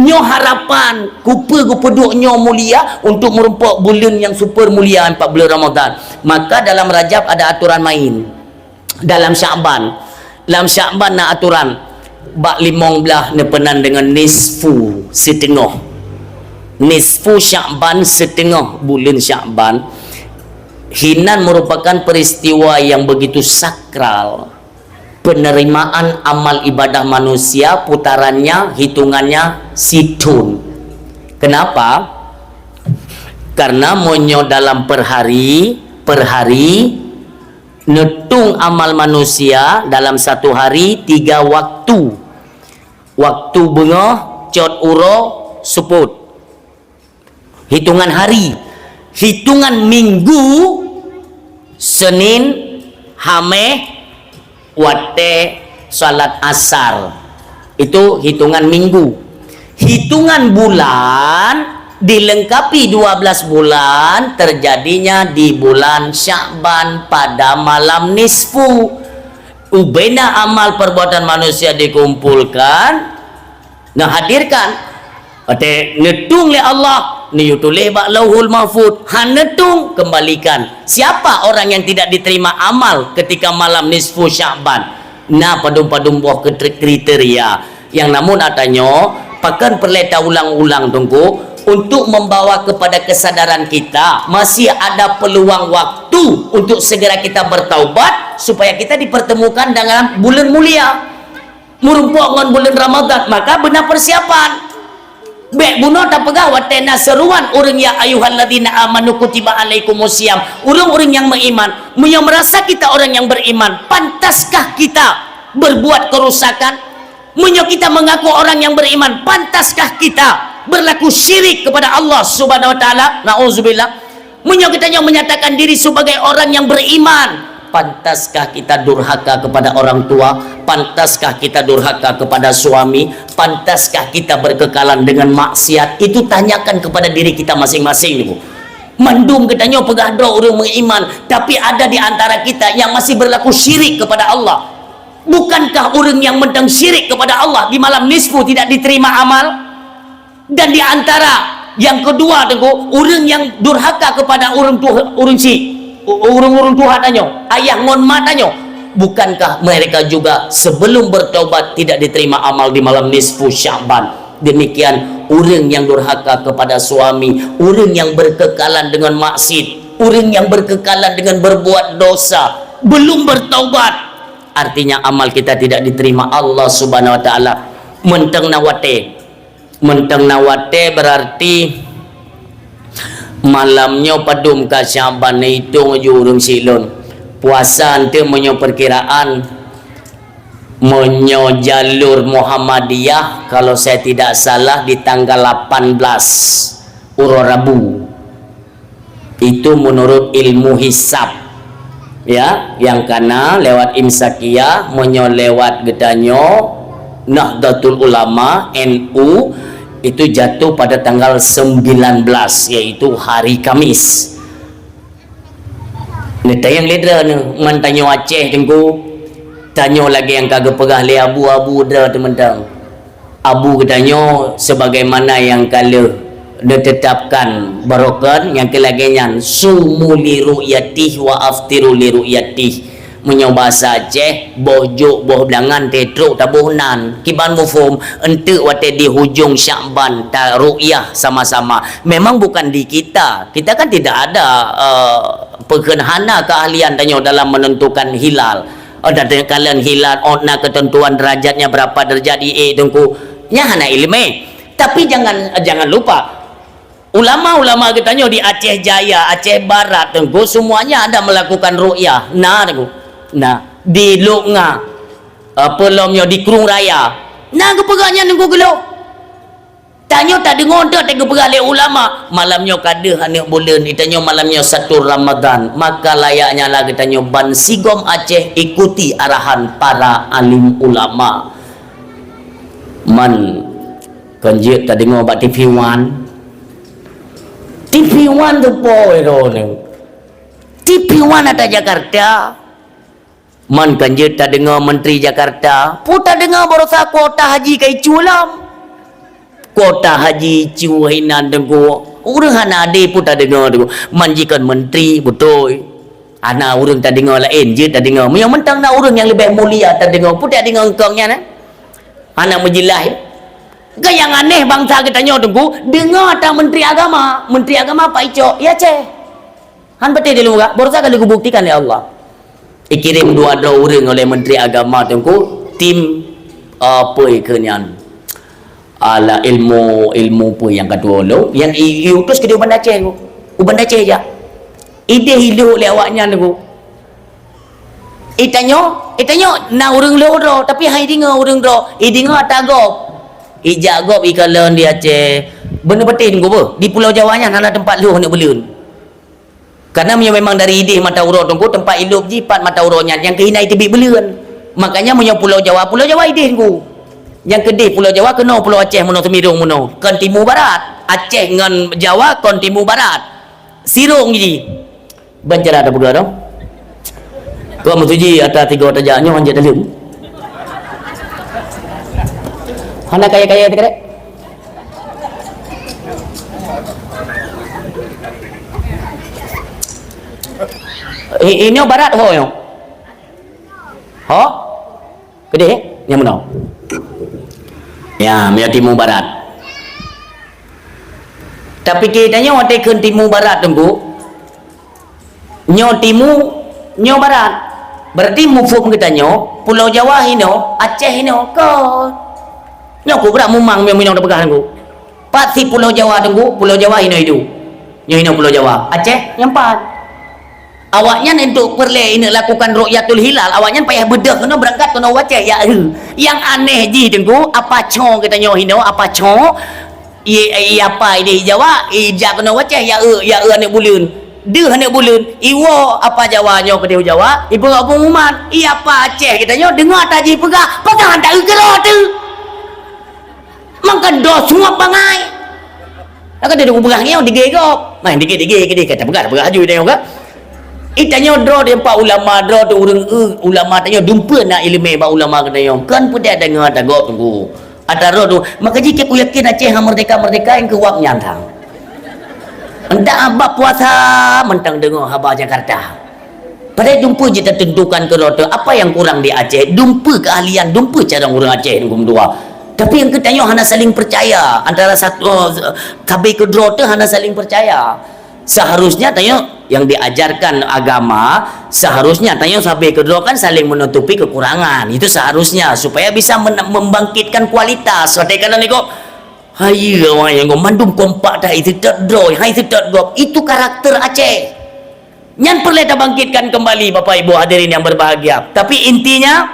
Nyoe harapan, kupeue geupeuduek nyoe mulia untuk meurumpok buleuen nyang super mulia, empat buleuen Ramadan. Maka dalam Rajab ada aturan main. Dalam Sya'ban. Lam Sya'ban na aturan. Bak limong blaih neupeunan deungon nisfu, siteungoh. Nisfu Sya'ban, siteungoh buleuen Sya'ban. Hinan merupakan peristiwa yang begitu sakral. Penerimaan amal ibadah manusia, putarannya, hitungannya sithon. Kenapa? Karena meunyoe dalam per hari, per hari, neutung amal manusia dalam satu hari tiga waktu. Waktu beungoh, cot uroe, seupôt. Hitungan hari. Hitungan minggu, Senin, Hameh, watée salat asar. Itu hitungan minggu. Hitungan bulan dilengkapi dua belas bulan terjadinya di bulan Sya'ban pada malam nisfu. Ubena amal perbuatan manusia dikumpulkan, neuhadirkan. Watée neutueng lé Allah, neuyue tuléh bak Lauhul Mahfuz, han neutueng, kembalikan. Siapa orang yang tidak diterima amal ketika malam nisfu Sya'ban? Na padum-padum boh kri-, kriteria. Nyang namun ata nyoe, pakon peureulée taulang-ulang Teungku, untuk membawa kepada kesadaran kita, masih ada peluang waktu untuk segera kita bertaubat, supaya kita dipertemukan dengan bulan mulia. Meurumpok ngon bulan Ramadan, maka beuna persiapan. Bék bunoe tapeugah watée na seruan ureuëng, "Ya ayyuhalladzina amanu kutiba alaikumusiyam." Ureuëng-ureuëng nyang meuiman, meunyoe merasa kita orang yang beriman, pantaskah kita berbuat kerusakan? Meunyoe kita mengaku orang yang beriman, pantaskah kita berlaku syirik kepada Allah Subhanahu wa Taala? Nauzubillah. Meunyoe kita nyoe menyatakan diri sebagai orang yang beriman, pantaskah kita durhaka kepada orang tua? Pantaskah kita durhaka kepada suami? Pantaskah kita berkekalan dengan maksiat? Itu tanyakan kepada diri kita masing-masing, Ibu. Mandum kita nyoe peugah droe ureuëng meuiman, tapi ada di antara kita yang masih berlaku syirik kepada Allah. Bukankah ureuëng yang mantong syirik kepada Allah di malam nisfu tidak diterima amal? Dan di antara yang kedua, Teungku, ureuëng yang durhaka kepada ureuëng tuha, ureuëng si, ureuëng-ureuëng tuha tanyoe, ayah ngon ma tanyoe, bukankah mereka juga sebelum bertaubat tidak diterima amal di malam nisfu Sya'ban? Demikian ureuëng yang durhaka kepada suami, ureuëng yang berkekalan dengan maksiat, ureuëng yang berkekalan dengan berbuat dosa, belum bertaubat, artinya amal kita tidak diterima Allah Subhanahu wa Taala. Mantong na watée. Mantong na watée, berarti malam nyoe padum ka Sya'ban, itong ju ureuëng syiek lôn. Puasa eunteuk meunyoe perkiraan, meunyoe jalur Muhammadiyah, kalau saya tidak salah, di tanggal lapan belas, uroe Rabu. Itu menurut ilmu hisab. Ya, nyang kana lewat Imsakiyah, meunyoe lewat geutanyoe Nahdlatul Ulama, N U, itu jatuh pada tanggal sembilan belas, yaitu hari Kamis. Neutanyong lé droeneuh, man tanyoe Aceh Teungku, tanyoe lagée nyang ka geupeugah lé abu-abu droe teuh mantong. Abu geutanyoe sebagaimana nyang ka lheueh neutetapkan barokon nyang keu lagée nyan, "Sumu li ru'yatih wa aftiru li ru'yatih." Meunyoe basa Aceh, boh jok, boh blangan, teutrok taboh nan. Kiban muphom, eunteuk watée di hujong Syakban ta ru'yah sama-sama. Memang bukan di kita. Kita kan tidak ada, eh, peukheun hana keahlian tanyoe dalam menentukan hilal. Oh, dan kalon hilal, oh, na ketentuan derajatnya berapa derajat, i, eh, Teungku. Nyan hana ileumé. Tapi jangan, jangan lupa, ulama-ulama geutanyoe di Aceh Jaya, Aceh Barat, Teungku, semuanya ada melakukan ruqyah. Na, Teungku. Na, di Lok Nga, apa lom nyoe, di Krueng Raya. Na geupeugah nyan, Teungku, geulok. Tanyoe tadeungoe deuh teupeugah lé ulama, malam nyoe ka deuh aneuk buleuen, geutanyoe malam nyoe satu Ramadan, maka layaknya lah geutanyoe bansigom Aceh ikuti arahan para alim ulama. Man, kon jeuet tadeungoe bak T V One. T V One tu po ero ni. T V One ada Jakarta. Man, kon jeuet tadeungoe Menteri Jakarta, peue tadeungoe barosa kuota haji ka icue lom. Kuota haji icue inan, Teungku. Ureuëng hana adé peue tadeungoe, Teungku. Man, jikon menteri, beutôi. Hana ureuëng tadeungoe laén, jeuet tadeungoe. Meunyoe mantong na ureuëng nyang leubeh mulia tadeungoe, peue tadeungoe engkong nyan, eh? Hana meujeulaih, eh? Ka nyang aneh bansa geutanyoe, Teungku, deungoe ata menteri agama. Menteri agama pat icok? I Aceh. Han patéh di lôn, barosa ka lheueh geubuktikan lé Allah. Ikirém dua droe ureuëng oleh Menteri Agama, Teungku, tim, apa ikeu nyan? Alah, ilmu, ilmu peue nyang ka tuwoe lôn, nyang i, iutus keudéh u Banda Aceh, Teungku. U Banda Aceh jak. Idéh ilok lé awaknyan, Teungku. Itanyoe, itanyoe na ureuëng lhok droe, tapi han ideungoe ureuëng droe, ideungoe ata gob. Ijak gob ikalon di Aceh. Beuneupatéh, Teungku, beuh, di Pulo Jawa nyan hana teumpat lhok aneuk buleuen. Karena meunyoe memang dari idéh mata uroe, Teungku, teumpat ilop jih pat mata uroe nyan, nyang keuh hina iteubiet buleuen. Makanya meunyoe Pulo Jawa, Pulo Jawa idéh, Teungku. Nyang keudeh Pulo Jawa keunoe Pulo Aceh meunoe seumirong meunoe. Kon timu barat. Aceh ngon Jawa kon timu barat. Sirong jih. Ban cara tapeugah dong. Kok meutuji ata tiga tajak nyoe hanjeuet daleuem. Hana kaya-kaya teukerek. I-, inoe barat ho nyoe. Ho? Keudeh, nyang meunoe. Ya, meunoe timu barat. Tapi geutanyoe watée kheun timu barat, Teungku. Nyoe timu, nyoe barat. Berarti muphom geutanyoe, Pulo Jawa hinoe, Aceh hinoe, kon. Nyoe ku brat mumang meunoe tapeugah, Teungku. Pat si Pulo Jawa, Teungku, Pulo Jawa hinoe idu. Nyoe hinoe Pulo Jawa. Aceh, nyang pat. Awaknyan untuk peureulée ineuk lakukan ru'yatul hilal, awaknyan payah beudôh keunoe beurangkat keunoe u Aceh, ya, eh. Nyang aneh jih, Teungku, apa co geutanyoe hinoe, apa co, i, i apa ideh Jawa, ija keunoe u Aceh, ya, eh, ya, eh, aneuk buleuen. Deuh aneuk buleuen, iwoe apa Jawa nyoe keudeh u Jawa, ipeugah pengumuman, i apa Aceh geutanyoe, deungoe ata jih peugah, peugah ata eu keudroe teuh. Mangkon doh suap bangai. Maka dia peugah nyoe dige gob. Mai dige-dige ke dia kata peugah, peugah aju dia juga. Itanyoe droe di empat ulama, droe tu ureueng, eh, ulama tanyoe dumpeue na ileumé bak ulama geutanyoe. Kon peudeh deungoe tagob, Teungku. Ata droe tu, maka jih ku yakin Aceh ha merdeka-merdeka nyang keuwab nyan thang. Entah abah puasa mantong deungoe haba Jakarta. Padahai dumpeue jih tatentukan keudroe teuh, apa nyang kurang di Aceh, dumpeue keahlian, dumpeue carông ureueng Aceh nyang geumeudua. Tapi nyang geutanyoe hana saling percaya, antara satu, oh, sabe keudroe teuh hana saling percaya. Seharusnya tanyoe nyang diajarkan agama, seharusnya tanyoe sabe keudroe kan saling menutupi kekurangan. Itu seharusnya, supaya bisa men-, membangkitkan kualitas. Watée kana niko, hai, awak nyang mandum kompak dah, itu tak droe, hai, itu tak gob. Itu karakter Aceh. Nyan peureulée tabangkitkan kembali, Bapak Ibu hadirin yang berbahagia. Tapi intinya,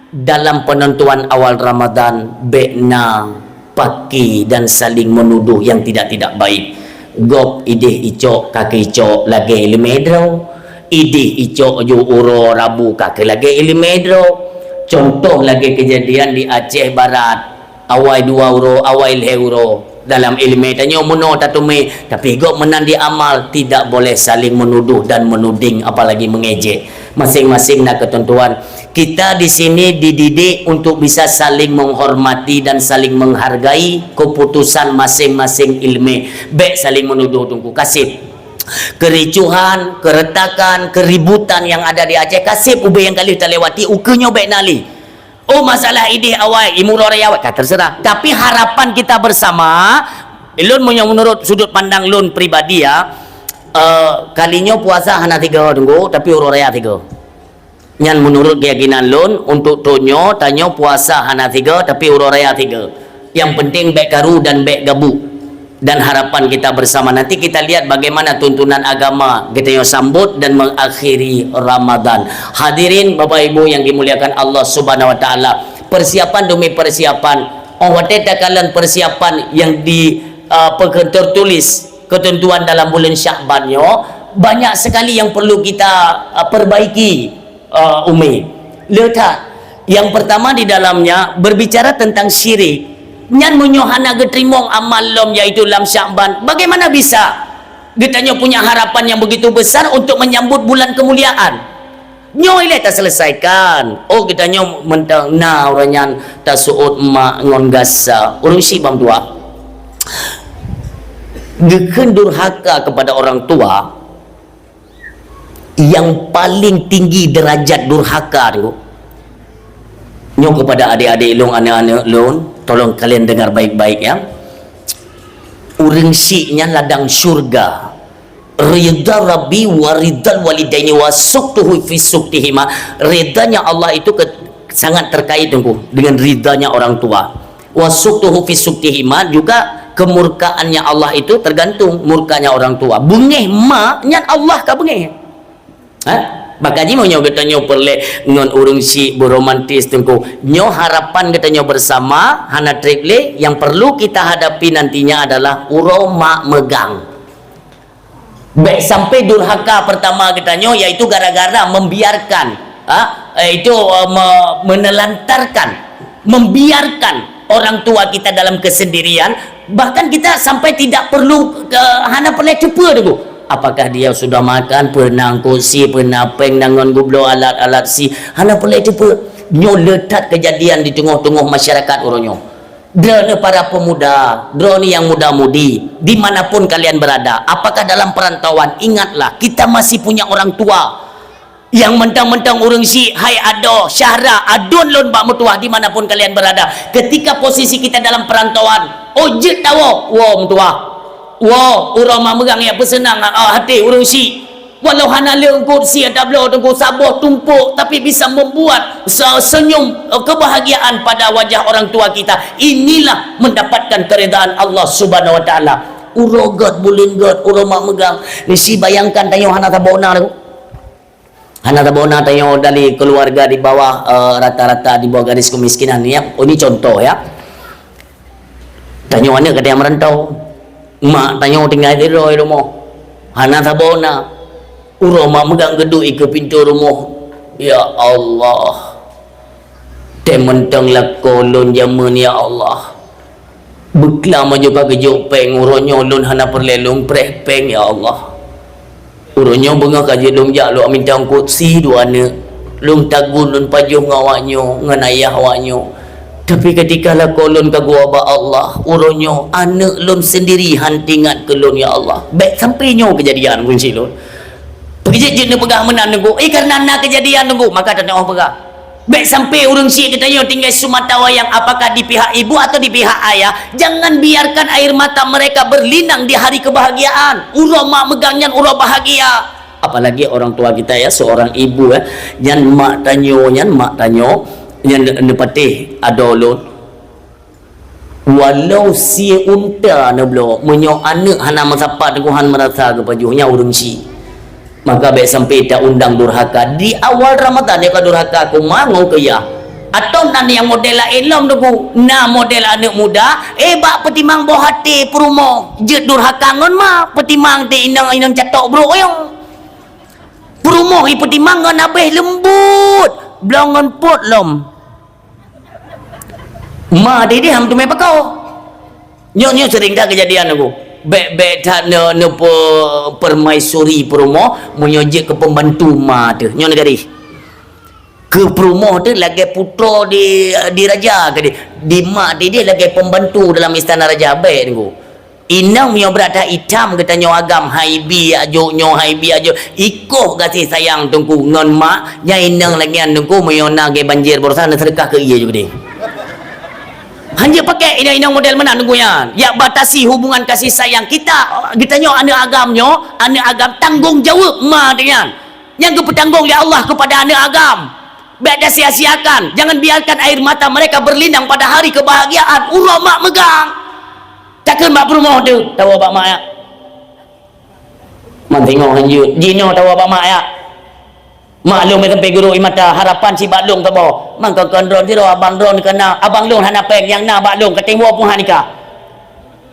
dalam penentuan awal Ramadan, bék na paki dan saling menuduh yang tidak-tidak baik. Gob ideh icok, ka keu icok lagée ileumé droe. Ideh icok ju uroe Rabu, ka keu lagée ileumé droe. Contoh lagée kejadian di Aceh Barat. Awai dua uroe, awai lhée uroe. Dalam ileumé tanyoe meunoe tateumé, tapi gob meunan di amal, tidak boleh saling menuduh dan menuding, apalagi mengejek. Masing-masing na ketentuan. Kita di sini dididik untuk bisa saling menghormati dan saling menghargai keputusan masing-masing ileumé. Bék saling menuduh, Teungku. Kaseb. Kericuhan, keretakan, keributan yang ada di Aceh, kaseb ubé nyang ka lheueh talewati, ukeue nyoe bék na lé. Oh, masalah ideh awai, imeuraya awai, ka terserah. Tapi harapan kita bersama, lôn meunyoe menurut sudut pandang lôn pribadi ya, eh, kali nyoe puasa hana tiga, Teungku, tapi uroe raya tiga. Nyan menurut keyakinan lôn, untuk thôn nyoe, tanyoe puasa hana tiga, tapi uroe raya tiga. Yang penting bék karu dan bék gabuk. Dan harapan kita bersama, nanti kita lihat bagaimana tuntunan agama geutanyoe sambot dan mengakhiri Ramadan. Hadirin Bapak Ibu yang dimuliakan Allah Subhanahu wa Taala, persiapan demi persiapan, oh, watée takalon persiapan yang di, uh, pe-, tertulis ketentuan dalam bulan Syakban nyoe, banyak sekali yang perlu kita, uh, perbaiki. Uh, Umi. Le that. Yang pertama di dalamnya berbicara tentang syirik. Nyan meunyoe hana geuteurimong amal lom, yaitu lam Syakban, bagaimana bisa geutanyoe punya harapan yang begitu besar untuk menyambut bulan kemuliaan? Nyoe ilée taselesaikan. Oh, geutanyoe mantong na uroe nyan taseuôt mak ngon gasa. Ureueng syiek bang tuha. Geukheun durhaka kepada orang tua, yang paling tinggi derajat durhaka tu, nyoe kepada adik-adik lôn, aneuk-aneuk lôn, tolong kalian dengar baik-baik ya. Ureueng syiek nyan ladang syurga. Ridha Rabbi wa ridhal walidaini wa sukhtuhu fi sukhtihima. Ridhanya Allah itu ke-, sangat terkait, Teungku, dengan ridhanya orang tua. Wa sukhtuhu fi sukhtihima, juga kemurkaannya Allah itu tergantung murkanya orang tua. Beungéh mak, nyan Allah ka beungéh. Ha? Maka jih meunyoe geutanyoe peureulée ngon ureueng syiek beromantis, Teungku. Nyoe harapan geutanyoe bersama, hana treb lé, yang perlu kita hadapi nantinya adalah uroe mak meugang. Bék sampai durhaka pertama geutanyoe, yaitu gara-gara membiarkan, ha, eh, itu, eh, me-, menelantarkan Membiarkan orang tua kita dalam kesendirian, bahkan kita sampai tidak perlu, eh, hana peureulée teupeue dulu. Apakah dia sudah makan, peureunah kursi, peureunah péng, na ngon geubloe alat-alat sie, hana peureulée teupeue. Nyoe le that keujadian di teungoh-teungoh masyarakat uroe nyoe. Droeneuh para pemuda, droeneuh nyang muda-mudi, di mana pun kalian berada, apakah dalam perantauan, ingatlah, kita masih punya orang tua. Nyang mantong-mantong ureuëng syiek, hai adoe, Syahra, aduen lôn bak meutuwah di mana pun kalian berada. Ketika posisi kita dalam perantauan, oh jeuet tawoe, woe meutuwah. Woe, uroe mak meugang nyang peuseunang, ah, até ureuëng syiek. Walau hana le eungkot sie tabloe teungku saboh tumpok, tapi bisa membuat se-, senyum, eh, kebahagiaan pada wajah orang tua kita. Inilah mendapatkan keridhaan Allah Subhanahu wa Taala. Uroe gét, buleuen gét, uroe mak meugang. Ni si bayangkan tanyoe hana saboh na lagu. Hana saboh na tanyoe dari keluarga di bawah, eh, rata-rata di bawah garis kemiskinan, ya. Oh, ini contoh, ya. Tanyoe aneuk ka teuh nyang merantau. Mak tanyoe tinggai sidroe di rumoh. Hana saboh na. Uroe mak meugang geuduek ikeue pintoe rumoh. Ya Allah. Teuh mantong lakoe lôn jameun, ya Allah. Beuklam aja ka geujok péng, uroe nyoe lôn hana peureulée lôn preh péng, ya Allah. Uroe nyoe beungoh ka jeuet lôn jak lôn minta eungkot sie dua aneuk. Lôn tagun lôn pajoh ngon awak nyoe, ngon ayah awak nyoe. Tapi ketika lakoe lôn ka geuwoe bak Allah, uroe nyoe aneuk lôn sendiri han teuingat keu lôn, ya Allah. Bék sampai nyoe keujadian ureuëng syiek lôn. Peue jeuet jeuet neupeugah meunan teungku. Eh, karena na keujadian teungku, maka teuntèe peugah. Bék sampai ureuëng syiek geutanyoe tinggai seumata wayang, apakah di pihak ibu atau di pihak ayah, jangan biarkan air mata mereka berlinang di hari kebahagiaan. Uroe mak meugang nyan uroe bahagia. Apalagi orang tua kita, ya, seorang ibu, ya. Nyan mak tanyoe, nyan mak tanyoe, nyan ne-, neupatéh adoe lôn. Walau sie unta neubloe, meunyoe aneuk hana meusapat, teungoh han meurasa geupajoh, nyan ureuëng syiek. Maka bék sampai ta undang durhaka. Di awal Ramadhan nyoe ka durhaka keu ma ngon keu yah. Atawa na nyang model laén lom teungku. Na model aneuk muda, eh, bak peutimang boh até peurumoh. Jeuet durhaka ngon ma, peutimang teuh inong, inong catok brok nyoe. Peurumoh ipeutimang ngon abéh leumbot, bloe ngon pot lom. Ma dideh ham teumé pakoe. Nyoe, nyoe sering that keujadian aku. Bék-bék that ne-, neupeu-, permaisuri peurumoh, meunyoe jeuet keu pembantu ma teuh. Nyoe neugari. Keu peurumoh teuh lagée putroe di, di raja keudeh. Di ma dideh lagée pembantu dalam istana raja. Bék teungku. Inong meunyoe brat that itam geutanyoe agam, hai bi ajok nyoe, hai bi ajok. Ikoh gaséh sayang teungku ngon mak, nyan inong lagée nyan teungku meunyoe na lagée banjir baroesa neuseudeukah keu ie ju geude. Hanjeuet pakék inong-inong model meunan teungku nyan. Yak batasi hubungan kasih sayang kita, geutanyoe aneuk agam nyoe, aneuk agam tanggong jaweueb ma teuh nyan. Nyang geupeutanggong lé Allah keupada aneuk agam. Bék tasia-siakan, jangan biarkan air mata mereka berlinang pada hari kebahagiaan uroe mak meugang. Takheun bak peurumoh teuh, tawoe bak mak ya. Man singoh hanjeuet, jinoe tawoe bak mak ya. Mak lôn meusampé gurôk ie mata, harapan sibak lôn saboh. Man kon-kon droen sidroe, abang droen keuna, abang lôn hana péng, nyang na bak lôn, katem woe pun han nikah.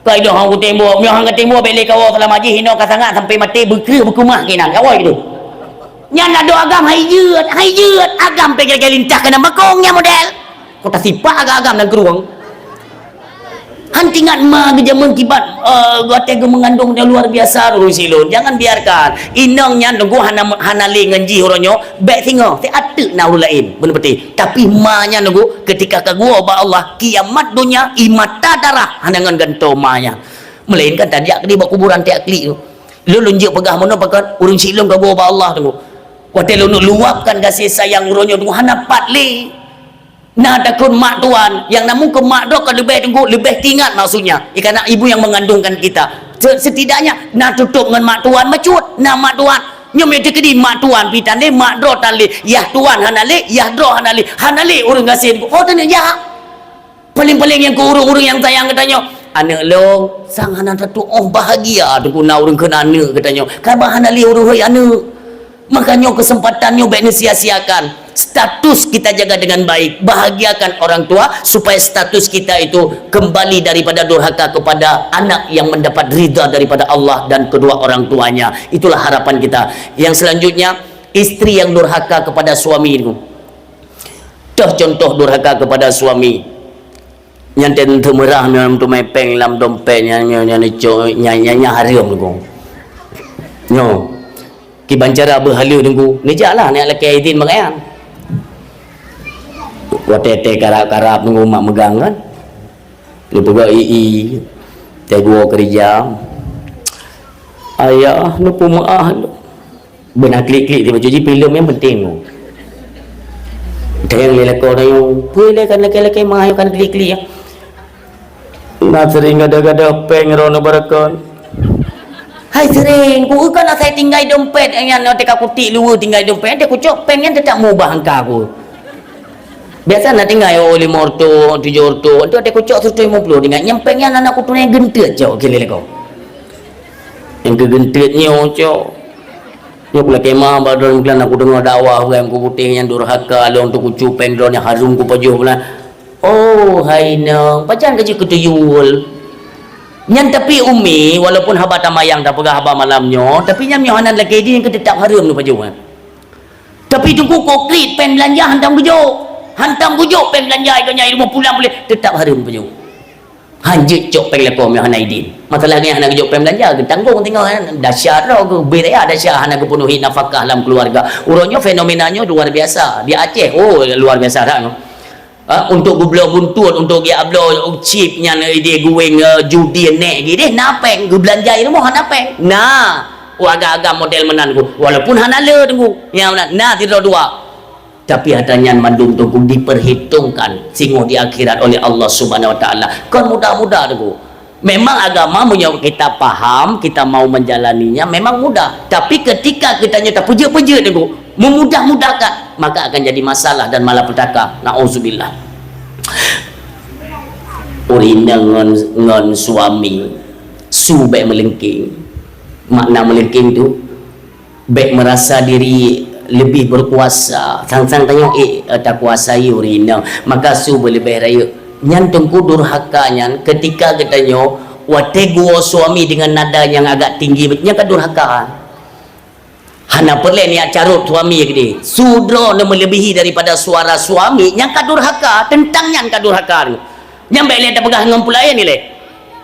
Kai dong hang kutem woe, meunyoe hang katem woe bék lé kawoe seulama jih, inoe ka sangat sampé maté, beukeue beukeumah keunan, kawoe gitu. Nyan adoe agam hai jeuet, hai jeuet, agam pih lagée lintah keunan bakong nyan model. Kota sipak agam-agam dan kerueng. Han teuingat ma geujameun kiban, eh, watée geumeungandong nyang luar biasa ureuëng syiek lôn. Jangan biarkan inong nyan teungku hana, hana lé ngon jih uroe nyoe, bék singoh, siat teuk na ureuëng laén, beuneupeutih. Tapi ma nyan teungku, ketika ka geuwoe bak Allah, kiamat donya, ie mata darah, hana ngon gantoe ma nyan. Meulainkan tajak keudeh bak kuburan tiak klik tu. Lôn, lôn jeuet peugah meunoe pakon, ureuëng syiek lôn ka geuwoe bak Allah teungku. Watée lôn luwapkan gaséh sayang uroe nyoe teungku, hana pat lé. Na takheun mak tuan, nyang na mungken mak droe ka leubeh teungku, leubeh teuingat maksudnya. Ia kana ibu yang mengandungkan kita. Se-, setidaknya na tutôp ngon mak tuan bacut, na mak tuan. Nyoe meuteukedi mak tuan pih tan lé, mak droe tan lé, yah tuan hana lé, yah droe hana lé, hana lé ureuëng gaséh teungku. Oh, teuneuk jak. Paléng-paléng nyang keu ureuëng-ureuëng nyang sayang geutanyoe. Aneuk lôn, sang hana tatuoh bahagia teungku na ureuëng kheun aneuk geutanyoe. Ka bah hana lé ureuëng hôi aneuk. Makanya kesempatan nyoe bék neusia-siakan. Status kita jaga dengan baik. Bahagiakan orang tua supaya status kita itu kembali daripada durhaka kepada anak yang mendapat ridha daripada Allah dan kedua orang tuanya. Itulah harapan kita. Yang selanjutnya, istri yang durhaka kepada suami itu. Toh contoh durhaka kepada suami. Nyan teuntèe meurah nyan teumé péng lam dompet nyan, nyan, nyan, nyan, nyan, nyan hareuem Teungku. Nyoe. Kiban cara beuhaleue Teungku. Neujak lah, neujak lakèe idin pakaian. Watèe teuh karab-karab Teungku mak meugang kan. Neupeugah, "I, i, teuh geuwoe keurija." "Ayah, neupeumeu'ah lôn." Beuna klik-klik di baju jih, filem nyang penting tu. Tayang lé lakoe tayong, peue lé kan lakèe-lakèe mah, ayo kan klik-klik ya. Na sering gada-gada péng droeneuh barakon. Hai sering, ku kan asai tinggai dompet, nyan teuka kutik luwe tinggai dompet, teuka kucok péng nyan teutap mubah angka ku. Biasa na tinggai, oh, lima ratus, tujuh ratus, tu teuka kucok seratus lima puluh tinggai, nyang péng nyan aneuk kutu nyan geunteut cok keu lé lakoe. Nyang keu geunteut nyoe cok. Nyoe pula kemah bak droeneuh, bukan aku deungoe dakwah, bukan ku putéh nyang durhaka, lôn tu kucok péng droeneuh nyang hareuem kupajoh bulan. Oh, hai inong, pajan ka jeuet keu tuyul. Nyan tapi umi, walaupun haba tamayang tapeugah haba malam nyoe, tapi nyan nyoe hana lakèe idin keu teutap hareuem neupajoh, kan. Tapi Teungku kok klik péng beulanja hantom geujok. Hantom geujok péng beulanja, itu nyang ilmu pulang boleh, teutap hareuem pajoh. Hanjeuet cok péng lakoe meuhana idin. Masalah nyan hana geujok péng beulanja, geutanggong tinggai, kan. Dahsyat droe, geubri raya dahsyat, hana geupeunuhi nafakah lam keuluwarga. Uroe nyoe fenomena nyoe luar biasa. Di Aceh, oh, luar biasa that. Ha, untuk geubloe buntut, untuk geubloe chip nyan, eh, di guweng, eh, judi nèk gideh, na péng, geubeulanja i rumoh hana péng. Na, oh, agam-agam model meunan ku. Walaupun hana le Teungku. Nyang meunan, na sidroe dua. Tapi atra nyan mandum Teungku diperhitungkan singoh di akhirat oleh Allah Subhanahu Wa Taala. Kon mudah-mudah Teungku. Memang agama meunyoe kita paham, kita mau menjalaninya, memang mudah. Tapi ketika kita nyoe tapeujeuet-peujeuet Teungku, memudah-mudahkan, maka akan jadi masalah dan malapetaka. Nauzubillah. Ureueng inong ngon, ngon suami, su bèk meulengking. Makna meulengking tu, bèk meurasa diri leubeh beukuasa, sang-sang tanyoe, eh, takuasai ureueng inong, maka su beuleubeh rayeuk. Nyan Teungku durhaka nyan, keutika geutanyoe watèe geuwoe suami deungon nada nyang agak tinggi, nyan ka durhaka. Hana peureulèe neujak carôt suami keudeh. Su droeneuh meuleubihi daripada suara suami, nyan ka durhaka, teuntang nyan ka durhaka. Nyan bèk lé tapeugah ngon peue laén ilèe.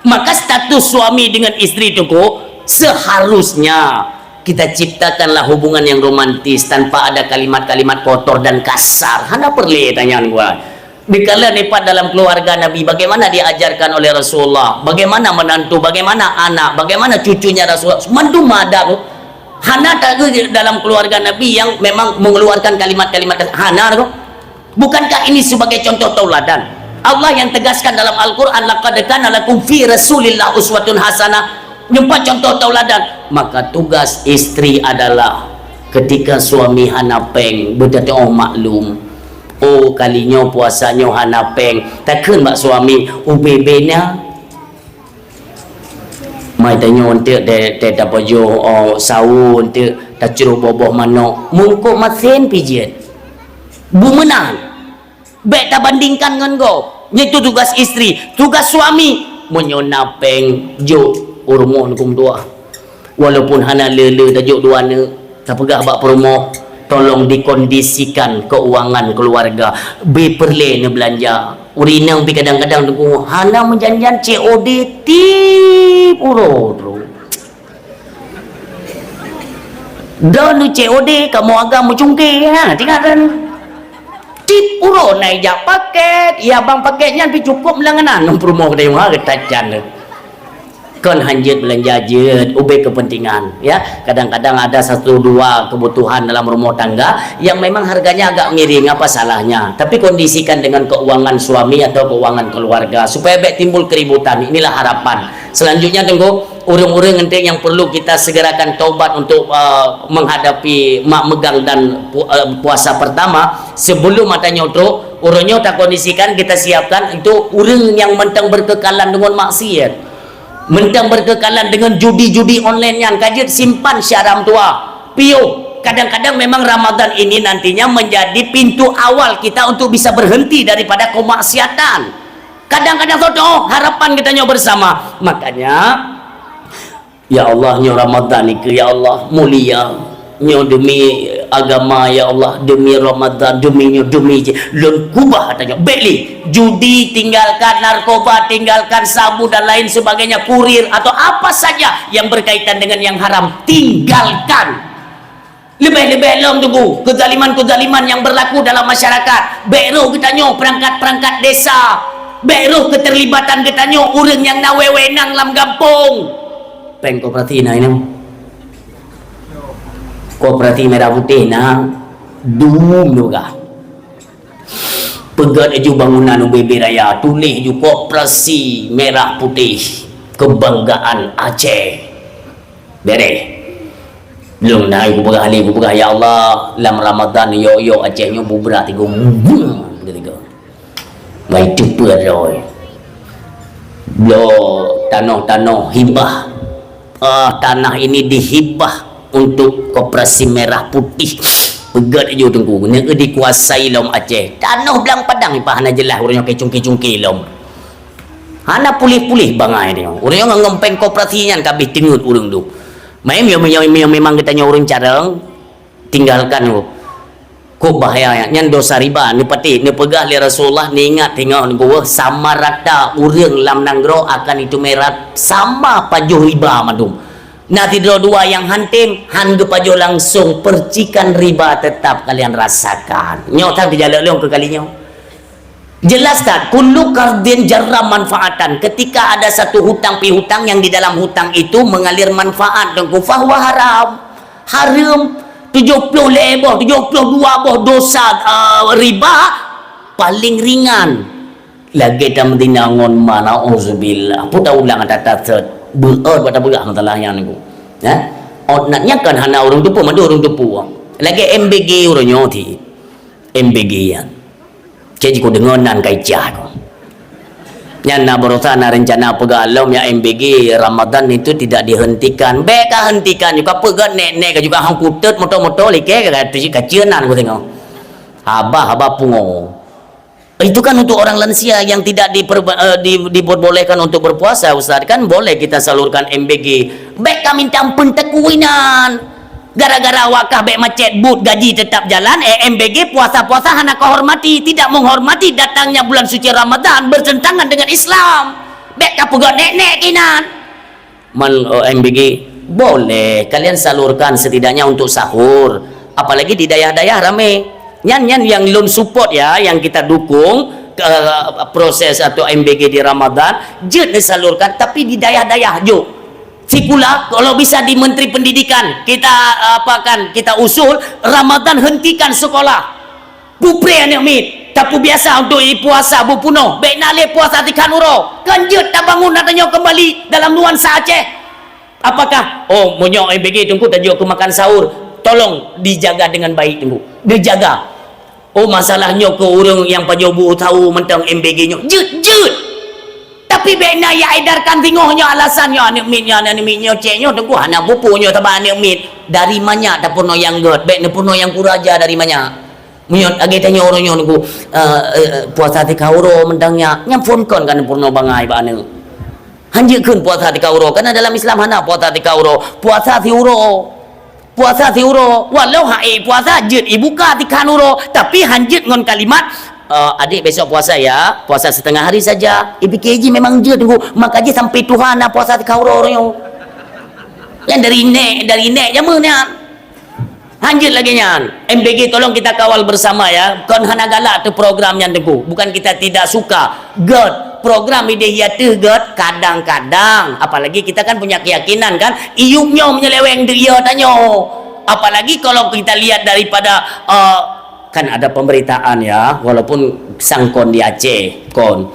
Maka status suami dengan istri Teungku, seharusnya kita ciptakanlah hubungan yang romantis tanpa ada kalimat-kalimat kotor dan kasar. Hana peureulèe tanyan gua. Dikala nipat dalam keluarga Nabi, bagaimana diajarkan oleh Rasulullah, bagaimana menantu, bagaimana anak, bagaimana cucunya Rasulullah, mandum ada tu. Hana tahu dalam keluarga Nabi yang memang mengeluarkan kalimat-kalimat kasar. Hana tu. Bukankah ini sebagai contoh tauladan? Allah yang tegaskan dalam Al-Quran, "Laqad kana lakum fi Rasulillah uswatun hasanah." Nyoe pat contoh tauladan. Maka tugas istri adalah ketika suami hana péng, beuteutoh maklum. Oh, kali nyoe puasa nyoe hana péng. Takheun bak suami, "Ubé-bé na." Mai tanyoe eunteuk teuh, teuh tapajoh, oh, sawo eunteuk, tacrôh boh-boh manok, mungkot masen pijeuet. Beumeunang. Bèk tabandingkan ngon gob. Nyan tu tugas istri. Tugas suami, meunyoe na péng, jok u rumoh neukheun dua. Walaupun hana le-le tajok dua aneuk, tapeugah bak peurumoh, tolong dikondisikan keuangan keuluwarga. Bèk peureulèe neubeulanja. Ureueng inong pih kadang-kadang Teungku hana meujan-jan C O D tiep uroe droe. Droeneuh C O D kamoe agam meucungké, ha, tinggai droeneuh. Tiep uroe na ijak paket, ya bang paket nyan pih cukôp meulangganan. Ngon peurumoh geutanyoe, ha, geutacan. Kon hanjeuet beulanja jeuet, ubé keupeuntengan, ya. Kadang-kadang ada satu dua kebutuhan dalam rumah tangga yang memang harganya agak miring, apa salahnya? Tapi kondisikan dengan keuangan suami atau keuangan keluarga supaya bèk timbul keributan. Inilah harapan. Selanjutnya, Teungku, ureueng-ureueng eunteuk nyang perlu kita segerakan taubat untuk, eh, menghadapi mak meugang dan pu-, eh, puasa pertama. Sebelum atra nyoe trôk, uroe nyoe takondisikan, kita siapkan untuk ureueng nyang mantong berkekalan deungon maksiat. Mantong berkekalan deungon judi-judi online nyan, ka jeuet simpan syara meutuwah. Piôh, kadang-kadang memang Ramadan ini nantinya menjadi pintu awal kita untuk bisa berhenti daripada kemaksiatan. Kadang-kadang soe teuh harapan geutanyoe bersama. Makanya, ya Allah, nyoe Ramadan nikeue, ya Allah, mulia. Nyoe demi Agama, ya Allah, demi Ramadan, demi nyoe, demi jih, lôn keubah tanyoe. Bék lé, judi tinggalkan, narkoba tinggalkan, sabu dan lain sebagainya, kurir atau apa saja yang berkaitan dengan yang haram, tinggalkan. Leubeh-leubeh lom teungku, kezaliman-kezaliman yang berlaku dalam masyarakat. Bék roh geutanyoe peurangkat-peurangkat desa. Bék roh keterlibatan geutanyoe ureuëng nyang na wewenang lam gampông. Péng koperasi na inong. Koperasi Merah Putih na dum juga. Peugét aju bangunan U B B Raya, tuléh aju Koperasi Merah Putih, kebanggaan Aceh. Bereh. Lôn na kupeugah lé, kupeugah, "Ya Allah, lam Ramadan yo-yo Aceh nyoe bubra tiga." Bum, ketiga. Bai teupeu droe. Bloe tanoh-tanoh hibah. Ah, tanah ini dihibah untuk Koperasi Merah Putih. Peugét aju teungku, neu dikuasai lom Aceh. Tanoh Blang Padang ipah hana jeulaih, ureuëng nyoe kecungki-cungki lom. Hana puléh-puléh bangai nyoe. Ureuëng nyoe ngon péng koperasi nyan ka abéh teungeut ureuëng tu. Mai, meunyoe, meunyoe, meunyoe memang geutanyoe ureuëng carông, tinggalkan tu. Kok bahaya nyan, nyan dosa riba. Neupatéh, neupeugah lé Rasulullah, neuingat teungoh neupeugah, sama rata ureuëng lam nanggroe akan itu merat sama pajoh riba mandum. Na sidroe dua nyang han tem, han geupajoh langsung, percikan riba tetap kalian rasakan. Nyoe tan teujalok lôn keu kali nyoe. Jelas tak? Kullu qardin jarra manfaatan. Ketika ada satu hutang piutang yang di dalam hutang itu mengalir manfaat, dan fahuwa haram. Haram. Tujuh puluh lhée boh, tujuh puluh dua boh dosa, eh, riba paling ringan. Lagée tameutina ngon ma, nauzubillah. Peue taulang ata-ata set. Beuôt bak tapeugah masalah nyan, Teungku. Ha? Ot nyan kan hana ureuëng tupue, mandum ureuëng tupue. Lagée M B G uroe nyoe ti. M B G nyan. Cit jiku deungoe nan ka icah ku. Nyan na baroesa na rencana peugah lom ya M B G Ramadan itu tidak dihentikan. Bék ka hentikan juga, peugét nek-nek ka juga hong kutet moto-moto like ka, ka, ka ceunan ku tengok. Haba-haba pungo. Itu kan untuk orang lansia yang tidak diperba-, eh, di-, diperbolehkan untuk berpuasa, Ustaz. Kan boleh kita salurkan M B G. Bék ka minta ampun teuk inan. Gara-gara awak kah bék macet, but gaji tetap jalan, eh, M B G puasa-puasa hana kau hormati, tidak menghormati datangnya bulan suci Ramadan, bertentangan dengan Islam. Bék ka peugét nek-nek inan. Man, eh, M B G, boleh kalian salurkan setidaknya untuk sahur. Apalagi di dayah-dayah ramé. Nyan, nyan yang lôn support ya, yang kita dukung, eh, proses atau M B G di Ramadan, jeuet disalurkan, tapi di dayah-dayah jok. Sikula, kalau bisa di Menteri Pendidikan, kita, eh, apakan, kita usul, Ramadan hentikan sekolah. Pupreh aneuk miet, tapeubiasa untuk ipuasa beupunoh, bék na lé puasa tikhan uroe. Kan jeuet tabangun ata nyoe keumbali dalam nuansa Aceh. Apakah, oh, meunyoe M B G Teungku tajok keu makan sahur, tolong dijaga dengan baik Teungku. Dijaga. Oh, masalah nyoe keu ureuëng nyang pajoh bu sahur mantong M B G nyoe. Jeuet, jeuet. Tapi bék na ya edarkan singoh nyoe alasan nyoe aneuk miet nyoe, aneuk miet nyoe cek nyoe Teungku hana pupu nyoe saban aneuk miet. Dari manyak tapeurunoe nyang gét, bék neupeurunoe nyang kuraja dari manyak. Meunyoe lagée tanyoe uroe nyoe Teungku, eh, eh, puasa tika uroe mantong nyan, nyang phon kon ka neupeurunoe bangai bak aneuk. Hanjeuet kheun puasa tika uroe, karena dalam Islam hana puasa tika uroe. Puasa siuroe. Puasa siuroe. Walau hai puasa jeuet ibuka tikhan uroe, tapi hanjeuet ngon kalimat, eh, "Adik besok puasa ya, puasa setengah hari saja." Ipike jih memang jeuet Teungku, maka jih sampai tuha na puasa tika uroe nyoe. Nyan dari nek, dari nek jameun nyan. Hanjeuet lagée nyan. M B G tolong kita kawal bersama ya. Kon hana galak teu program nyan Teungku. Bukan kita tidak suka. Gét. Program ideh ya teuh gét. Kadang-kadang. Apalagi kita kan punya keyakinan kan. Iyup nyoe menyeleweng dek ya tanyoe. Apalagi kalau kita lihat daripada, eh, kan ada pemberitaan ya. Walaupun sangkon di Aceh. Kon.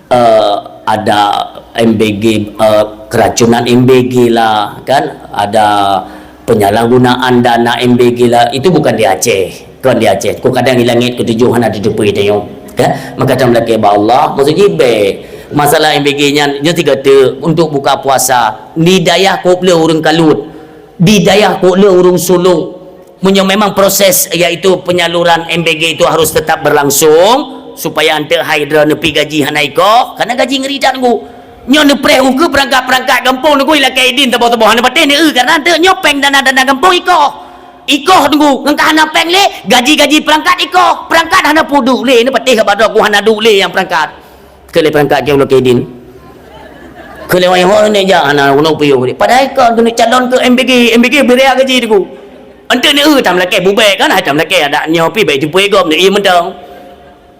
Eh, ada M B G, eh, keracunan M B G lah, kan? Ada penyalahgunaan dana M B G lah. Itu bukan di Aceh, bukan di Aceh. Ku kadang di langit ketujuh hana diteupui tanyoe, kan? Maka tam lakée bak Allah, maksud jih bék. Masalah M B G nyan, nyoe tiga teuk untuk buka puasa. Di dayah kok le ureuëng kalut, di dayah kok le ureuëng suluk. Meunyoe memang proses, yaitu penyaluran M B G itu harus tetap berlangsung, supaya anteuk hai droe neupi gaji hana ikoh, karena gaji ngeri that Teungku. Nyoe neupreh ukeue perangkat-perangkat gampông Teungku ilakée idin teuboh-teuboh hana patéh neu, karena anteuk nyoe péng dana-dana gampông ikoh. Ikoh teungku, ngon ka hana péng lé, gaji-gaji peurangkat ikoh. Peurangkat hana peue duek lé, ni patéh ka baroe ku hana duek lé nyang peurangkat. Keu lé peurangkat keu lé keudin. Keu lé wayang ho ni jak hana guna piôh. Padahai kon keuneuk calon keu M B G, M B G bri gaji teungku. Enteuk ni eu tam lakée bubek kan, hai tam lakée adak nyoe pi baik jumpa gom ni, iya mantong.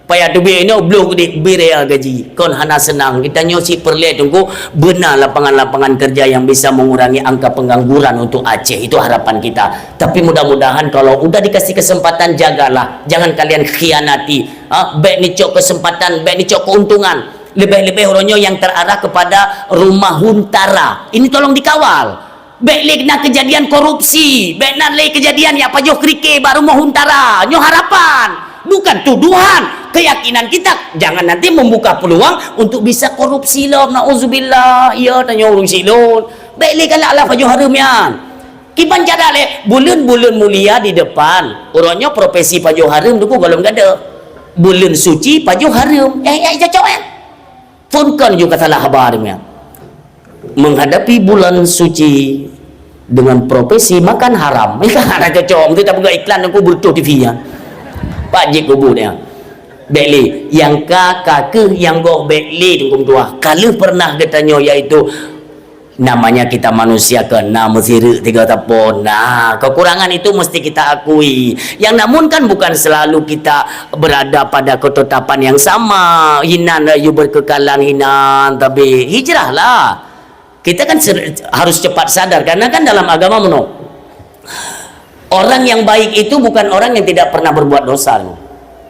Payah teubiet inoe bloh geude bri gaji. Kon hana seunang. Kita nyoe si peureulée teungku beuna lapangan-lapangan kerja yang bisa mengurangi angka pengangguran untuk Aceh. Itu harapan kita. Tapi mudah-mudahan kalau udah dikasih kesempatan, jagalah. Jangan kalian khianati. Ha? Bék neucok kesempatan, bék neucok keuntungan. Lebih-lebih uroe nyoe yang terarah kepada rumah huntara. Ini tolong dikawal. Bék lé na keujadian korupsi, bék na lé keujadian nyang pajoh krike bak rumoh huntara. Nyoe harapan, bukan tuduhan. Keyakinan kita, jangan nanti membuka peluang untuk bisa korupsi lom. Nauzubillah, ya tanyoe ureuëng silon. Bék lé galak lah pajoh hareuem nyan. Kiban cara lé, buleuen-buleuen mulia di depan. Uroe nyoe profesi pajoh hareuem teungku golom gada. Buleuen suci pajoh hareuem. Eh, eh, cocok eh? Phon kon ju ka salah haba demikian. Menghadapi bulan suci dengan profesi makan haram. Ini kan ada cocok. Mesti tak pegang iklan aku bertuh T V ya. Pak Jik Kubu dia. Bék lé, nyang ka, ka keuh nyang goh bék lé teungku tuah. Ka lheueh pernah geutanyoe yaitu namanya kita manusia kan, na meusireuk tiga tapon. Nah, kekurangan itu mesti kita akui. Yang namun kan bukan selalu kita berada pada ketetapan yang sama. Hinan rayu berkekalan hinan, tapi hijrahlah. Kita kan ser- harus cepat sadar karena kan dalam agama meunoe. Orang yang baik itu bukan orang yang tidak pernah berbuat dosa.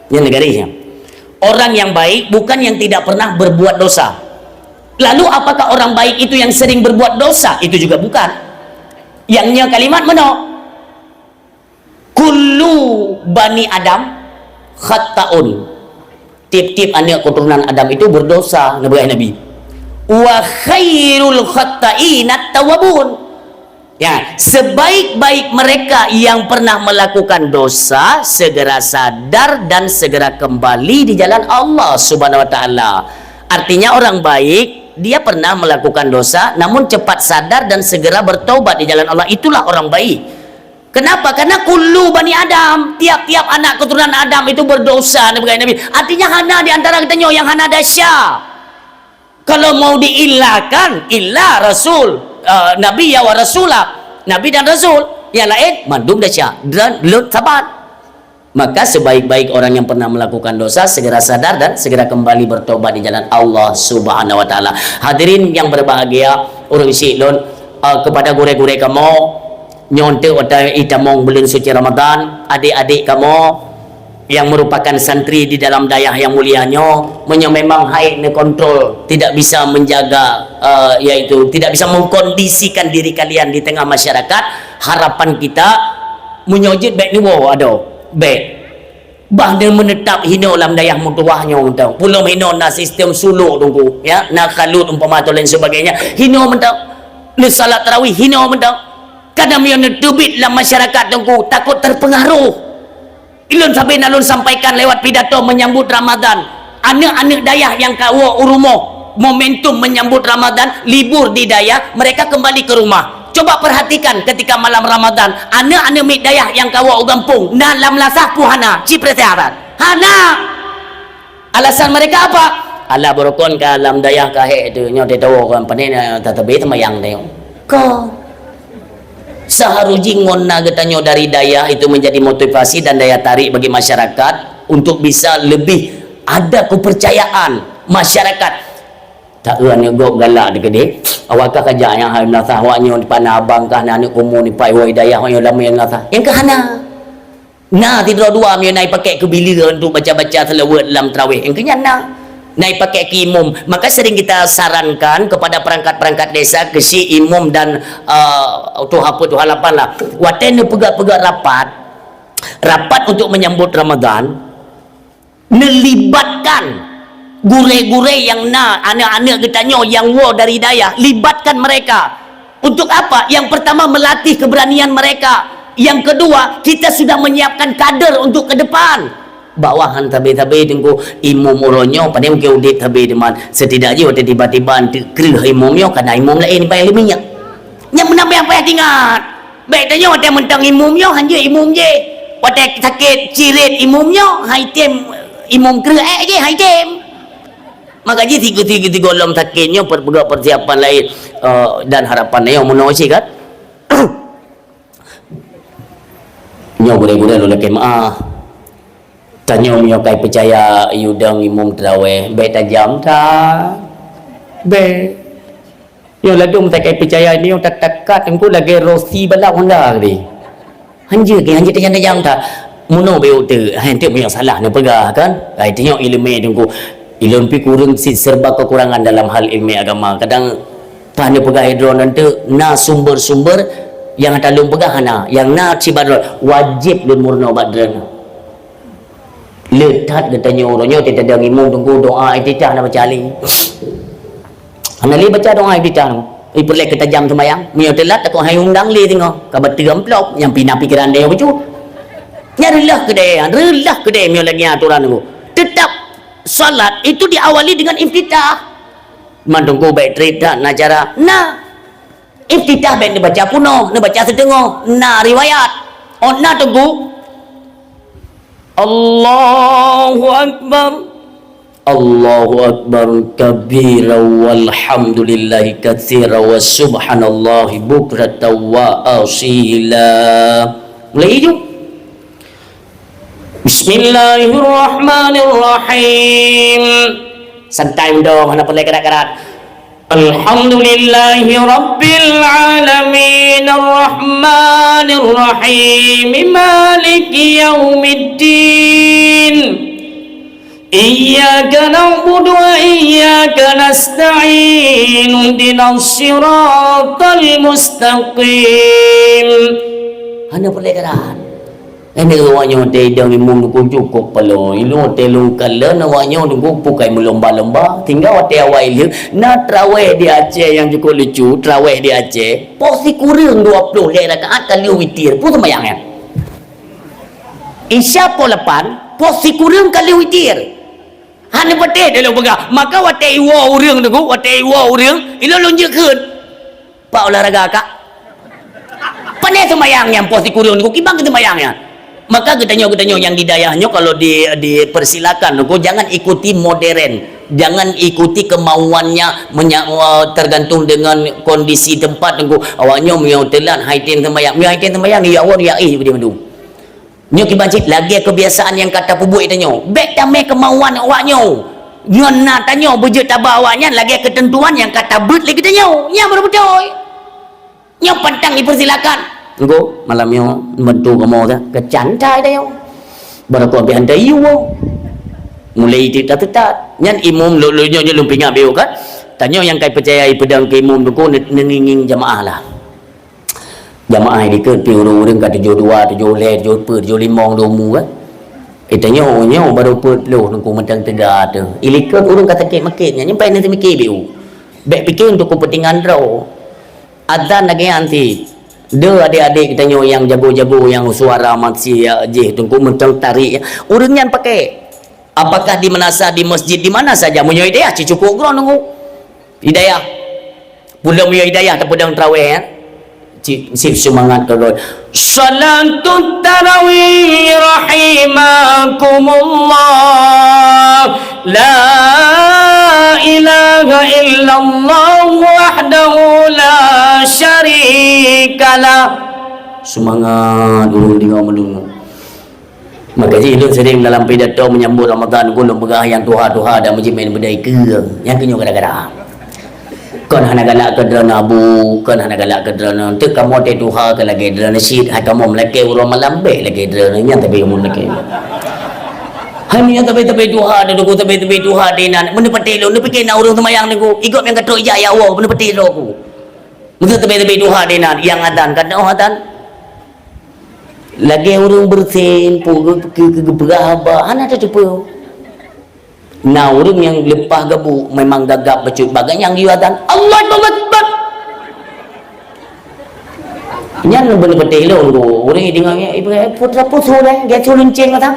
Yang negarinya. Orang yang baik bukan yang tidak pernah berbuat dosa. Lalu apakah orang baik itu yang sering berbuat dosa? Itu juga bukan. Yang nya kalimat meunoe. Kullu bani Adam khatta'un. Tiep-tiep aneuk keuturonan Adam itu berdosa, neupeugah Nabi. Wa khairul khatta'ina tawwabun. Ya, sebaik-baik mereka yang pernah melakukan dosa segera sadar dan segera kembali di jalan Allah Subhanahu wa taala. Artinya orang baik, dia pernah melakukan dosa namun cepat sadar dan segera bertobat di jalan Allah. Itulah orang baik. Kenapa? Karena kullu bani Adam, tiap-tiap anak keturunan Adam itu berdosa, neupeugah Nabi. Artinya hana di antara geutanyoe nyang hana desya. Kalau mau diillahkan, illa rasul, eh, nabi ya wa rasulah. Nabi dan rasul, yang lain mandum desya dan lôn saban. Maka sebaik-baik orang yang pernah melakukan dosa segera sadar dan segera kembali bertobat di jalan Allah Subhanahu wa taala. Hadirin yang berbahagia, ureuëng syik lôn, eh, kepada gurée-gurée kamoe, nyoe teuk watée itamong buleuen suci Ramadan, adik-adik kamoe yang merupakan santri di dalam dayah yang mulia nyoe, meunyoe memang hai neukontrol, tidak bisa menjaga, eh, yaitu tidak bisa mengkondisikan diri kalian di tengah masyarakat, harapan kita meunyoe jeuet bék neuwoe adoe, bék. Bah neumeunetap hinoe lam dayah meutuwah nyoe mantong. Pulom hinoe na sistem suluk teungku, ya, na khalut umpama atau lain sebagainya. Hinoe mantong. Neusalat tarawih hinoe mantong. Kadang meunyoe neuteubiet lam masyarakat teungku, takot terpengaruh. Ilôn sabe na lôn sampaikan lewat pidato menyambut Ramadan. Aneuk-aneuk dayah nyang ka woe u rumoh, momentum menyambut Ramadan, libur di dayah, mereka kembali ke rumah. Coba perhatikan ketika malam Ramadan, aneuk-aneuk miet dayah nyang ka woe u gampông, na lam lasah peue hana, ci peureusiapan. Hana! Alasan mereka apa? Alah beurukon ka lam dayah ka hék tu, nyoe teutowo kon, pane na tatabe teumayang teuh. Kon. Seharusnya ngon na geutanyoe dari dayah itu menjadi motivasi dan daya tarik bagi masyarakat untuk bisa lebih ada kepercayaan masyarakat. Tak eu aneuk gob galak teukeudeh. Awak ka kajak nyang hai meunasah awak nyoe di Panah Abang kah na aneuk kumu di Pai Hidayah awak nyoe lama nyang meunasah. Nyang keu hana. Na sidroe dua meunyoe na ipakék keu bileue untuk baca-baca seulaweuet lam traweh. Nyang keu nyan na. Na ipakék keu imum. Maka sering kita sarankan kepada perangkat-perangkat desa, keu si imum dan, eh, tuha peuet, tuha lapan lah. Watée neupeugah-peugah rapat, rapat untuk menyambut Ramadan, Neulibatkan gurée-gurée nyang na, aneuk-aneuk geutanyoe nyang woe dari dayah, libatkan mereka. Untuk apa? Yang pertama, melatih keberanian mereka. Yang kedua, kita sudah menyiapkan kader untuk ke depan. Bawahan tabe-tabe teungku, imum uroe nyoe, padahai mungkin udeb tabe teuma. Setidak jih watée tiba-tiba anteuk kreueh imum nyoe, kana imum laén payah leuminyak. Nyang meunan payah, payah tingat. Bèk tanyoe watèe mantong imum nyoe, hanjeuet imum jéh. Watèe sakét cirit imum nyoe, han item imum kreueh ék jéh, han item. Maka jih sigoe-sigoe gohlom sakét nyoe per-, peugah persiapan laén, eh, dan harapan nyoe meunoe cit kan. Nyoe gurèe-gurèe lôn lakèe meu'ah. Tanyoe meunyoe kai peucaya yue dong imum teurawèh, bèk tajam that. Bèk. Nyoe ladôm sakai peucaya nyoe tatakat teungku lagèe rosi balap Honda tadi. Hanjeuet keu hanjeuet tajam-tajam that. Meunoe bèk teuk, hai teuk meunyoe salah neupeugah kan. Hai tanyoe ileumèe teungku. Ilôn pih kureueng cit serba kekurangan dalam hal ileumèe agama. Kadang paih neupeugah droeneuh teuk na sumber-sumber nyang ata lôn peugah hana, nyang na cit bak droeneuh wajéb lôn meurunoe bak droeneuh. Le that geutanyoe uroe nyoe teuntèe dong imum teungku doa iftitah na baca lé. Hana lé baca doa iftitah nyoe. Ipeureulèe keu tajam seumayang. Meunyoe teulat takot hai undang lé singoh. Ka bateue amplop nyang pih na pikeran dèe bacut. Nyan reulah keudè, reulah keudè meunyoe lagèe nyan atoran teungku. Teutap salat itu diawali dengan iftitah. Man teungku bèk trép that na cara. Na. Iftitah bèk neubaca peunoh, neubaca siteungoh. Na riwayat. Oh, na teungku. Allahu Akbar. Allahu Akbar kabira walhamdulillahi katsira wa subhanallahi bukratan wa asila. Mulai iju. Bismillahirrahmanirrahim. Santai mendong, hana peureulèe karat-karat. Alhamdulillahi rabbil alamin, arrahmanir rahim, maliki yaumiddin. Iyyaka na'budu wa iyyaka nasta'in, ihdinas siratal mustaqim. Hana peureulèe karat. Nyan awaknyoe watèe idong imum teungku cukôp paloe. Ilôn watèe lôn kalon awaknyoe teungku bukai meulomba-lomba. Tinggai watèe awai lheueh na trawèh di Aceh nyang cukôp lucu, trawèh di Aceh. Poh sikureueng dua ploh lhèe rakaat ka lheueh witir. Peue seumayang nyan? Isya poh lapan, poh sikureueng ka lheueh witir. Hana patéh lôn peugah. Maka watèe iwoe ureueng teungku, watèe iwoe ureueng, ilôn lôn jeuet kheun. Pak olahraga kak. Pane seumayang nyang poh sikureueng teungku, kiban keu seumayang nyan. Maka geutanyoe-geutanyoe nyang di dayah nyoe kalau di, dipersilakan teungku, jangan ikuti modern. Jangan ikuti kemauannya menya-, tergantung dengan kondisi tempat teungku. Awaknyoe meunyoe teulat hai tem seumayang. Meunyoe hai tem seumayang, ya Allah, ya eh, dia mandum. Nyoe kiban cit lagèe kebiasaan nyang ka tapeubuet tanyoe. Bèk tamè keumauan awaknyoe. Ngon na tanyoe beujeuet taba awaknyan lagèe keuteuntuan nyang ka tabeuet lé geutanyoe. Nyan baru beutôi. Nyoe pantang dipersilakan. Engko malam nyoe bantu kamoe ka keucantai tanyoe. Baroe keu pih hantai yue. Mulai teutat-teutat. Nyan imum lôn, lôn nyoe, nyoe lôn peuingat beu kan. Tanyoe nyang kai peucaya ipeudong keu imum teungku ne-, neungieng-ngieng jamaah lah. Jamaah di likot pih ureueng-ureueng ka tujoh dua, tujoh lhèe, tujoh peuet, tujoh limong di umu kan. Eh, tanyoe nyoe baru peuet ploh teungku mantong teuga teuh. Di likot ureueng ka sakét makét nyan, nyan paih na teumikir beu. Bèk pikir untuk kepentingan droe. Azan lagèe nyan cit. Deuh adék-adék geutanyoe nyang jago-jago nyang suara masih, ya, jih teungku mantong tarék. Ureueng nyan pakai. Apakah di meunasah di masjid di mana saja meunyoe hidayah cit cukôp droe teungku. Hidayah. Peudong meunyoe hidayah tapeudong trawèh, ya. Cit, cit seumangat keu droe. Salatut tarawih rahimakumullah. La ilaha illallah wahdahu la syarikalah. Seumangat ureueng deungoe meunurot. Maka jih lôn sering dalam pidato menyambut Ramadan, ulôn peugah nyang tuha-tuha dan meujimen beudai keu nyang keu nyoe gara-gara. Kon hana galak keu droeneuh abu, kon hana galak keu droeneuh. Teuk kamoe teuh tuha keu lagèe droeneuh cit, hai kamoe meulakèe uroe malam bèk lagèe droeneuh nyan tapi kamoe meulakèe. Hai meunyoe tapi-tapi tuha, teungku tapi-tapi tuha dinan. Meuneupatéh lôn, neupike na ureueng seumayang teungku. Igob nyang ka trok ijak ya Allah, meuneupatéh droe ku. Meunyoe tapi-tapi tuha dinan, nyang adan ka teuh adan. Lagèe ureueng beureusén, pu-, keu-, keu-, keu-, geupeugah haba, hana tateupeue. Na ureueng nyang leupah gabu, memang gagap bacut bagai nyang geuyue azan, "Allahu Akbar!" Nyan beuneupatéh lôn tu, ureueng deungoe, "Eh, putra pusu deh, dia culun ceng kata."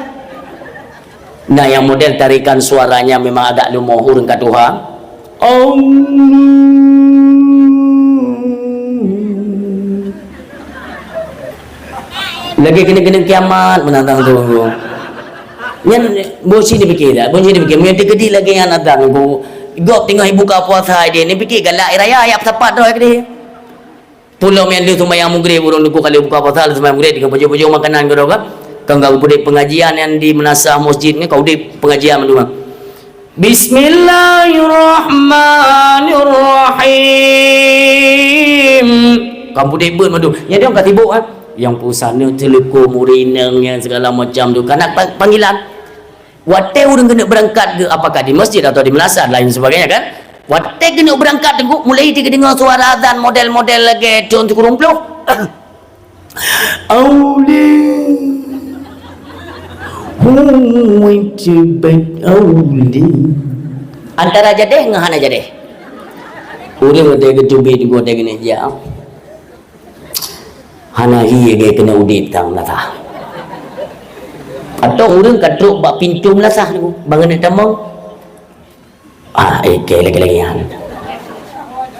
Nah, nyang model tarikan suaranya memang agak lumoh ureueng ka tuha. Om. Lagèe keuneuk-keuneuk kiamat meunan tang tu. Nyan boh sit neupike dak? Boh sit neupike. Meunyoe teukeudi lagèe nyan ata nunggu gob teungoh ibuka puasa ideh, neupike galak raya, ya sapat droe keudeh. Pulom nyan lheueh sumbayang Maghrib, ureueng nunggu kali buka puasa, lheueh sumbayang Maghrib, teungoh pajoh-pajoh makanan keudroe kan. Kan ka udeb pengajian nyan di meunasah masjid nyan, ka udeb pengajian mandum. Bismillahirrahmanirrahim. Kamoe deh beuet mandum. Nyan dia ka sibuk, eh. Nyang pusat ni, teuleuko, murineng, nyang segala macam tu. Karena pa-, panggilan. Watèe ureueng keuneuk beurangkat geuh, apakah di masjid atau di meulasah, lain sebagainya, kan? Watèe keuneuk beurangkat, teungku, mulai teungoh deungoe suara azan model-model lagèe thôn sikureueng ploh. Auli. Hui, cebat auli. Antara jadeh ngon hana jadeh. Ureueng watèe geuteubiet, watèe keuneuk jak. Hana hi lagèe keuneuk udeb tang meulasah. Atau ureueng ka trok bak pintoe meulasah tu, bangai neuk tamong. Ah, eh, kèe lagèe-lagèe nyan.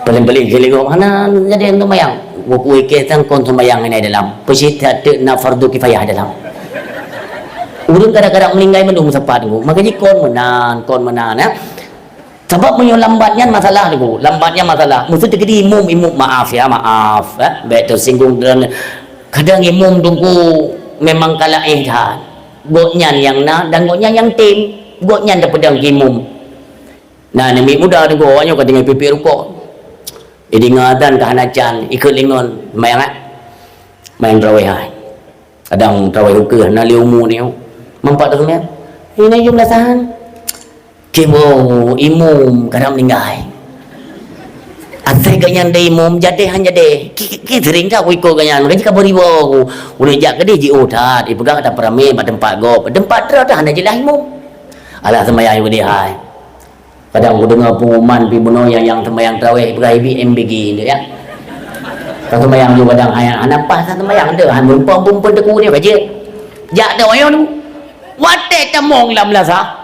Paléng-paléng keuligom hana jadi seumayang. Buku ikèe sang kon seumayang inai dalam. Peusit that teuk na fardu kifayah dalam. Ureueng kadang-kadang meuninggai mandum sapat nyoe. Maka jih kon meunan, kon meunan, ya. Sabab meunyoe lambat nyan masalah, Teungku. Lambat nyan masalah. Meuseuti keudi imum, imum, maaf ya, maaf, ya. Bèk teusinggung dan kadang imum, Teungku, memang ka laén that. Gobnyan nyang na dan gobnyan nyang tem. Gobnyan tapeudong keu imum. Nah, namiet muda, Teungku, awak nyoe ka tinggai piep-piep rukok. Idingoe azan ka hana can, ikheun lé ngon, seumayang, eh. Seumayang tarawih, hai. Kadang tarawih ukeue, hana lé umu nyoe. Mampak teuseumayang. Ini jumlah sahan. Kibo, imum, kadang meuninggai. Asai gobnyan deh imum, jadeh han jadeh. Ki, ki, ki sering ka ku ikot gobnyan, maka jih ka beuriboh ku. Ulôn jak keudeh jiôh that, ipeugah ata peuramé bak teumpat gob. Teumpat droe teuh hana jeulaih imum. Alah seumayang udeh hai. Kadang kudeungoe pengumuman pih bunoe nyang, nyang seumayang tarawih ipeugah ibi M B G tu ya. Ka seumayang tu kadang hana, hana paih seumayang tu, han muphom pun, pun teungku ni ka jeuet. Jak teuh ayong tu. Watèe tamong lam meulasah.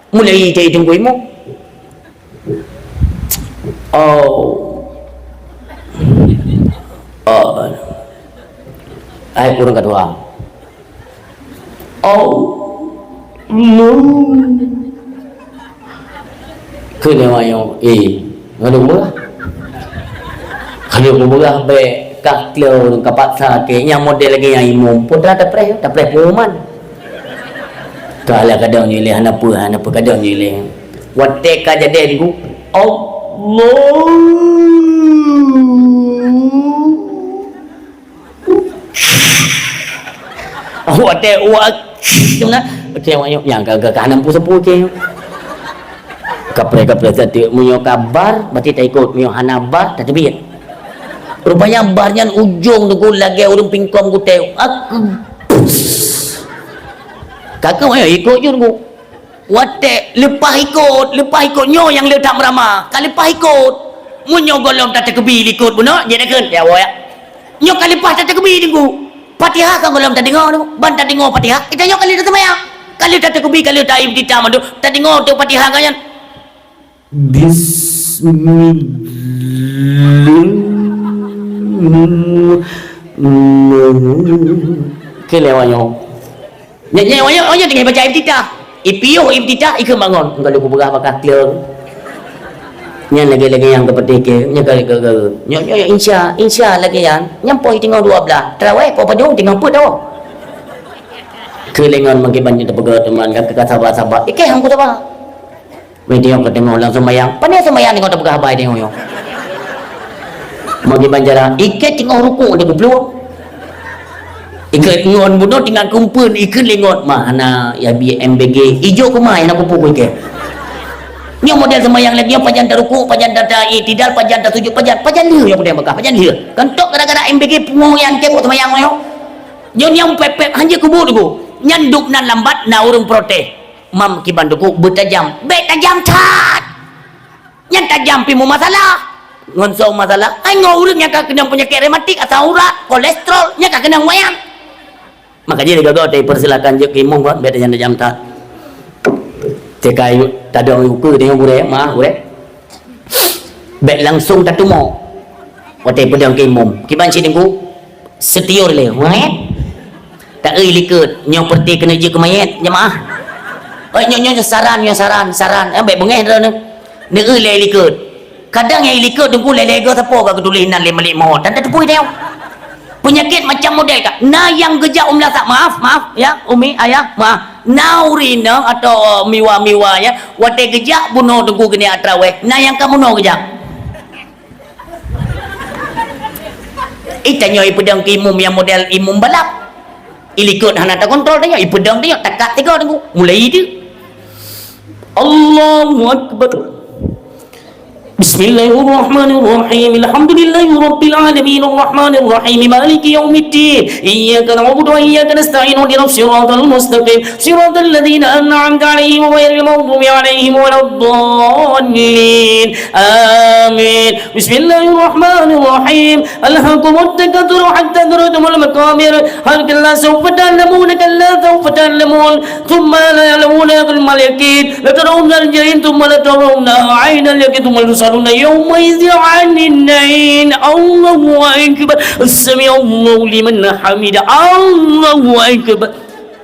Mulai cari teungku imum. Oh. Oh. Ai kurang ketua. Oh. Keu nyoe, eh, ngon umur. Kalau umur bèk ka kleu ka paksa keu nyang model lagèe nyang imum, pun dah tapreh, tapreh pengumuman. Ka lah kadang nyoe lé, hana peue, hana peue kadang nyoe lé. Watèe ka jadi Teungku, Allah. Watèe, watèe, nyang ka, ka, ka hana peue-peue keu. Kapreh-kapreh sateuk, meunyoe ka bar, berarti taikot, meunyoe hana bar, tateubiet. Rupanya bar nyan ujong Teungku lagèe ureueng pingkom gutèe. Ak-, ka keuh, ayo ikot jeuet Teungku. Watèe leupah ikot, leupah ikot nyoe nyang le that meurama. Ka leupah ikot. Meunyoe gohlom tateukeubie likot bunoe, jeuet nakheun, ya Allah, ya. Nyoe ka leupah tateukeubie Teungku. Fatihah kan gohlom tadeungoe Teungku. Ban tadeungoe Fatihah, geutanyoe ka lheueh taseumayang. Ka lheueh tateukeubie, ka lheueh ta-iftitah mandum. Tadeungoe teuh Fatihah ka nyan. Bismillah. Keu lé awak nyoe. Nyan, nyan, awak nyoe, awak nyoe teungoh baca iftitah. Ipiôh iftitah, ikheun bangon. Enggak ada kupeugah bak ka kleu. Nyan lagèe-lagèe nyang keupeutih keu, nyan ka, ka, ka, nyoe, nyoe, nyoe, insya, insya lagèe nyan. Nyan poh teungoh dua belas. Tarawih, poh padum, teungoh peuet tawoe. Keu lé ngon meukiban nyoe teupeugah teuma, ka, ka sabar-sabar. Ikei han ku sabar. Weh, teungoh ka teungoh lam seumayang. Pane seumayang teungoh tapeugah haba teungoh nyoe. Meukiban cara, ikei teungoh rukuk di kuplueng. Ikei ngon bunoe tinggai kumpeuen, ikei lé ngon. Mah, hana, ya, bi M B G. Ijok keumah, ya, na kupu ku ikei. Nyoe model seumayang lagèe nyoe, pajan tarukuk, pajan ta, ta, i'tidal, pajan tasujud, pajan, pajan lheueh nyoe kudeh bakah, pajan lheueh. Kan tok gara-gara M B G pungo nyan keu buet seumayang nyoe. Nyoe nyang pèp-pèp, hanjeuet kubu Teungku. Nyan dub nan lambat, na ureueng protes. Mam kiban Teungku beutajam. Bèk tajam that! Nyan tajam pih meumasalah. Ngon soe masalah? Ai ngon ureueng nyang ka keunong peunyakét rematik, asam urat, kolesterol, nyan ka keunong wayang. Maka jih lé gogo teupeursilakan jeuet keu imum kon, bèk tajam-tajam that. Teuka tadong ukeue tanyoe gurèe, maaf gurèe. Bèk langsung tatumo. Watèe peudong keu imum. Kiban cit Teungku, setiur lé. Wèt. Ta-eu likot, nyoe peureute keuneuk jeuet keu manyét jeumaáh. Oi, nyoe, nyoe saran, nyoe saran, saran. Eh, bék beungéh droeneuh. Neu-eu lé likot. Kadang nyang likot teungku lé-légöh sapo ka geutuléh nan lé malék mot. Dan tateupeue teuh. Peunyakét macam model ka. Na nyang geujak u meulasak, maaf, maaf, ya, umi, ayah, maaf. Na ureueng inong atau, eh, miwa-miwa nyan, watée geujak bunoe teungku keuneuk trawéh. Na nyang ka bunoe geujak. Ih, tanyoe ipeudong keu imum nyang model imum balap. Ilikot hana takontrol tanyoe, ipeudong tanyoe, takat tiga teungku. Mulai itu. Allahu Akbar. Bismillahirrahmanirrahim. Alhamdulillahirabbil alamin. Arrahmanirrahim. Maliki yaumiddin. Iyyaka na'budu wa iyyaka nasta'in. Ihdinas siratal mustaqim. Siratal ladzina an'amta 'alaihim ghairil maghdubi 'alaihim waladdallin. Amin. Bismillahirrahmanirrahim. Alhakumut takatsur hatta zurtumul maqabir. Kalla sawfa ta'lamuna, kalla sawfa ta'lamun. Tsumma la ta'lamuna 'ainal yaqin. La tarawunnal jahim, tsumma la tarawunnaha 'ainal yaqin, tsumma la tus'alunna yauma'idzin 'anin na'im. Allahu Akbar. Sami'allahu liman hamidah. Allahu Akbar.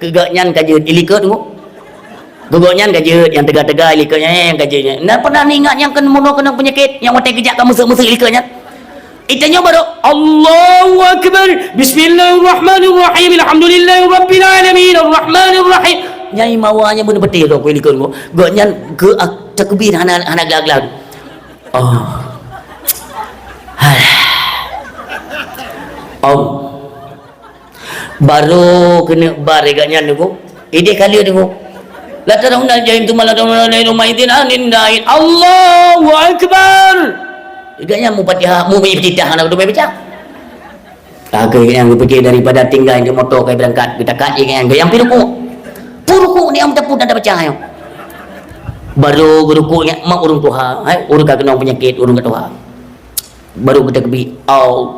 Keu gobnyan ka jeuet ilikot teungku. Keu gobnyan ka jeuet, nyang teuga-teuga ilikot nyan, nyang ka jeuet nyan. Na pernah neuingat nyang keuneuk bunoe keunong peunyakét, nyang watée geujak ka meuseuk-meuseuk ilikot nyan? Itanyoe barô, Allahu Akbar. Bismillahirrahmanirrahim. Alhamdulillahirabbil alamin. Arrahmanirrahim. Nyai mawa nyan beuneuh beutôi lom keu ilikot teungku. Gobnyan keu ak-, takbir hana, hana glang-glang. Oh. Alah. Oh. Barô keuneuk bar gobnyan teungku. Idéh ka lheueh teungku. La tarawunnal jahim, tsumma la tarawunnaha 'ainal yaqin, tsumma la tus'alunna yauma'idzin 'anin na'im. Allahu Akbar. Gobnyan mufatihah, mu iftitah hana geuteumé baca. Ka gobnyan geupike daripada tinggai di moto ka beurangkat, geutakat gobnyan, gobnyan pi rukuk. Pi rukuk ni am tapun dan tabaca nyoe. Barô geurukuk nyan mak ureueng tuha, hai, ureueng ka keunong peunyakét, ureueng ka tuha. Baru geutakbir. Allah.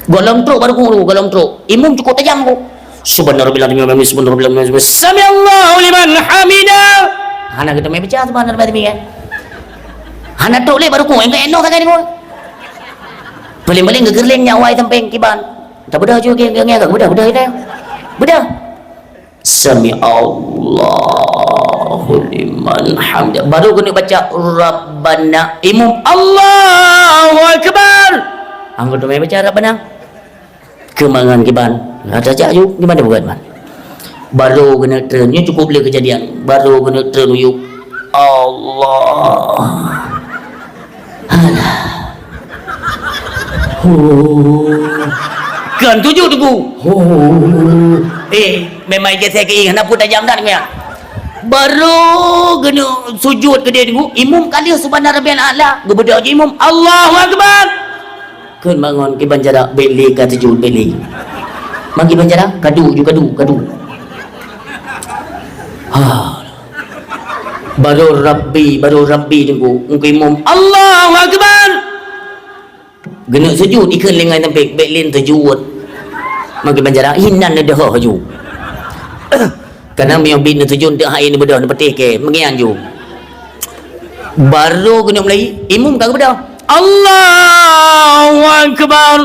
Gohlom trok baru guru, gohlom trok. Imum cukup tajam ku. Subhana rabbil azim, subhana rabbil azim. Sami'allahu liman hamidah. Hana geuteumé baca subhana rabbil azim kan. Hana trok lé baru ku, engkai enoh sagai deungoe. Paling-paling geugeurleng nyak wai sampéng kiban. Tabeudôh ju geng-geng, beudôh, beudôh, beudôh. Beudôh. Sami Allahu liman hamdah. Baru keuneuk baca Rabbana. Imum, Allahu Akbar. Anggô teumé baca Rabbana. Keumangan kiban. Rata jak ju, gimana bukan man? Baru keuneuk treun. Nyoe cukup le kejadian. Baru keuneuk treun uyu. Allah. Alah. Huh. Kan tuju teungku. Huh. Eh, memang geusé keuieng, hana pun tajam dah teungku ya. Baru keuneuk sujud keudeh teungku, imum ka lheueh subhana rabbiyal a'la. Geubeudôh ju imum, Allahu Akbar. Kheun bangon kiban cara, bék lé ka sujud, bék lé. Man kiban cara, kadu ju, kadu, kadu. Ha. Baru Rabbi, baru Rabbi teungku. Engkau imum, Allahu Akbar. Geuneuk sujud, ikheun lé ngon tampék, bék lé sujud. Man kiban cara, inan neudoh ju. Kadang meunyoe bit neusujud, teuh hai neubeudôh, neupeuteh kée, meungian ju. Baru geuneuk mulai, imum ka geubeudôh. Allahu Akbar.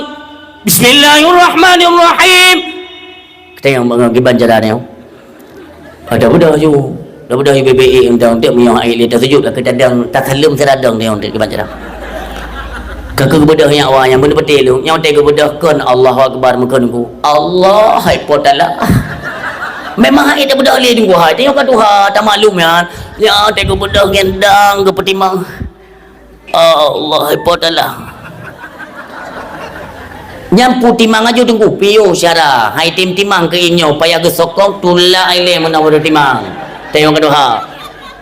Bismillahirrahmanirrahim. Teuh bangon kiban cara nyoe. Ada beudôh ju. Dah beudôh ju bebek eh, untuk, untuk meunyoe hai lé tasujud, ka tadang, tasaleuem siradong nyoe untuk kiban cara. Ka keu geubeudôh nyak wa nyang beuneupeuteh lu, nyoe teuh geubeudôh kon Allahu Akbar meukeun ku. Allah, hai po talah. Memang hai tabeudôh lé teungku hai, teuh ka tuha, tamaklum nyan. Nyoe teuh geubeudôh ngendang geupeutimang. Allah, hai po talah. Nyan peutimang aju teungku, piôh syara. Hai tim timang keu inyoe, payah geusokong, tulak ilée meunan baru timang. Tayong kedua.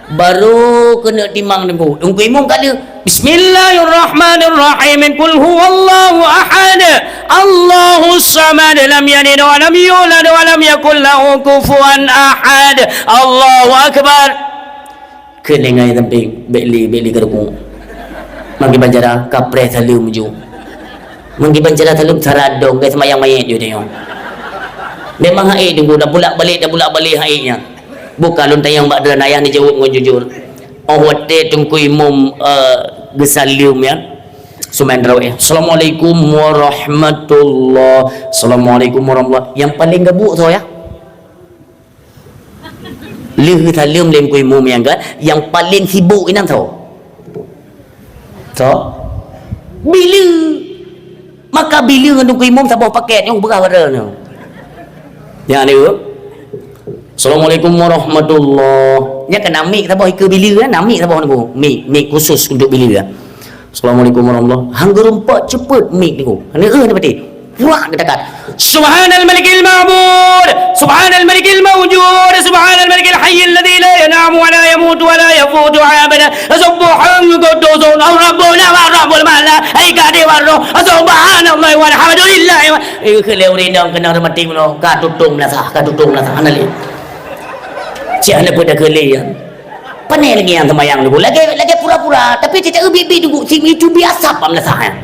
Baru keuneuk timang teungku. Teungku imum ka lheueh. Bismillahirrahmanirrahim. Qul huwallahu ahad. Allahus samad. Lam yalid wa lam yulad wa lam yakul lahu kufuwan ahad. Allahu akbar. Kheun lé ngon tampék, bék lé, bék lé ka rukuk. Man kiban cara, kapreh saleuem ju. Man kiban cara saleuem saradong, ka seumayang manyét ju teuh nyoe. Memang hai teungku, dah bulak-balik, dah bulak-balik hai nyan. Bukan lôn tanyong bak droeneuh, ayah neujaweueb ngon jujur. Óh watée teungku imum, eh, geusaleuem nyan, Seumayang tarawih. Assalamualaikum warahmatullah. Assalamualaikum warahmatullah. Nyang paleng gabuk soe, ya? Lheueh saleuem lé Teungku Imum nyang kan, nyang paleng sibuk inan soe? Soe? Bileu. Maka bileu ngon Teungku Imum saboh paket nyang beurah-beurah nyoe. Nyan dia. Assalamualaikum warahmatullah. Nyan kan na mik saboh ikeue bileu kan, na mik saboh nunggu. Mik, mik khusus untuk bileu kan. Assalamualaikum warahmatullah. Hang geureumpok cepet mik nunggu. Hana eh na pati. Purak geudakat. Subhanal malikil ma'bud. Subhanal malikil mawjud. Subhanal malikil hayyil ladzi la yanamu wa la yamutu wa la yafutu abada. Subhanal quddus rabbuna wa rabbul malaikati war ruh. Subhanallah walhamdulillah. Eh, keu lé ureueng inong keunong reumatik meunyoe, ka tutong meulasah, ka tutong meulasah, hana lé. Cit hana peue dak keu lé nyan. Pane lagèe nyang seumayang dulu. Lagèe, lagèe pura-pura, tapi cit ubit-ubit dulu, si itu biasa pam meulasah nyan.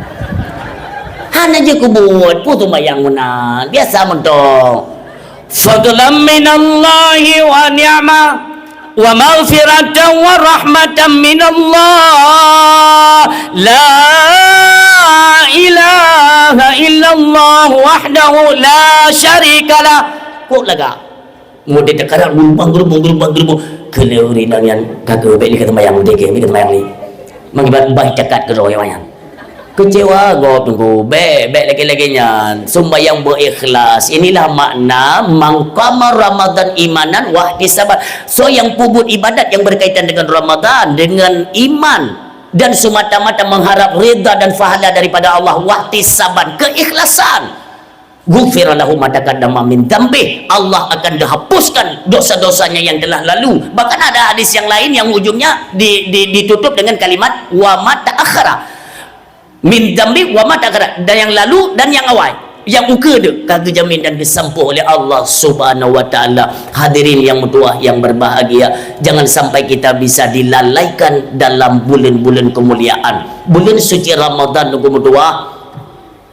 Hana jeuet kubuet, peue seumayang meunan, biasa mantong. Fadlan minallahi wa ni'mah. Wa maghfiratan wa rahmatan minallah. La ilaha illallah wahdahu la syarikalah. Kok lagak? Mode teukarat geulubang, geulubang, geulubang, geulubang. Keu lé ureueng inong nyan ka geubek lé ka seumayang, mode ke, mode seumayang ni. Mengibat bah cakat keu roh nyan. Keucewa gob Teungku, bèk, bèk lagèe-lagèe nyan. Sumbayang beu ikhlas. Inilah makna, "Man qama Ramadan imanan wahtisaban." Soe nyang peubuet ibadat nyang berkaitan dengan Ramadan dengan iman dan semata-mata mengharap ridha dan pahala daripada Allah, wahtisaban, keikhlasan. Ghufira lahu ma taqaddama min dzambih. Allah akan dihapuskan dosa-dosanya yang telah lalu. Bahkan ada hadis yang lain yang ujungnya di, di, ditutup dengan kalimat, "Wa ma ta'akhkhara." Min dzambih wa ma ta'akhkhara. Dan yang lalu dan yang awai. Yang ukeue deuh ka geujamin dan geusampoe oleh Allah Subhanahu wa Ta'ala. Hadirin yang meutuwah, yang berbahagia, jangan sampai kita bisa dilalaikan dalam bulan-bulan kemuliaan. Bulan suci Ramadan, Teungku meutuwah,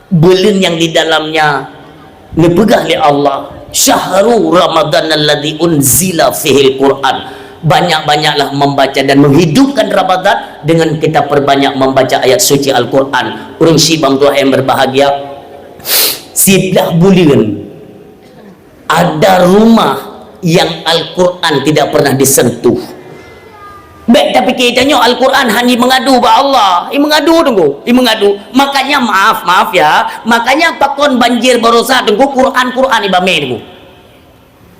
buleuen nyang di dalamnya neupeugah lé Allah, "Syahru Ramadan alladzi unzila fihil Qur'an." Banyak-banyaklah membaca dan menghidupkan Ramadan dengan kita perbanyak membaca ayat suci Al-Qur'an. Ureueng syiek bang tuah yang berbahagia, siblah buleuen ada rumah yang Al-Quran tidak pernah disentuh. Bèk tapike tanyoe Al-Quran hana mengadu bak Allah. I mengadu, Teungku. I mengadu. Makanya, maaf, maaf ya. Makanya pakon banjir barosa, Teungku, Quran, Quran ibame, Teungku.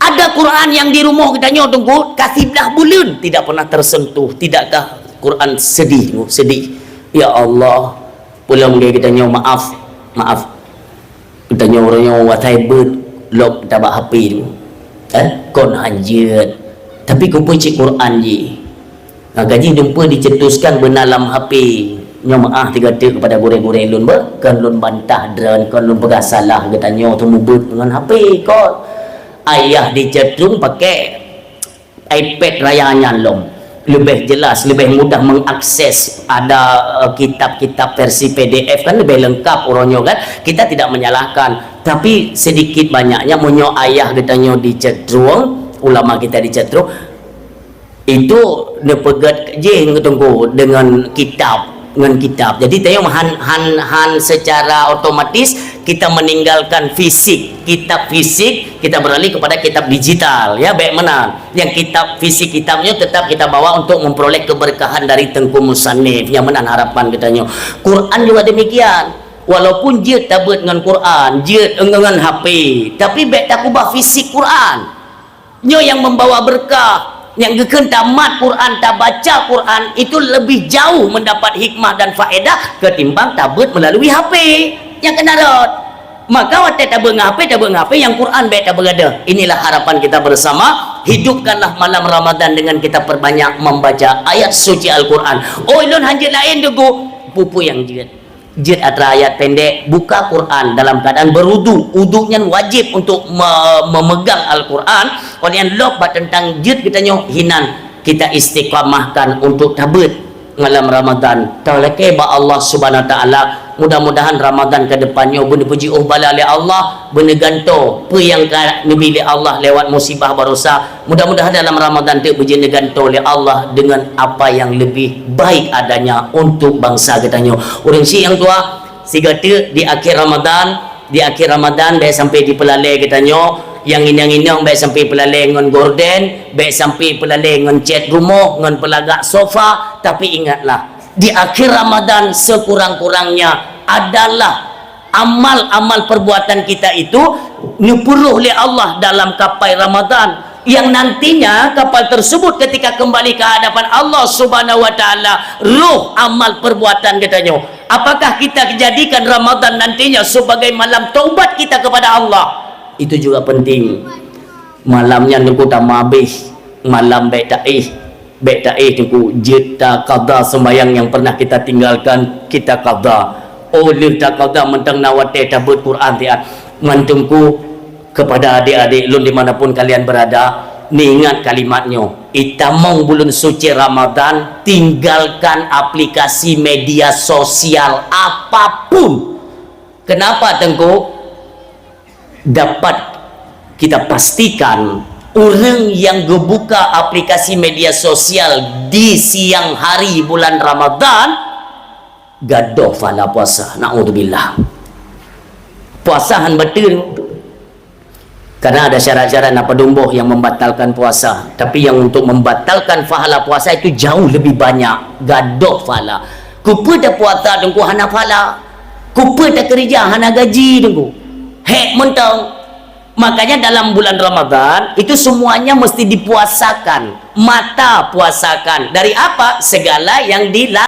Ada Quran yang di rumoh geutanyoe, Teungku, ka siblah buleuen tidak pernah tersentuh. Tidakkah Quran sedih, Teungku? Sedih. Ya Allah, Pulang lé geutanyoe maaf, maaf. Geutanyoe uroe nyoe watèe beuet lom tabak H P tu. Eh, kon hanjeuet. Tapi keupeue cit Quran jih. Nah, gaji dumpeue dicetuskan beuna lam H P. Nyoe meu'ah tiga teuk kepada gurèe-gurèe lôn beuh, kon lôn bantah droen, kon lôn peugah salah geutanyoe teumeubeuet ngon H P, kon. Ayah dicetung pakai iPad raya nyan lom. Leubeh jelas, leubeh mudah mengakses. Ada, eh, kitab-kitab versi P D F kan leubeh lengkap uroe nyoe kan. Kita tidak menyalahkan. Tapi sedikit banyaknya meunyoe ayah geutanyoe dicetung, ulama kita dicetung, itu neupeugèt jih Teungku dengan kitab. Ngon kitab. Jadi, tanyoe han, han, han secara otomatis kita meninggalkan fisik, kitab fisik, kita beralih kepada kitab digital, ya, bèk meunan. Yang kitab fisik kitab nyoe tetap kita bawa untuk memperoleh keberkahan dari Teungku Musannif. Nyang meunan harapan geutanyoe. Quran juga demikian. Walaupun jeuet tabeuet ngon Quran, jeuet ngon H P, tapi bèk takubah fisik Quran. Nyoe nyang membawa berkah, nyang geukheun tamat Quran, tabaca Quran, itu lebih jauh mendapat hikmah dan faedah ketimbang tabeuet melalui H P nyang keunan rot. Maka watèe tabeuet ngon H P, tabeuet ngon H P, nyang Quran bèk tabeugadôh. Inilah harapan kita bersama, hidupkanlah malam Ramadan dengan kita perbanyak membaca ayat suci Al-Quran. Oh, ulôn hanjeuet laén, Teungku. Peue-peue nyang jeuet. Jeuet atra ayat pendek, buka Quran dalam keadaan berwudu. Wudu nyan wajib untuk me-, memegang Al-Quran. Kon nyan lom bak teuntang jeuet geutanyoe hinan kita istiqamahkan untuk tabeuet malam Ramadan. Talakèe bak Allah Subhanahu Wa Taala, Mudah-mudahan Ramadan ke depan nyoe beuneupuji oh bala lé Allah, beuneugantoe peue nyang ka neubi lé Allah lewat musibah barosa. Mudah-mudahan dalam Ramadan teuk beujeuet neugantoe lé Allah dengan apa yang lebih baik adanya untuk bangsa geutanyoe. Ureuëng syiek nyang tuha, sigoe teuk di akhir Ramadan, di akhir Ramadan bèk sampai dipeulalé geutanyoe, nyang inong-inong bèk sampai peulalé ngon gorden, bèk sampai peulalé ngon cat rumoh, ngon peulagak sofa, tapi ingatlah, di akhir Ramadan sekurang-kurangnya adalah amal-amal perbuatan kita itu neupeurôh lé Allah dalam kapai Ramadan, yang nantinya kapal tersebut ketika kembali ke hadapan Allah Subhanahu wa Taala, roh amal perbuatan geutanyoe. Apakah kita jadikan Ramadan nantinya sebagai malam taubat kita kepada Allah? Itu juga penting. Malam nyan teungku tamah abéh, malam bèk taéh, bèk taéh teungku, jeuet taqadha sembahyang yang pernah kita tinggalkan, kita qadha. Oh lheueh taqadha mantong na watèe tabeuet Quran siat. Ngon teungku, kepada adik-adik lôn di mana pun kalian berada, neuingat kalimat nyoe, itamong buleuen suci Ramadan, tinggalkan aplikasi media sosial apapun. Kenapa teungku? Dapat kita pastikan, ureuëng nyang geubuka aplikasi media sosial di siang hari bulan Ramadan, gadôh pahala puasa. Naudzubillah. Puasa han bateue. Karena ada syarat-syarat na padum boh yang membatalkan puasa. Tapi yang untuk membatalkan pahala puasa itu jauh lebih banyak. Gadôh pahala. Kupeue tapuasa teungku hana pahala. Kupeue takeureuja hana gaji teungku. Hék mantong. Makanya dalam bulan Ramadan itu semuanya mesti dipuasakan. Mata puasakan. Dari apa? Segala yang dilarang.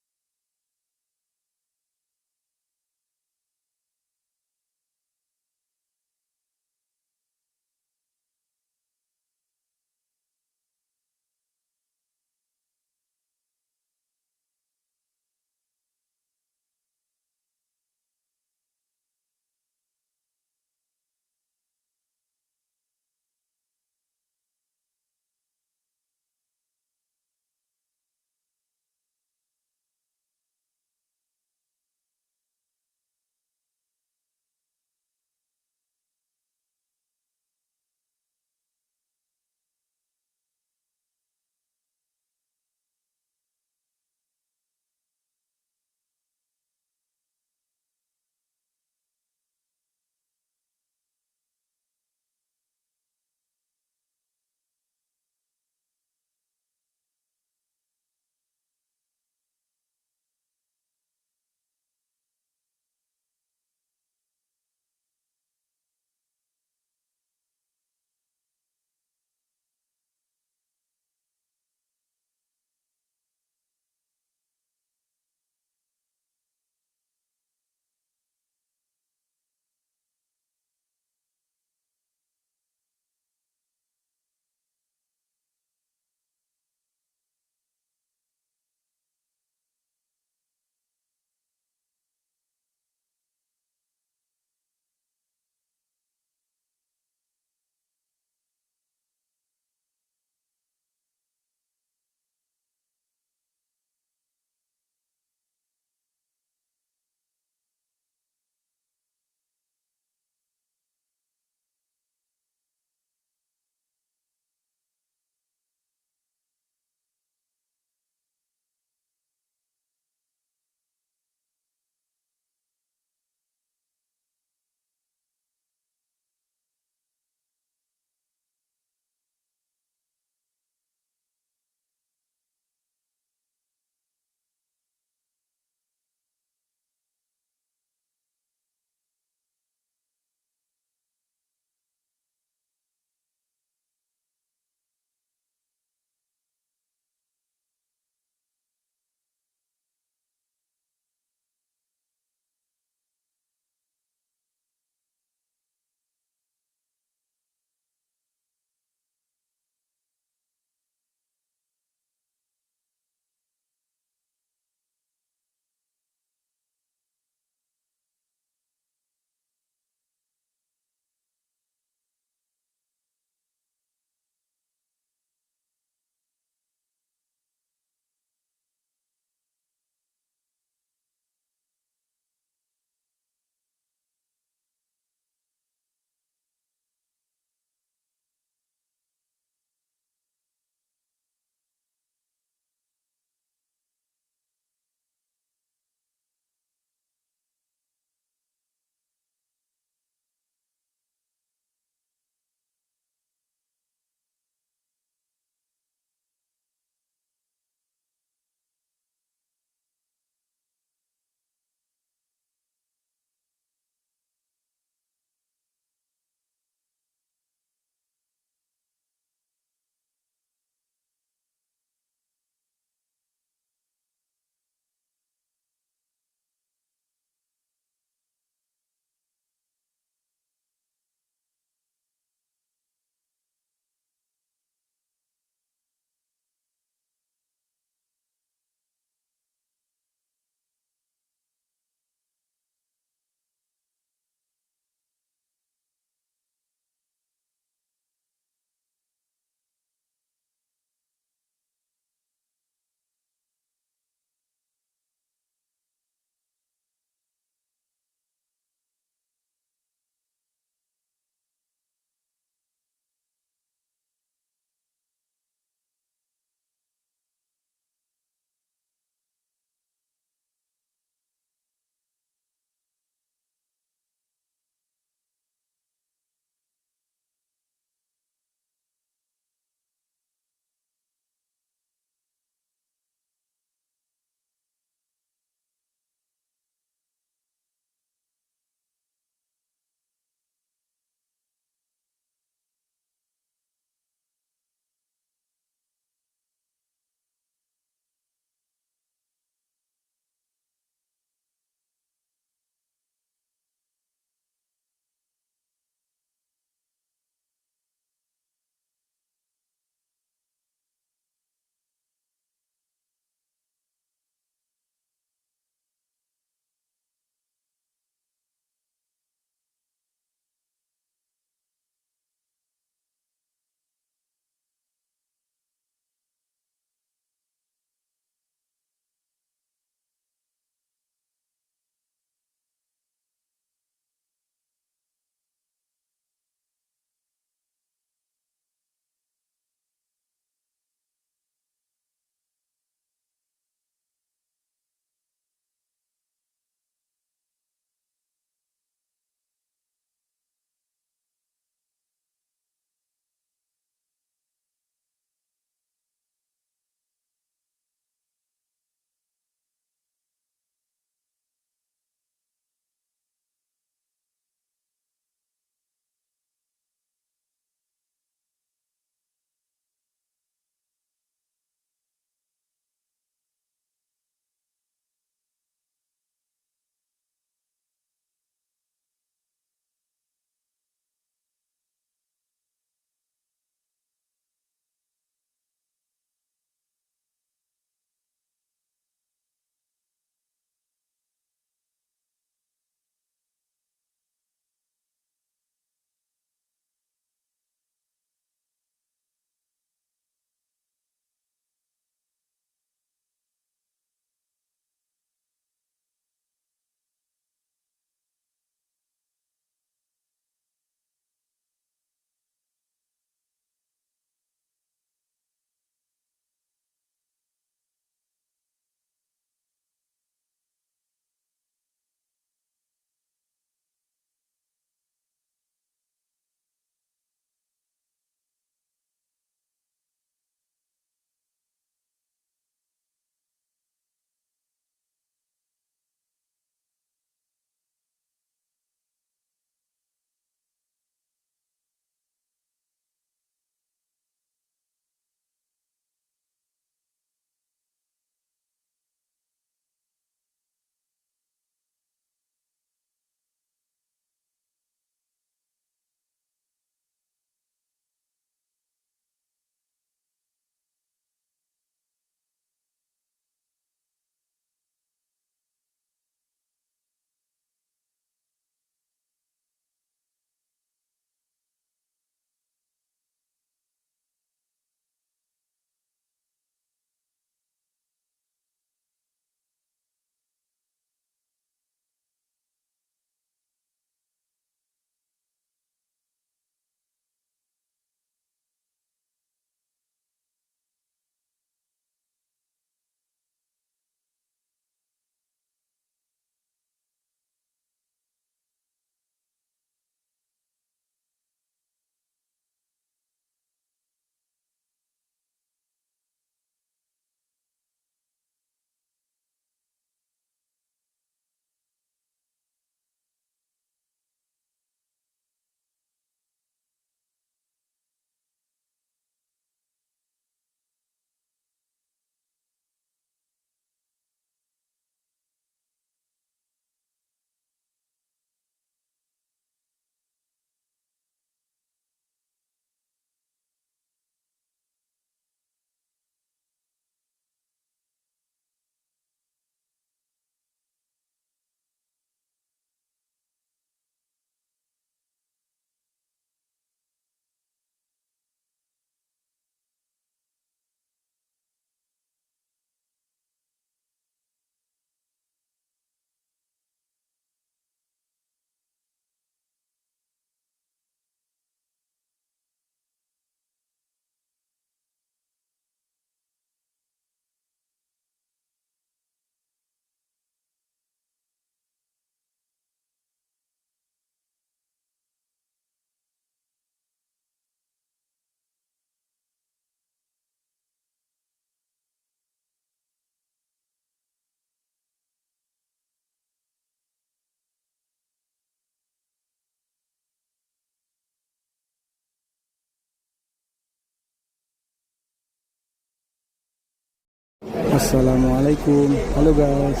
Assalamualaikum. Halo guys,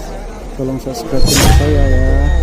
tolong subscribe channel saya ya.